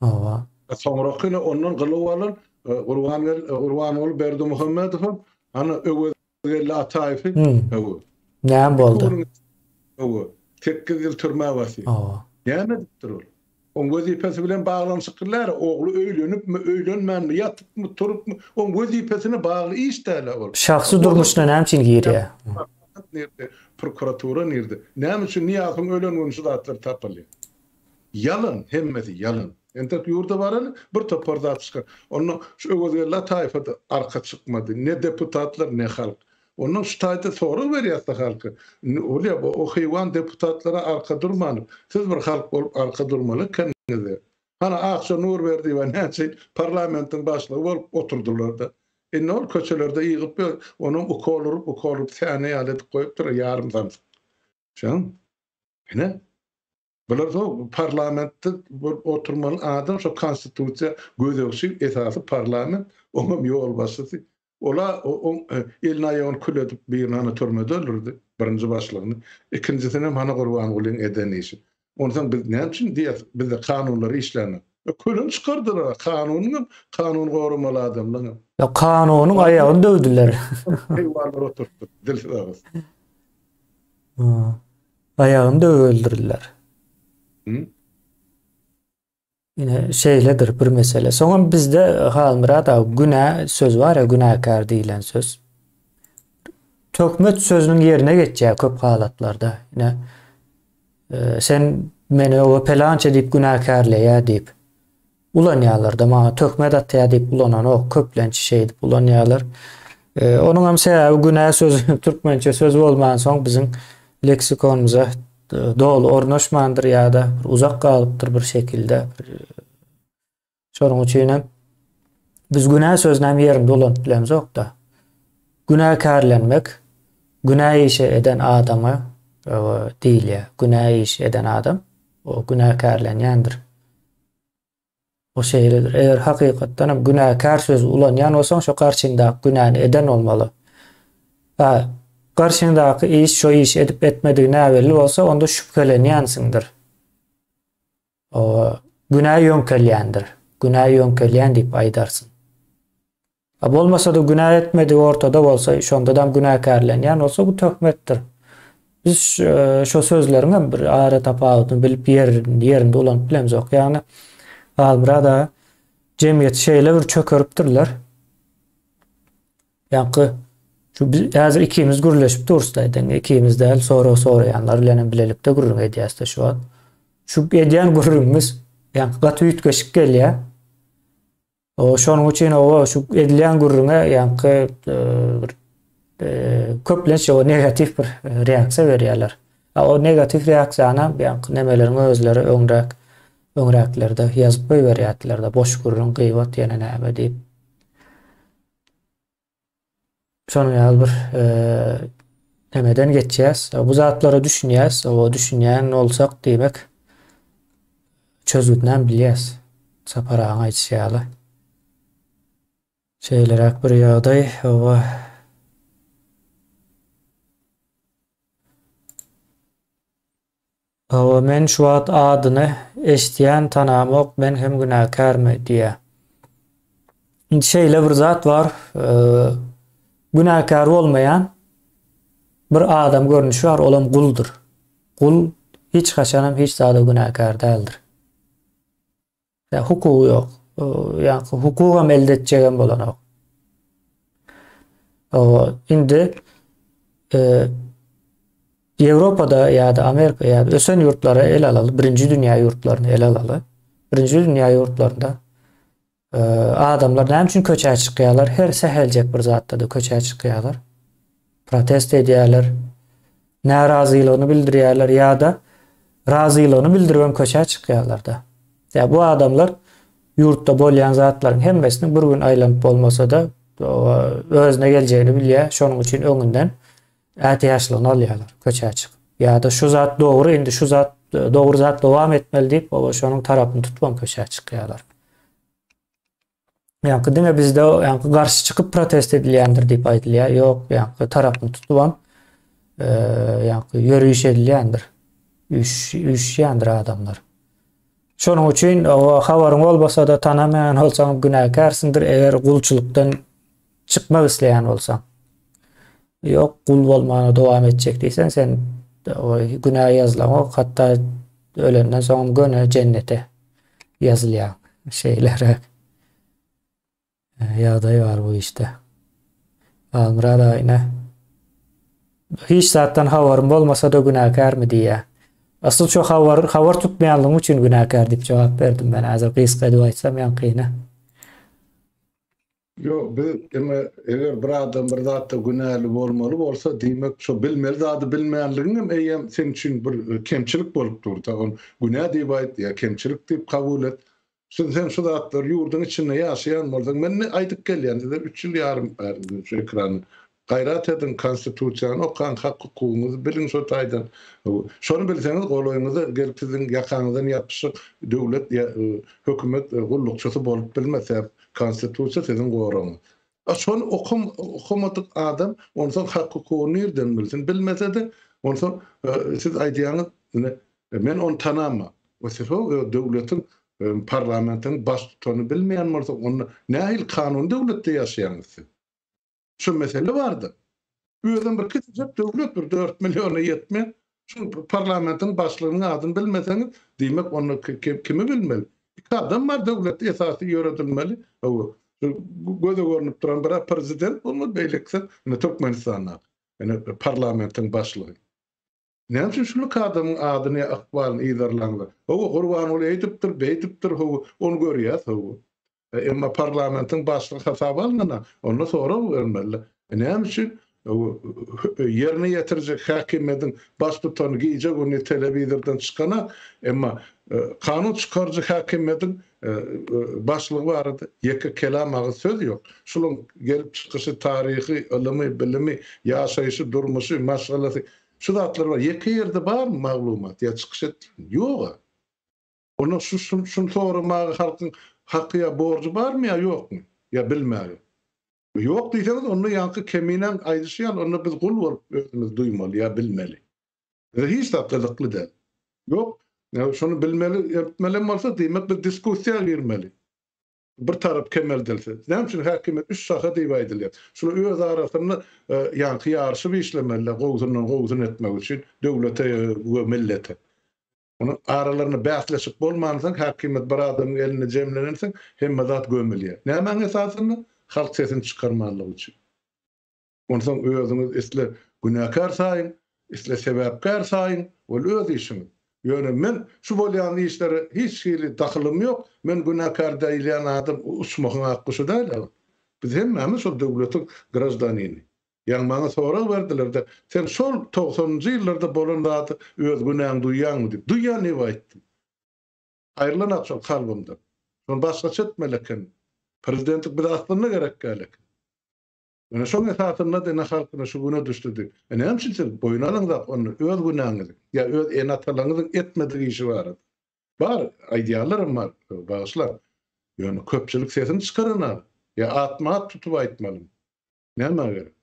Hawa. Soňraky ine ondan gylyw alan Gurban Gurbanguly Berdimuhamedowam ana Öwezgeldi Ataýewi hawa. Näme boldy? Hawa. 8 ýyl türmä basýar. Hawa. Näme edipdir ol? Oň wezipesi bilen baglanyşykly däl, ogly öýlenipmi, öýlenmänmi, ýatypmy, turupmy, oň wezipesine bagly iş däl-ä ol. Şahsy durmuşyna näme üçin girýär? Nirde, prokuratura nirde? Näme üçin Nyýazowyň ölen güni şu zatlar tapylýar? Ýalan, hemmesi ýalan. Entek ýurda baraly, bir topar zat çykar. Onda şu Öwezgeldi Ataýewe-de arka çykmady, ne deputatlar, ne halk. Ondan şu taýda sorag berýäs-de halka. Indi bolýa, o heýwan deputatlara arka durman, siz bir halk bolup arka durmaly ekeniňiz-de. Hany Akja Nurberdiýewa näçe ýyl parlamentiň başlygy bolup oturdylar-da. Indi ol köçelerde ýygyp ýör, onam ukol urup, ukol urup säne ýaly edip goýupdyr, ýarym samsyk. Şoň. Ine. Bular so parlamentde bolup oturmaly adam şo konstitusiýa gözegçi esasy parlament oňam ýolbaşçysy. Ola oň elini aýagyny kül edip birini hany türmede öldürdi birinji başlygyny ikinjisinem hany Gurbangulyň eden işi. Onsoň biz näme üçin diýýäs bizde kanunlar işlänok. E külüni çykardylar kanunyňam kanun goramaly adamlaňam. Ýa kanunyň aýagyny döwdüler. Haýwanlar oturtdy dilsiz agyz. Aýagyny döwüp öldürdiler. Ine şeýledir bir mesele. Soňam bizde Halmyrat aga günä söz bar ya günäkär diýlen söz. Töhmet sözüniň ýerine geçýär köp halatlarda. Ine e, sen meni o pelança diýip günäkärleýär diýip. Ulanýarlar-da, maňa töhmet atýar diýip ulananok, köplenç şeýdip ulanýarlar. Onuň hem sebäbi günä sözi türkmençe söz bolmansoň biziň leksikonymyza doly ornaşmandyr ýa-da uzak galypdyr bir şekilde. Şonuň üçin hem biz günä sözüni hem ýerinde ulanyp bilemzok-da. Günäkärlenmek günä işi eden adama diýilýär. Günä iş eden adam o günäkärlenýändir. O şeýledir. Eger hakykatdan hem günäkär sözi ulanýan bolsaň, şo garşyňdaky günäni eden bolmaly. Ha, garşyňdaky iş şo iş edip etmedigi näbelli bolsa, onda şübhelenýänsiňdir. O günä ýöňkelýändir. Günä ýöňkelýän diýip aýdarsyň. A bolmasa-da günä etmedigi ortada bolsa, şondadam günäkärlenýän bolsa bu töhmetdir. Biz şo sözleriň hem bir ara tapawudyny bilip ýer ýerinde ulanyp bilemzok. Ýagny Halmyrat aga jemgyýeti şeýle bir çökeripdirler. Ýaňky şu biz häzir ikimiz gürleşip durus-da, diňe ikimiz däl, sorag soraýanlar bilen hem bilelikde gürrüň edýäs-de şu wagt. Şu edýän gürrüňimiz ýaňky gaty üýtgeşik gelýär. O şonuň üçin owa şu edilýän gürrüňe ýaňky e, bir e, köplenç o negatiw bir reaksiýa berýärler. A o negatiw reaksiýany ýaňky nemeleriň özleri öňräk öňräklerde ýazyp goýberýärdiler-de boş gürrüň, gybat ýene näme diýip. Şonuň ýaly bir e, nemeden geçýäs. Bu zatlara düşünýäs. O düşünýän bolsak diýmek çözgüdinem bilýäs. Sapar agaň aýdyşy ýaly. Şeýleräk bir ýagdaý. Oba Hawa men şu wagt adyny eşdýän tanamok men hem günäkärmi diýýä. Indi şeýle bir zat bar günäkär bolmaýan bir adam görnüşi bar olam guldur. Gul hiç haçanam hiç zada günäkär däldir. Ýa hukugy ýok. Ýa hukugam elde etjegem bolanok. O indi e, Ýewropada ýa-da Amerika ýa-da ösen ýurtlara el alaly, birinji dünýä ýurtlaryny el alaly. Birinji dünýä ýurtlarynda e, adamlar näme üçin köçä çykýarlar? Her säheljek bir zatda-da köçä çykýarlar. Protest edýärler. Närazylygyny bildirýärler ýa-da razylygyny bildiribem köçä çykýarlar-da. Ýa bu adamlar ýurtda bolýan zatlaryň hemmesiniň bir gün aýlanyp bolmasa-da özüne geljegini bilýär, şonuň üçin öňünden ätiýaçlygyny alýarlar köçä çykyp. Ýa-da şu zat dogry, indi şu zat dogry zat dowam etmeli diýip, oba şonuň tarapyny tutubam köçä çykýarlar. Ýaňky diňe bizde ýaňky garşy çykyp protest edilýändir diýip aýdylýar. Ýok, ýaňky tarapyny tutubam. Ýaňky ýöriş edilýändir. Üýşýändir adamlar. Şonuň üçin o habaryň bolmasa-da tanamaýan bolsaň günäkärsiňdir, eger gulçulykdan çykmak isleýän bolsaň. Ýok, gul bolmana dowam etjek diýseň, sen günä ýazylaňok, hatda ölenden soňam göni jennete ýazylýaň. Şeýleräk ýagdaý bar bu işde. Halmyrat aga ine hiç zatdan habarym bolmasa-da günäkärmi diýýär. Asyl şo habar habar tutmaýanlygym üçin günäkär diýip jogap berdim men häzir gysga edip aýtsam ýaňkyny. Ýok, biz eme eger bir adam bir zatda günäli bolmaly bolsa, diýmek şo bilmeli zady bilmänligiňem eýýäm seň üçin bir kemçilik bolup dur-da. Ony günä diýip aýt ýa kemçilik diýip kabul et. Şun sen şu zatlary ýurduň içinde ýaşaýan bolsaň, men indi aýdyp gelýän size üç ýyl ýarym bäri şu ekranda. Gaýrat ediň, konstitusiýany okaň, hak-hukugyňyzy biliň şo taýdan. Şony bilseňiz golaýyňyza gelip siziň ýakaňyzdan ýapyşjak döwlet ýa hökümet gullukçysy bolup bilmez, sebäp konstitusiýa siziň goragyňyz. A şony okam okamadyk adam onsoň hak-hukugyny nirden bilsin? Bilmese-de onsoň siz aýdýaňyz ine men ony tanamok. O siz ho öz döwletiň parlamentiň baştutanyny bilmeýän bolsaň onda nähili kanuny döwletde ýaşaýaňyz siz? Şu mesele barda. Özem bir kiçijek döwlet bir 4 milliona ýetmeýän. Şu parlamentiň başlygynyň adyny bilmeseňiz, diýmek onda kimi bilmeli? Iki adam bar döwletde esasy ýöredilmeli. Göze görnüp duran bir prezident bolmaly, beýlekisi ine Türkmenistanda. Ine parlamentiň başlygy. Näme üçin şulyk adamyň adyny ýa ykbalyny yzarlaňlar? Hawa, Gurbanguly eýdipdir, beýdipdir, hawa, ony görýäs, hawa. Emma parlamentiň başlygy hasaba alnana, onda sorag bermeli. Näme üçin ýerine ýetiriji häkimiýetiň baştutany gije-gündiz telewizordan çykana, emma kanun çykaryjy häkimiýetiň başlygy barada ýeke kelam agyz söz ýok. Şularyň gelip çykyşy, taryhy, ylymy, bilimi, ýaşaýşy, durmuşy, maşgalasy, şu zatlar bar. Ýeke ýerde barmy maglumat ýa çykyş etdilermi? Ýog-a. Onda şu şuny soramaga halkyň haky ýa borjy barmy ýa ýokmy? Ýa bilmäge? Ýok diýseňiz onda ýaňky Keminäň aýdyşy ýaly onda biz gul bolup özümizi duýmaly ýa bilmeli. Bize hiç zat gyzykly däl. Ýok, şony bilmeli, etmelem bolsa diýmek biz diskussiýa girmeli. Bir tarap kemeldilse. Näme üçin häkimiýet üç şaha diýip aýdylýar? Şular öz arasynda ýaňky ýaryşyp işlemeliler gowusyndan gowusyny etmek üçin döwlete we millete. Onuň aralarynda bäsleşik bolmansoň, häkimiýet bir adamyň elinde jemlenensoň, hemme zat gömülýär. Nämäň esasynda? Halk sesini çykarmanlygy üçin. Onsoň özüňiz isle günäkär saýyň, isle sebäpkär saýyň, ol öz işiňiz. Ýöne men şu bolýan işlere hiç hili dahylym ýok, men günäkär diýilýän adam uçmahyň ak guşy däl-ä. Biz hemmämiz şol döwletiň graždanini. Ýaňy maňa sorag berdiler-de, sen şol togsanynjy ýyllarda bolan zady öz günäňi duýýaňmy diýip. Duýýan diýip aýtdym. Aýrylanak şol kalbymdan. Şony başgaça etmeli eken. Prezidentlik bize aslynda gerek däl eken. Ine şoň esasynda-da ine halk ine şu güne düşdi diýip. E näme üçin siz boýun alyňzak onda öz günäňizi ýa öz ene-atalaryňyzyň etmedik işi barada. Bar, aýdýanlaram bar, bagyşlaň. Ýöne köpçülik sesini çykaranok. Ýa atma-at tutup aýtmalymy? Nämä gerek?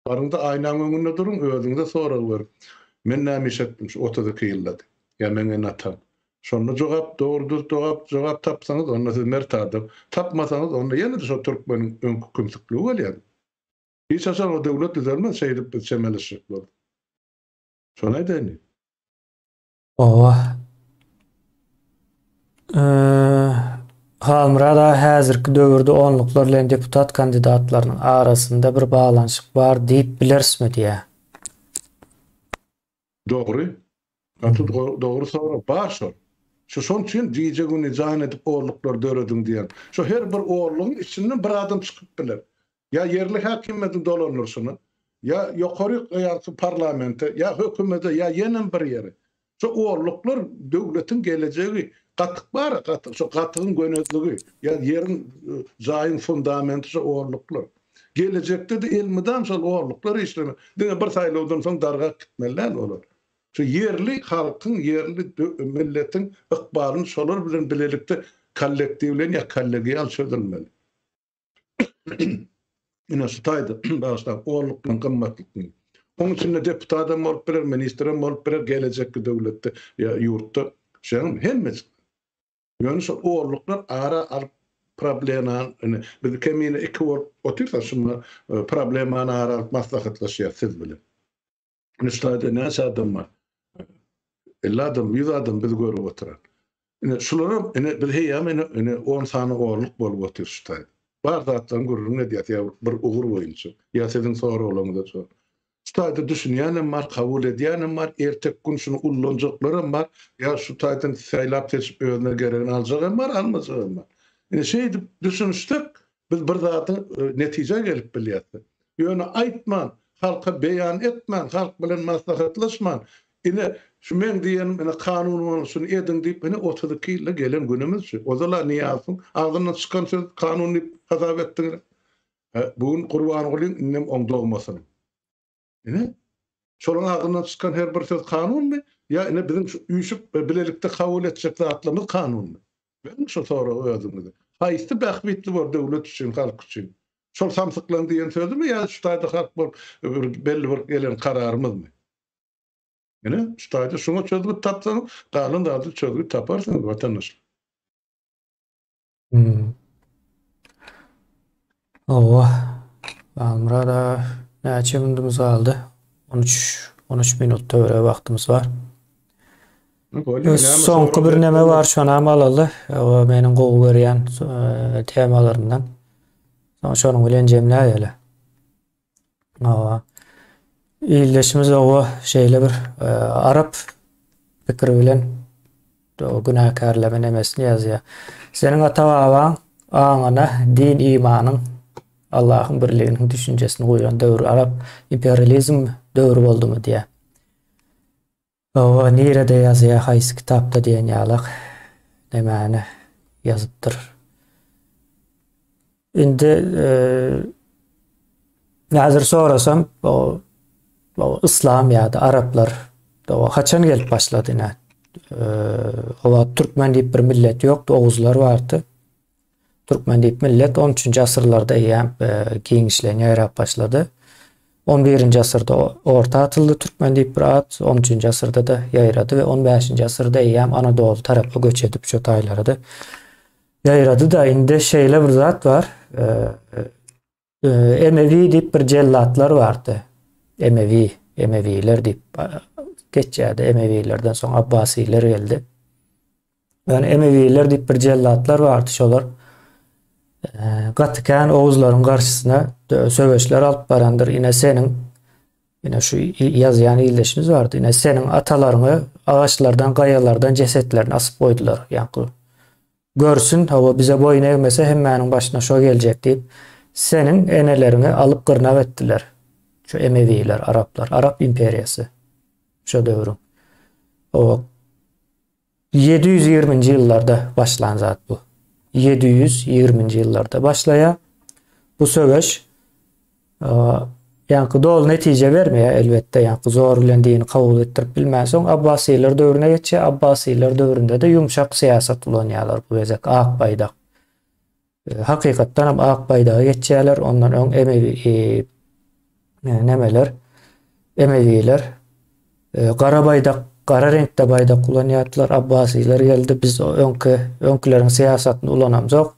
Baryňda aýnaň öňünde duruň, özüňize sorag beriň. Men näme iş etdim şu 32 ýylda diýip. Ýa meň ene-atam. Şonda jogap, dogry dürs jogap, jogap tapsaňyz, onda siz mert adam. Tapmasaňyz, onda ýene-de şo türkmeniň öňki kümsükligi bolýar. Hiç haçan o döwlet düzelmez şeýdip biz çemeleşjek bolup. Şony aýdaýyn diýdim. Oba. Halmyrat aga häzirki döwürde onluklar bilen deputat kandidatlarynyň arasynda bir baglanyşyk bar diýip bilerismi diýýär. Dogry. Gaty dogry sorag. Bar şol. Şu şoň üçin gije-gündiz jan edip orluklar dörediň diýen. Şo her bir orlugyň içinden bir adam çykyp biler. Ýa ýerli häkimiýetiň dolandyryşyna, ýa ýokary ýa parlamente, ýa hökümete, ýa ýenem bir ýere. Şo orluklar döwletiň gelejegi. Gatyk bar-a, gatyk, şo gatygyň gönezligi, ýa ýeriň, jaýyň fundamenti şo orluklar. Gelejekde-de elmydam şol orluklar işlemeli. Diňe bir saýlawdan soň dargap gitmeli däl olar. Şu ýerli halkyň, ýerli milletiň ykbalyny şolar bilen bilelikde kollektiwleýin ýa kollegial çözülmeli. Ine şu taýda, bagyşlaň, orluklaryň gymmatlygyny. Oň içinde deputat hem bolup biler, ministr hem bolup biler gelejekki döwletde ýa ýurtda. Şeýdip hemmejik. Ýöne şol orluklar ara alyp problemany indi biz kemine iki bolup otyrsak şunda problemany ara alyp maslahatlaşýas siz bilen. Indi şu taýda näçe adam bar? 50 adam, 100 adam bizi görüp oturan. Ine şularam ine biz heýem ine ine 10 sany orluk bolup otyr şu taýda. Bar zatlaryň gürrüňini edýäs ýa bir ugur boýunça ýa siziň soraglaryňyza jogap. Şu taýda düşünýänem bar, kabul edýänem bar, erteki gün şuny ullanjaklaram bar, ýa şu taýdan saýlap-seçip özüne geregini aljagam bar, almajagam bar. Ine şeýdip düşünişsek, biz bir zadyň netijä gelip bilýäs. Ýöne aýtman, halka beýan etmän, halk bilen maslahatlaşman, ine şu meň diýenim ine kanun bolan şuny ediň diýip ine 32 ýylda gelen günümiz şu. Ozal-a Nyýazowyň agzyndan çykan söz kanun diýip hasap etdiňiz. Bu gün Gurbangulyň indem oň dogmasynyň. Ine, şolaryň agzyndan çykan her bir söz kanunmy? Ýa ine biziň şu üýşüp bilelikde kabul etjek zatlarymyz kanunmy? Beriň şu soragy özüňize. Haýsy bähbitli bor döwlet üçin, halk üçin? Şol samsyklaryň diýen sözümi ýa şu taýda halk bolup bir belli bir gelen kararymyzmy? Ine, şu taýda şuňa çözgüt tapsaňyz, galan zady çözgüt taparsyňyz watandaşlar. Hmm. Owa. Halmyrat aga näçe minutymyz galdy? 13 13 minut töweregi wagtymyz bar. Soňky bir neme bar, şonam alaly. O meniň gowy görýän e, temalarymdan. Soň şonuň bilen jemläýeli. Hawa. Ildeşimiz oba şeýle bir e, arap pikiri bilen günäkärleme nemesini ýazýar. Seniň ata-babaň aňyna din imanyň Allahyň birliginiň düşünjesini guýan döwür arap imperializm döwri boldumy diýýär. Hawa, nirede ýazýar, haýsy kitapda diýen ýalak nemäni ýazypdyr. Indi häzir sorasam, o yslam ýa-da araplar haçan gelip başlady ine? O wagt türkmen diýip bir millet ýokdy, oguzlar bardy. Türkmen diýip millet on üçünji asyrlarda eýýäm giňişleýin ýaýrap başlady. On birinji asyrda orta atyldy türkmen diýip bir at, on üçünji asyrda-da ýaýrady we on bäşinji asyrda eýýäm Anadoly tarapa göç edip şo taýlara-da ýaýrady-da. Indi şeýle bir zat bar. Emewi diýip bir jellatlar bardy. Emewi, Emewiler diýip geçýärdi. Emewilerden soň Abbasiler geldi. Ýöne Emewiler diýip bir jellatlar bardy, şolar gaty kän oguzlaryň garşysyna söweşler alyp barandyr. Ine seniň ine şu ýazýan ildeşimiz bardy. Ine seniň atalaryňy agaçlardan, gaýalardan jesetlerini asyp goýdular. Ýaňky görsün, hawa bize boýun egmese hemmäniň başyna şo geljek diýip, seniň eneleriňi alyp gyrnak etdiler. Şu Emewiler, araplar, arap imperiýasy şo döwrüň. O 720-nji ýyllarda başlan zat bu. 720-nji ýyllarda başlaýar. Bu söweş ýaňky doly netije bermeýär elbetde, ýaňky zor bilen dini kabul etdirip bilmänsoň Abbasylar döwrüne geçýär. Abbasylar döwründe-de ýumşak syýasat ulanýarlar bu gezek ak baýdak. Hakykatdan hem ak baýdaga geçýärler. Ondan öň Emewi e, nemeler Emewiler e, gara baýdak, gara reňkde baýdak ulanýardylar. Abbasiler geldi. Biz öňki öňküleriň syýasatyny ulanamzok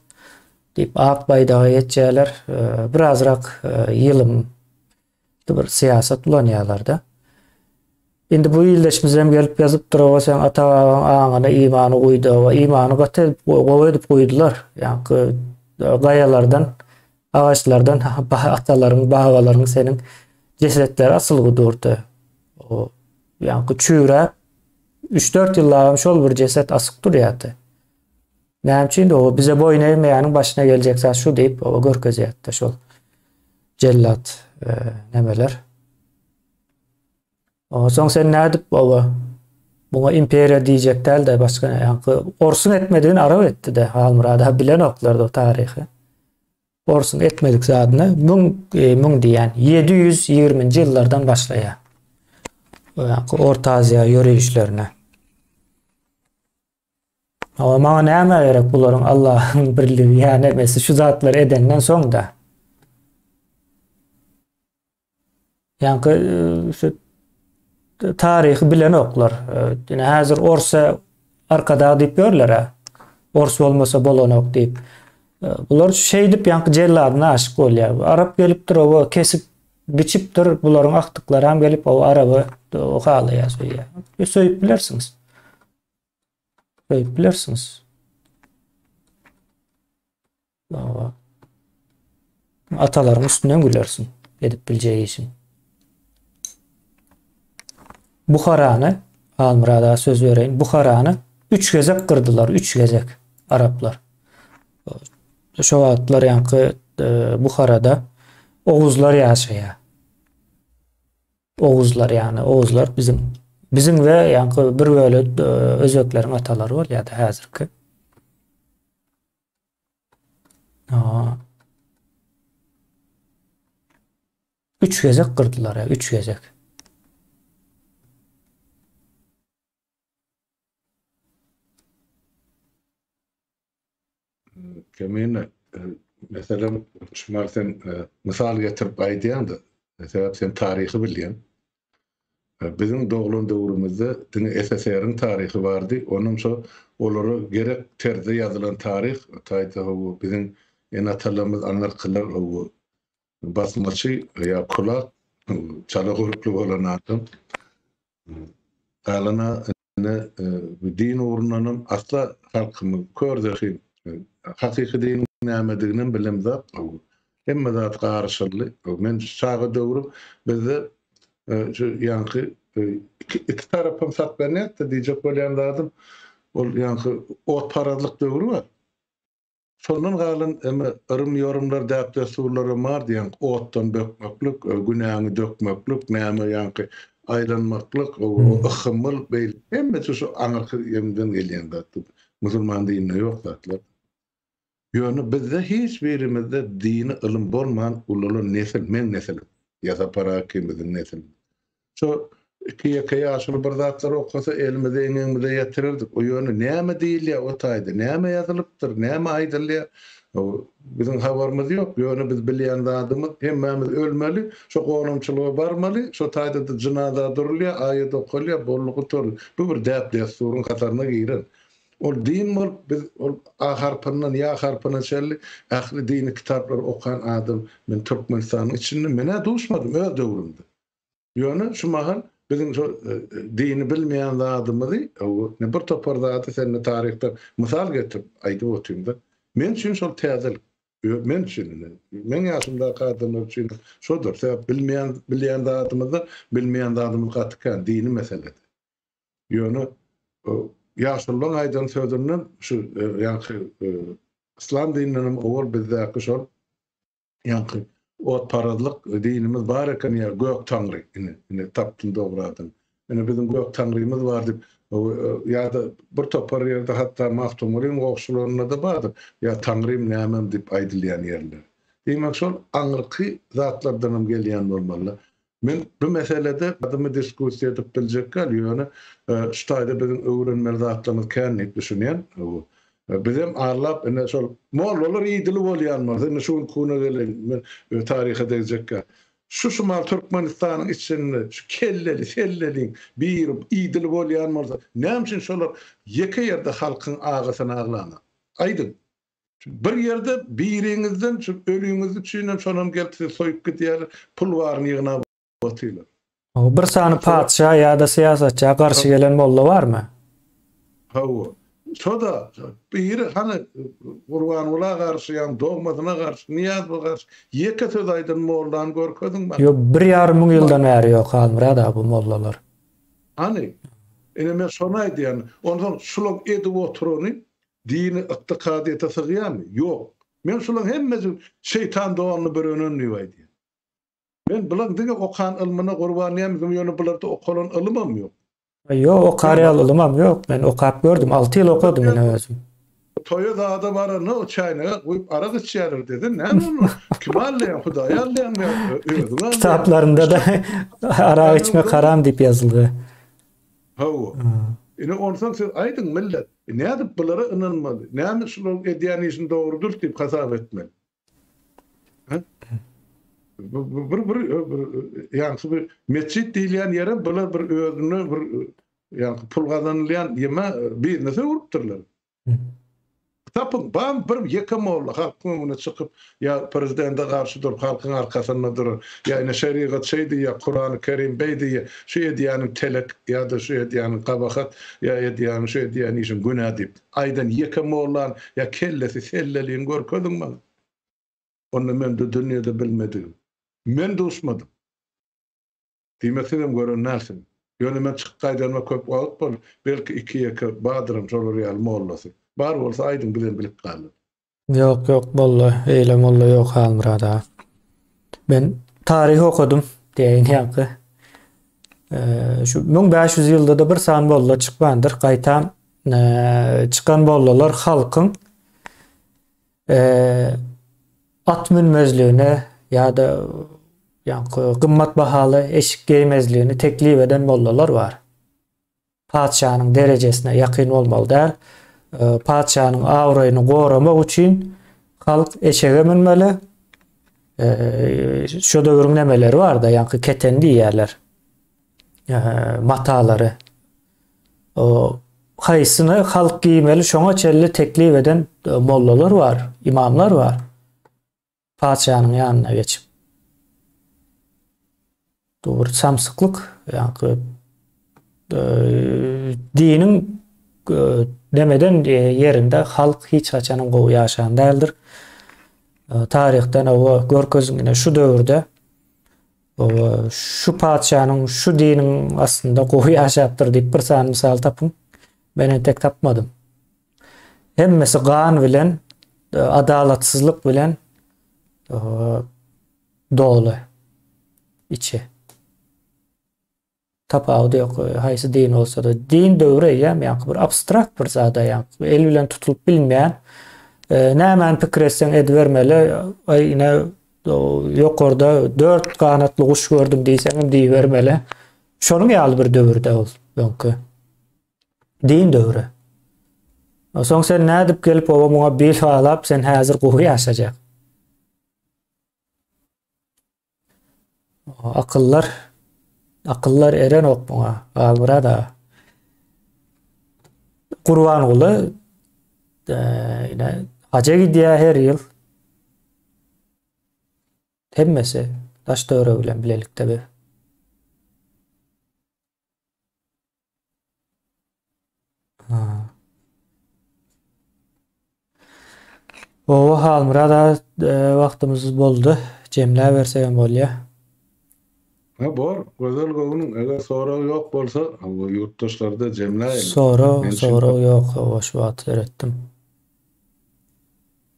diýip ak baýdaga geçýärler. E, birazrak ýylym bir syýasat ulanýarlar-da. Indi bu ildeşimiz hem gelip ýazypdyr, owa seň ata-babaň aňyna imany guýdy, owa imany gaty gowy edip guýdular. Ýaňky gaýalardan, agaçlardan atalaryň, babalaryň seniň jesetleri asylgy durdy. O ýaňky çüýräp 3-4 ýyllabam şol bir jeset asyk durýardy. Näme üçin owa bize boýun egmeýäniň başyna geljek zat şu diýip, owa görkezýärdi şol jellat e, nemeler. Soň sen nädip oba muňa imperiýa diýjek däl-de başga ýaňky orsuň etmedigini arap etdi-de Halmyrat ha bilenoklar o taryhy. Orsuň etmedik zadyny müň e, müň diýen 720-nji ýyllardan başlaýar. Ýaňky Orta Aziýa ýörişlerine. Hawa maňa näme gerek bularyň Allahyň birligi ýa nemesi şu zatlary edenden soň-da. Ýaňky şu taryhy bilenoklar. Ine häzir orsa arkadag diýip ýörler-ä. Ors bolmasa bolanok diýip. Bular şeýdip ýaňky jelladyna aşyk bolýar. Arap gelipdir, oba kesip biçipdir, bularyň agtyklary hem gelip o araby halaýar, söýýär. Söýüp bilersiňiz. Söýüp bilersiňiz. Baba. Atalaryň üstünden gülersiň. Edip biljek işiň. Buharany, Halmyrada söz bereýin, Buharany 3 gezek gyrdylar, 3 gezek araplar. Şo wagtlar ýaňky e, Buharada Oguzlar ýaşaýar. Oguzlar ýagny Oguzlar biziň biziň we ýaňky bir bölek e, özbekleriň atalary bolýardy häzirki. Aa. Üç gezek gyrdylar ya, üç gezek. Kemine, meselem, şumal sen e, mysal getirip aýdýaň-da, sebäp sen taryhy bilýäň. Biziň doglan döwrümizde diňe SSR-iň taryhy bardy, onam şo olara gerek terzde ýazylan taryh, taýda hawa biziň ene-atalarymyz aňyrkylar hawa basmaçy ýa kulak, çala gurply bolan adam. Galana ine din ugrundanam asla halkymyz kör zehin, hakyky diniň nämediginem bilemzok. Hemme zat garyşyldy. Men çaga döwrüm bizde şu ýaňky iki tarapam saklanýardy diýjek bolýan zadym ol ýaňky otparazlyk döwri bar. Şondan galan eme yrym-ýorumlar, däp-dessurlaram bardy, ýaňky otdan bökmeklik, günäňi dökmeklik, näme ýaňky aýlanmaklyk, yhymyl, beýle hemmesi şu aňyrky ýemden gelýän zatlar. Musulman dininde ýok zatlar. Ýöne bizde hiç birimizde dini ylym bolman ulalan nesil, meň nesilim, ýa Sapar aga ikimiziň nesilimiz. Şo iki-ýeke ýaşuly bir zatlar okasa elimizi eňegimize ýetirerdik. O ýöne näme diýilýär o taýda, näme ýazylypdyr, näme aýdylýar, biziň habarymyz ýok. Ýöne biz bilýän zadymyz, hemmämiz ölmeli, şo gonamçylyga barmaly, şo taýda-da jynaza durulýar, aýat okalýar, boldy gutardy. Bu bir däp-dessuryň hataryna giren. Ol din bolup biz ol A harpyndan Ýa harpyna çenli ähli dini kitaplary okan adam men Türkmenistanyň içinde men-ä duşmadym öz döwrümde. Ýöne şu mahal biziň şo dini bilmeýän zadymyzy ne bir topar zady sende taryhdan mysal getirip aýdyp otyryn-da. Men üçin şol täzelik. Men üçin indi meň ýaşymdaky adamlar üçin şodur. Sebäp bilmeýän bilýän zadymyzda bilmeýän zadymyz gaty kän dini meselede. Ýöne ýaşulularyň aýdan sözünden şu ýaňky yslam dininden hem owal bizdäki şol ýaňky otparazlyk dinimiz bar eken ýa gök taňry ine ine tapdym dogry adyny. Ine biziň gök taňrymyz bar diýip ýa-da bir topar ýerde hatda Magtymgulyň goşgularynda-da bardyr ýa taňrym nämem diýip aýdylýan ýerler. Diýmek şol aňyrky zatlardan hem gelýän bolmaly. Men bu meselede gadymy diskussiýa edip biljek däl, ýöne şu taýda biziň öwrenmeli zatlarymyz kän diýip düşünýän. Bizem arlap ine şol mollalar idili bolýan bolsa, indi şu günki güne geleýin, men taryha degjek däl. Şu şumal Türkmenistanyň içinde şu kelleli, selleliň biri idili bolýan bolsa, näme üçin şolar ýeke ýerde halkyň agysyny aglanok? Aýdyň. Bir ýerde biriňizden şu ölüňiz üçinem şonam gelip sizi soýup gidýärler, pul baryny ýygnap otyrlar. Bir sany patyşa ýa-da syýasatça garşy gelen molla barmy? Hawa. Şo-da biri hany Gurbangula garşy ýa dogmasyna garşy, Nyýazowa garşy ýeke söz aýdan mollany görkeziň maňa. Ýok, bir ýarym müň ýyldan bäri ýok Halmyrat aga bu mollalar. Hany? Ine men şony aýdýan. Onsoň şulaň edip oturany Dini ykdykadyýete sygýarmy? Ýok. Men şulaň hemmesi şeýtan donuny bürenen diýip aýdýan. Men bulaň diňe okan ylmyna gurban diýemzim ýöne bularda okalan ylymam ýok. Ýok okar ýaly ylymam ýok. Men okap gördüm. 6 ýyl okadym men özüm. Toýa zada baranda o çäýnege guýup arak içýärler desen näme onda? Kimi aldaýaň Hudaýy aldaýaňmy ýa özüňi aldaýaňmy? Kitaplarynda-da arak içmek haram diýip ýazylgy. Hawa. Ine onsoň siz aýdyň millet, nädip bulara ynanmaly? Näme şularyň edýän işini dogry dürs diýip hasap etmeli? Hä? Bir bir bir ýaňky bir metjit diýilýän ýerem bular bir özüne bir ýaňky pul gazanylýan ýeme biznese öwrüpdirler. Tapyň, bam bir ýeke molla halkyň öňüne çykyp ýa prezidente garşy durup halkyň arkasynda durar, ýa ine şerigat şeý diýýär, Kurany Kerim beý diýýär, şu edýäniň telek ýa-da şu edýäniň gabahat, ýa edýäniň şu edýän işiň günä diýip aýdan ýeke mollany ýa kellesi selleliňi görkeziň maňa. Onda mende dünýede bilmedigim. Men duşmadym. Diýmek sizem gören dälsiňiz. Ýöne men çykyp gaýdanyma köp wagt boldy. Belki iki-ýeke bardyram şolar ýaly mollasy. Bar bolsa aýdyň bizem bilip galyň. Ýok ýok molla eýle molla ýok Halmyrat aga. Men taryh okadym diýeýin ýaňky. Şu 1500 ýylda-da bir sany molla çykmandyr. Gaýtam çykan mollalar halkyň at münmezligine ýa-da ýaňky gymmat bahaly eşik geýmezligini teklip eden mollalar bar. Patyşanyň derejesine ýakyn bolmaly däl. Patyşanyň abraýyny goramak üçin halk eşege münmeli. Şo döwrüň nemeleri barda, ýaňky keten diýýärler. Matalary. O haýsyny halk giýmeli şoňa çenli teklip eden mollalar bar, imamlar bar. Patyşanyň ýanyna geçip. Bu bir samsyklyk, ýaňky diniň demeden ýerinde halk hiç haçanam gowy ýaşan däldir. Taryhdan owa görkeziň ine şu döwürde owa şu patyşanyň şu diniň astynda gowy ýaşapdyr diýip bir sany mysal tapyň. Men entek tapmadym. Hemmesi gan bilen, adalatsyzlyk bilen doly içi. Tapawudy ýok, haýsy din bolsa-da. Din döwri eýýäm ýaňky bir abstrakt bir zada ýaňky el bilen tutulyp bilinmeýän. Nämäni pikir etseň edibermeli. Aý ine ýokarda dört ganatly guş gördüm diýseňem diýibermeli. Şonuň ýaly bir döwürde ol öňki. Din döwri. Soň sen nädip gelip oba muňa bil baglap sen häzir gowy ýaşajak. Akyllar akyllar erenok muňa. Galmyrat aga. Gurbanguly e, ine haja gidýär her ýyl. Hemmesi daş töweregi bilen bilelikde bir. Oba Halmyrat aga e, wagtymyz boldy. Jemläbersegem bolýa. Ha bor, gözel göwnüň, eger sorag ýok bolsa, hawa ýurtdaşlarda jemläýeli. Sorag, sorag ýok, hawa şu wagt seretdim.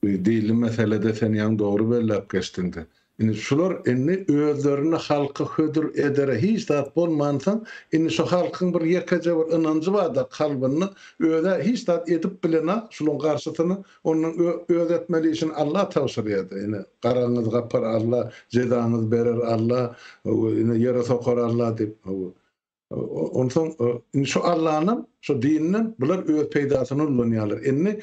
Diýildi meselede sen ýaňy dogry belläp geçdiňde. Indi şular indi özlerine halka hödür edere hiç zat bolmansoň indi şu halkyň bir ýekeje bir ynanjy barda kalbynda özä hiç zat edip bilenak şulaň garşysyna ondan öz etmeli işini Alla tabşyrýada ine garaňyzy gapar Alla jezaňyzy berer Alla ine ýere sokar Alla diýip Onsoň indi şu Allanam, şu dininem bular öz peýdasyna ullanýarlar. Indi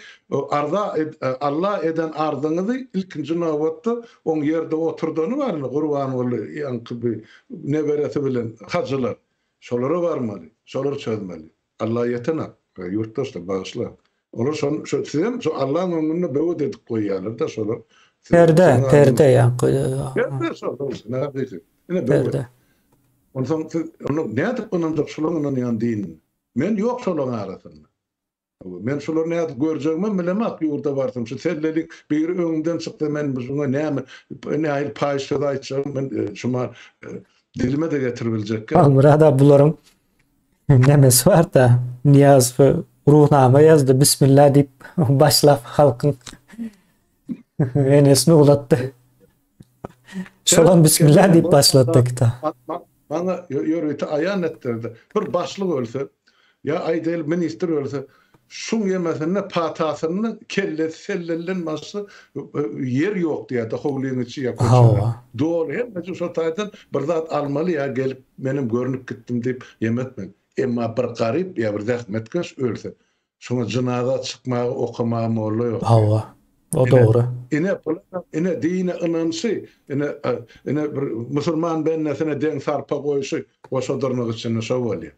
arza Alla eden arzyňyzy ilkinji nobatda oň ýerde oturdany bar indi Gurbanguly ýaňky bi neberesi bilen hajylar. Şolara barmaly, şolar çözmeli. Alla ýetenak, ýurtdaşlar bagyşlaň. Olar şon şo sizem şo Allaň öňünde böwet edip goýýarlar-da şolar. Perde, perde ýaňky. Perde şo, näme Ine böwet. Onsoň siz onda nädip ynanjak şulaň ynanýan dinine? Men ýok şolaň arasynda. Men şulary nädip görjegimem bilemok ýurda barsam. Şu selleli biri öňümden çyksa men şuňa näme nähili paýyş söz aýtjagym men şuma dilime-de getiribiljek däl. Halmyrat aga bularyň nemesi bar-da Nyýazow Ruhnama ýazdy bismillah diýip başlap halkyň enesini ulatdy. Şolam bismillah diýip başlatdy kitap. Maňa ýörite aýan etdirdi. Bir başlyk ölse, ýa aýdaýly ministr ölse, şuň ýemesinde patasyny kellesi sellelden başga ýer ýok diýýärdi howlyň içi ýa köçeler. Doly hemmesi şo taýdan bir zat almaly ýa gelip menem görnüp gitdim diýip ýem etmeli. Emma bir garyp ýa bir zähmetkeş ölse, Şoňa jynaza çykmaga okamaga molla ýok. Hawa. O dogry. Ine, ine dine ynanşy, ine, ine bir musulman bendesine deň sarpa goýşy goşa dyrnak içinde şo bolýar.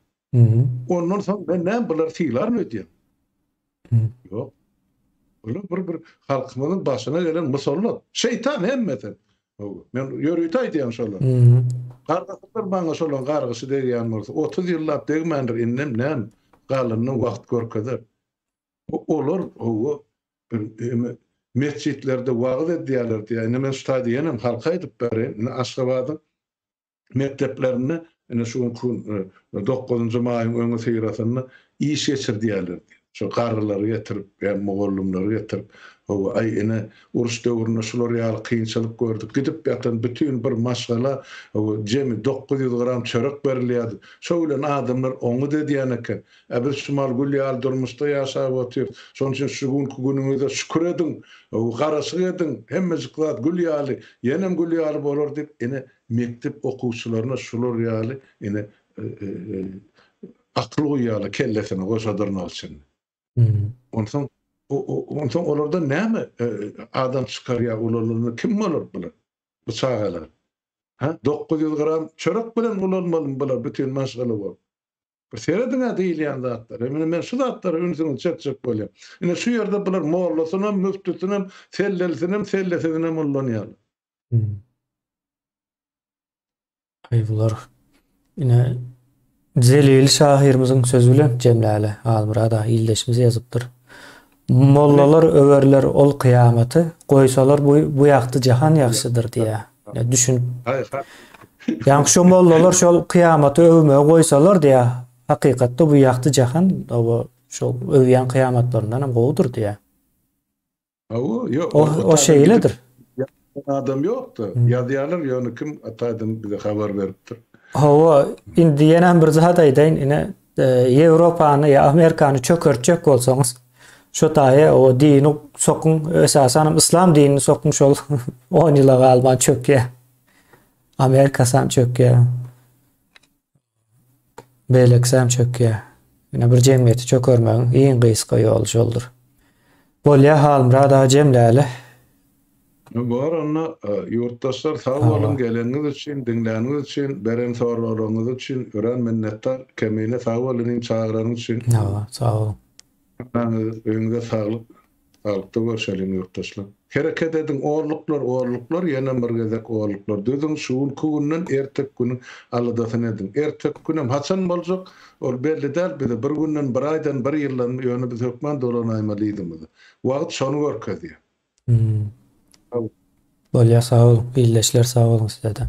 Ondan soň men näme bulary sylaryn öýdýän? Ýok. Bular bir bir halkymyzyň başyna gelen musallat. Şeýtan hemmesi. Men ýörite aýdýan şolar. Gargasydyr maňa şolaň gargyşy degýän bolsa. 30 ýyllap degmändir, indem näme? Galanyny wagt görkezer. Olar hawa bir metjitlerde wagyz edýärler diýýär. Indi men şu taýda ýenem halka aýdyp bereýin. Indi Aşgabadyň mekdeplerinde ine şu günki gün dokuzynjy maýyň öňüsyrasynda iş geçirdýärler diýýär. Şo garrylary getirip, ýa mugallymlary getirip, hawa, aý ine uruş döwründe şular ýaly kynçylyk gördük, gidip ýatan bütin bir maşgala hawa jemi 900 gram çörek berilýärdi. Şo bilen adamlar oňňut edýän eken. Ä biz şu mal gül ýaly durmuşda ýaşap otyrys. Şonuň üçin şu günki günüňize şükür ediň, garaşyk ediň, hemmejik zat gül ýaly, ýenem gül ýaly bolar diýip, ene mekdep okuwçylaryna şular ýaly ene akyl guýýarlar kellesine goşa dyrnak içinde. Onsoň onsoň olardan näme adam çykar ýa ulalanda kim bolar bular? Bu çagalar. Ha, 900 gram çörek bilen ulalmalymy bular bütin maşgala bolup? Bir serediň-ä diýilýän zatlara. Ine men şu zatlara ünsüňizi çekjek bolýan. Ine şu ýerde bular mollasynam, müftüsinem, sellelisinem, sellesizinem ullanýarlar. Aý bular ine Zelili şahyrymyzyň sözi bilen jemläli. Halmyrat aga ildeşimiz ýazypdyr. Mollalar öwerler ol kyýamaty, goýsalar bu bu ýagty jahan ýagşydyr diýýär. Ine düşünip. Ýaňky şo mollalar şol kyýamaty öwmegi goýsalar diýýär, hakykatda bu ýagty jahan oba şol öwýän kyýamatlaryndan hem gowudyr diýýär. Hawa, ýok. O, o şeýledir. Adam ýokdy. Ýazýarlar, ýöne kim ataýdan bize habar beripdir. Hawa, indi ýene bir zat aýdaýyn, ine Ýewropany ýa Amerikany çökertjek bolsaňyz, şo taýa o dini sokuň, esasanam yslam dinini sokuň şol 10 ýyla galman çökýär. Amerikasam çökýär. Beýlekisem çökýär. Ine bir jemgyýeti çökermegiň iň gysga ýoly şoldur. Bolýa Halmyrat aga jemläli. Bor onda ýurtdaşlar sag boluň geleniňiz üçin, diňläniňiz üçin, beren soraglaryňyz üçin örän minnetdar. Kemine sag bol inim çagyranyň üçin. Hawa sag boluň. Hemmäňize öýüňize saglyk. Saglykda görşeliň ýurtdaşlar. Hereket ediň orluklar orluklar ýenem bir gezek orluklar düzüň şu günki günden erteki günüň aladasyny ediň erteki günem haçan boljak ol belli däl bize bir günden bir aýdan bir ýyldan ýöne biz hökman dolanaýmaly yzymyza wagt şony görkezýär. Bolýar sag boluň ildeşler sag boluň sizede.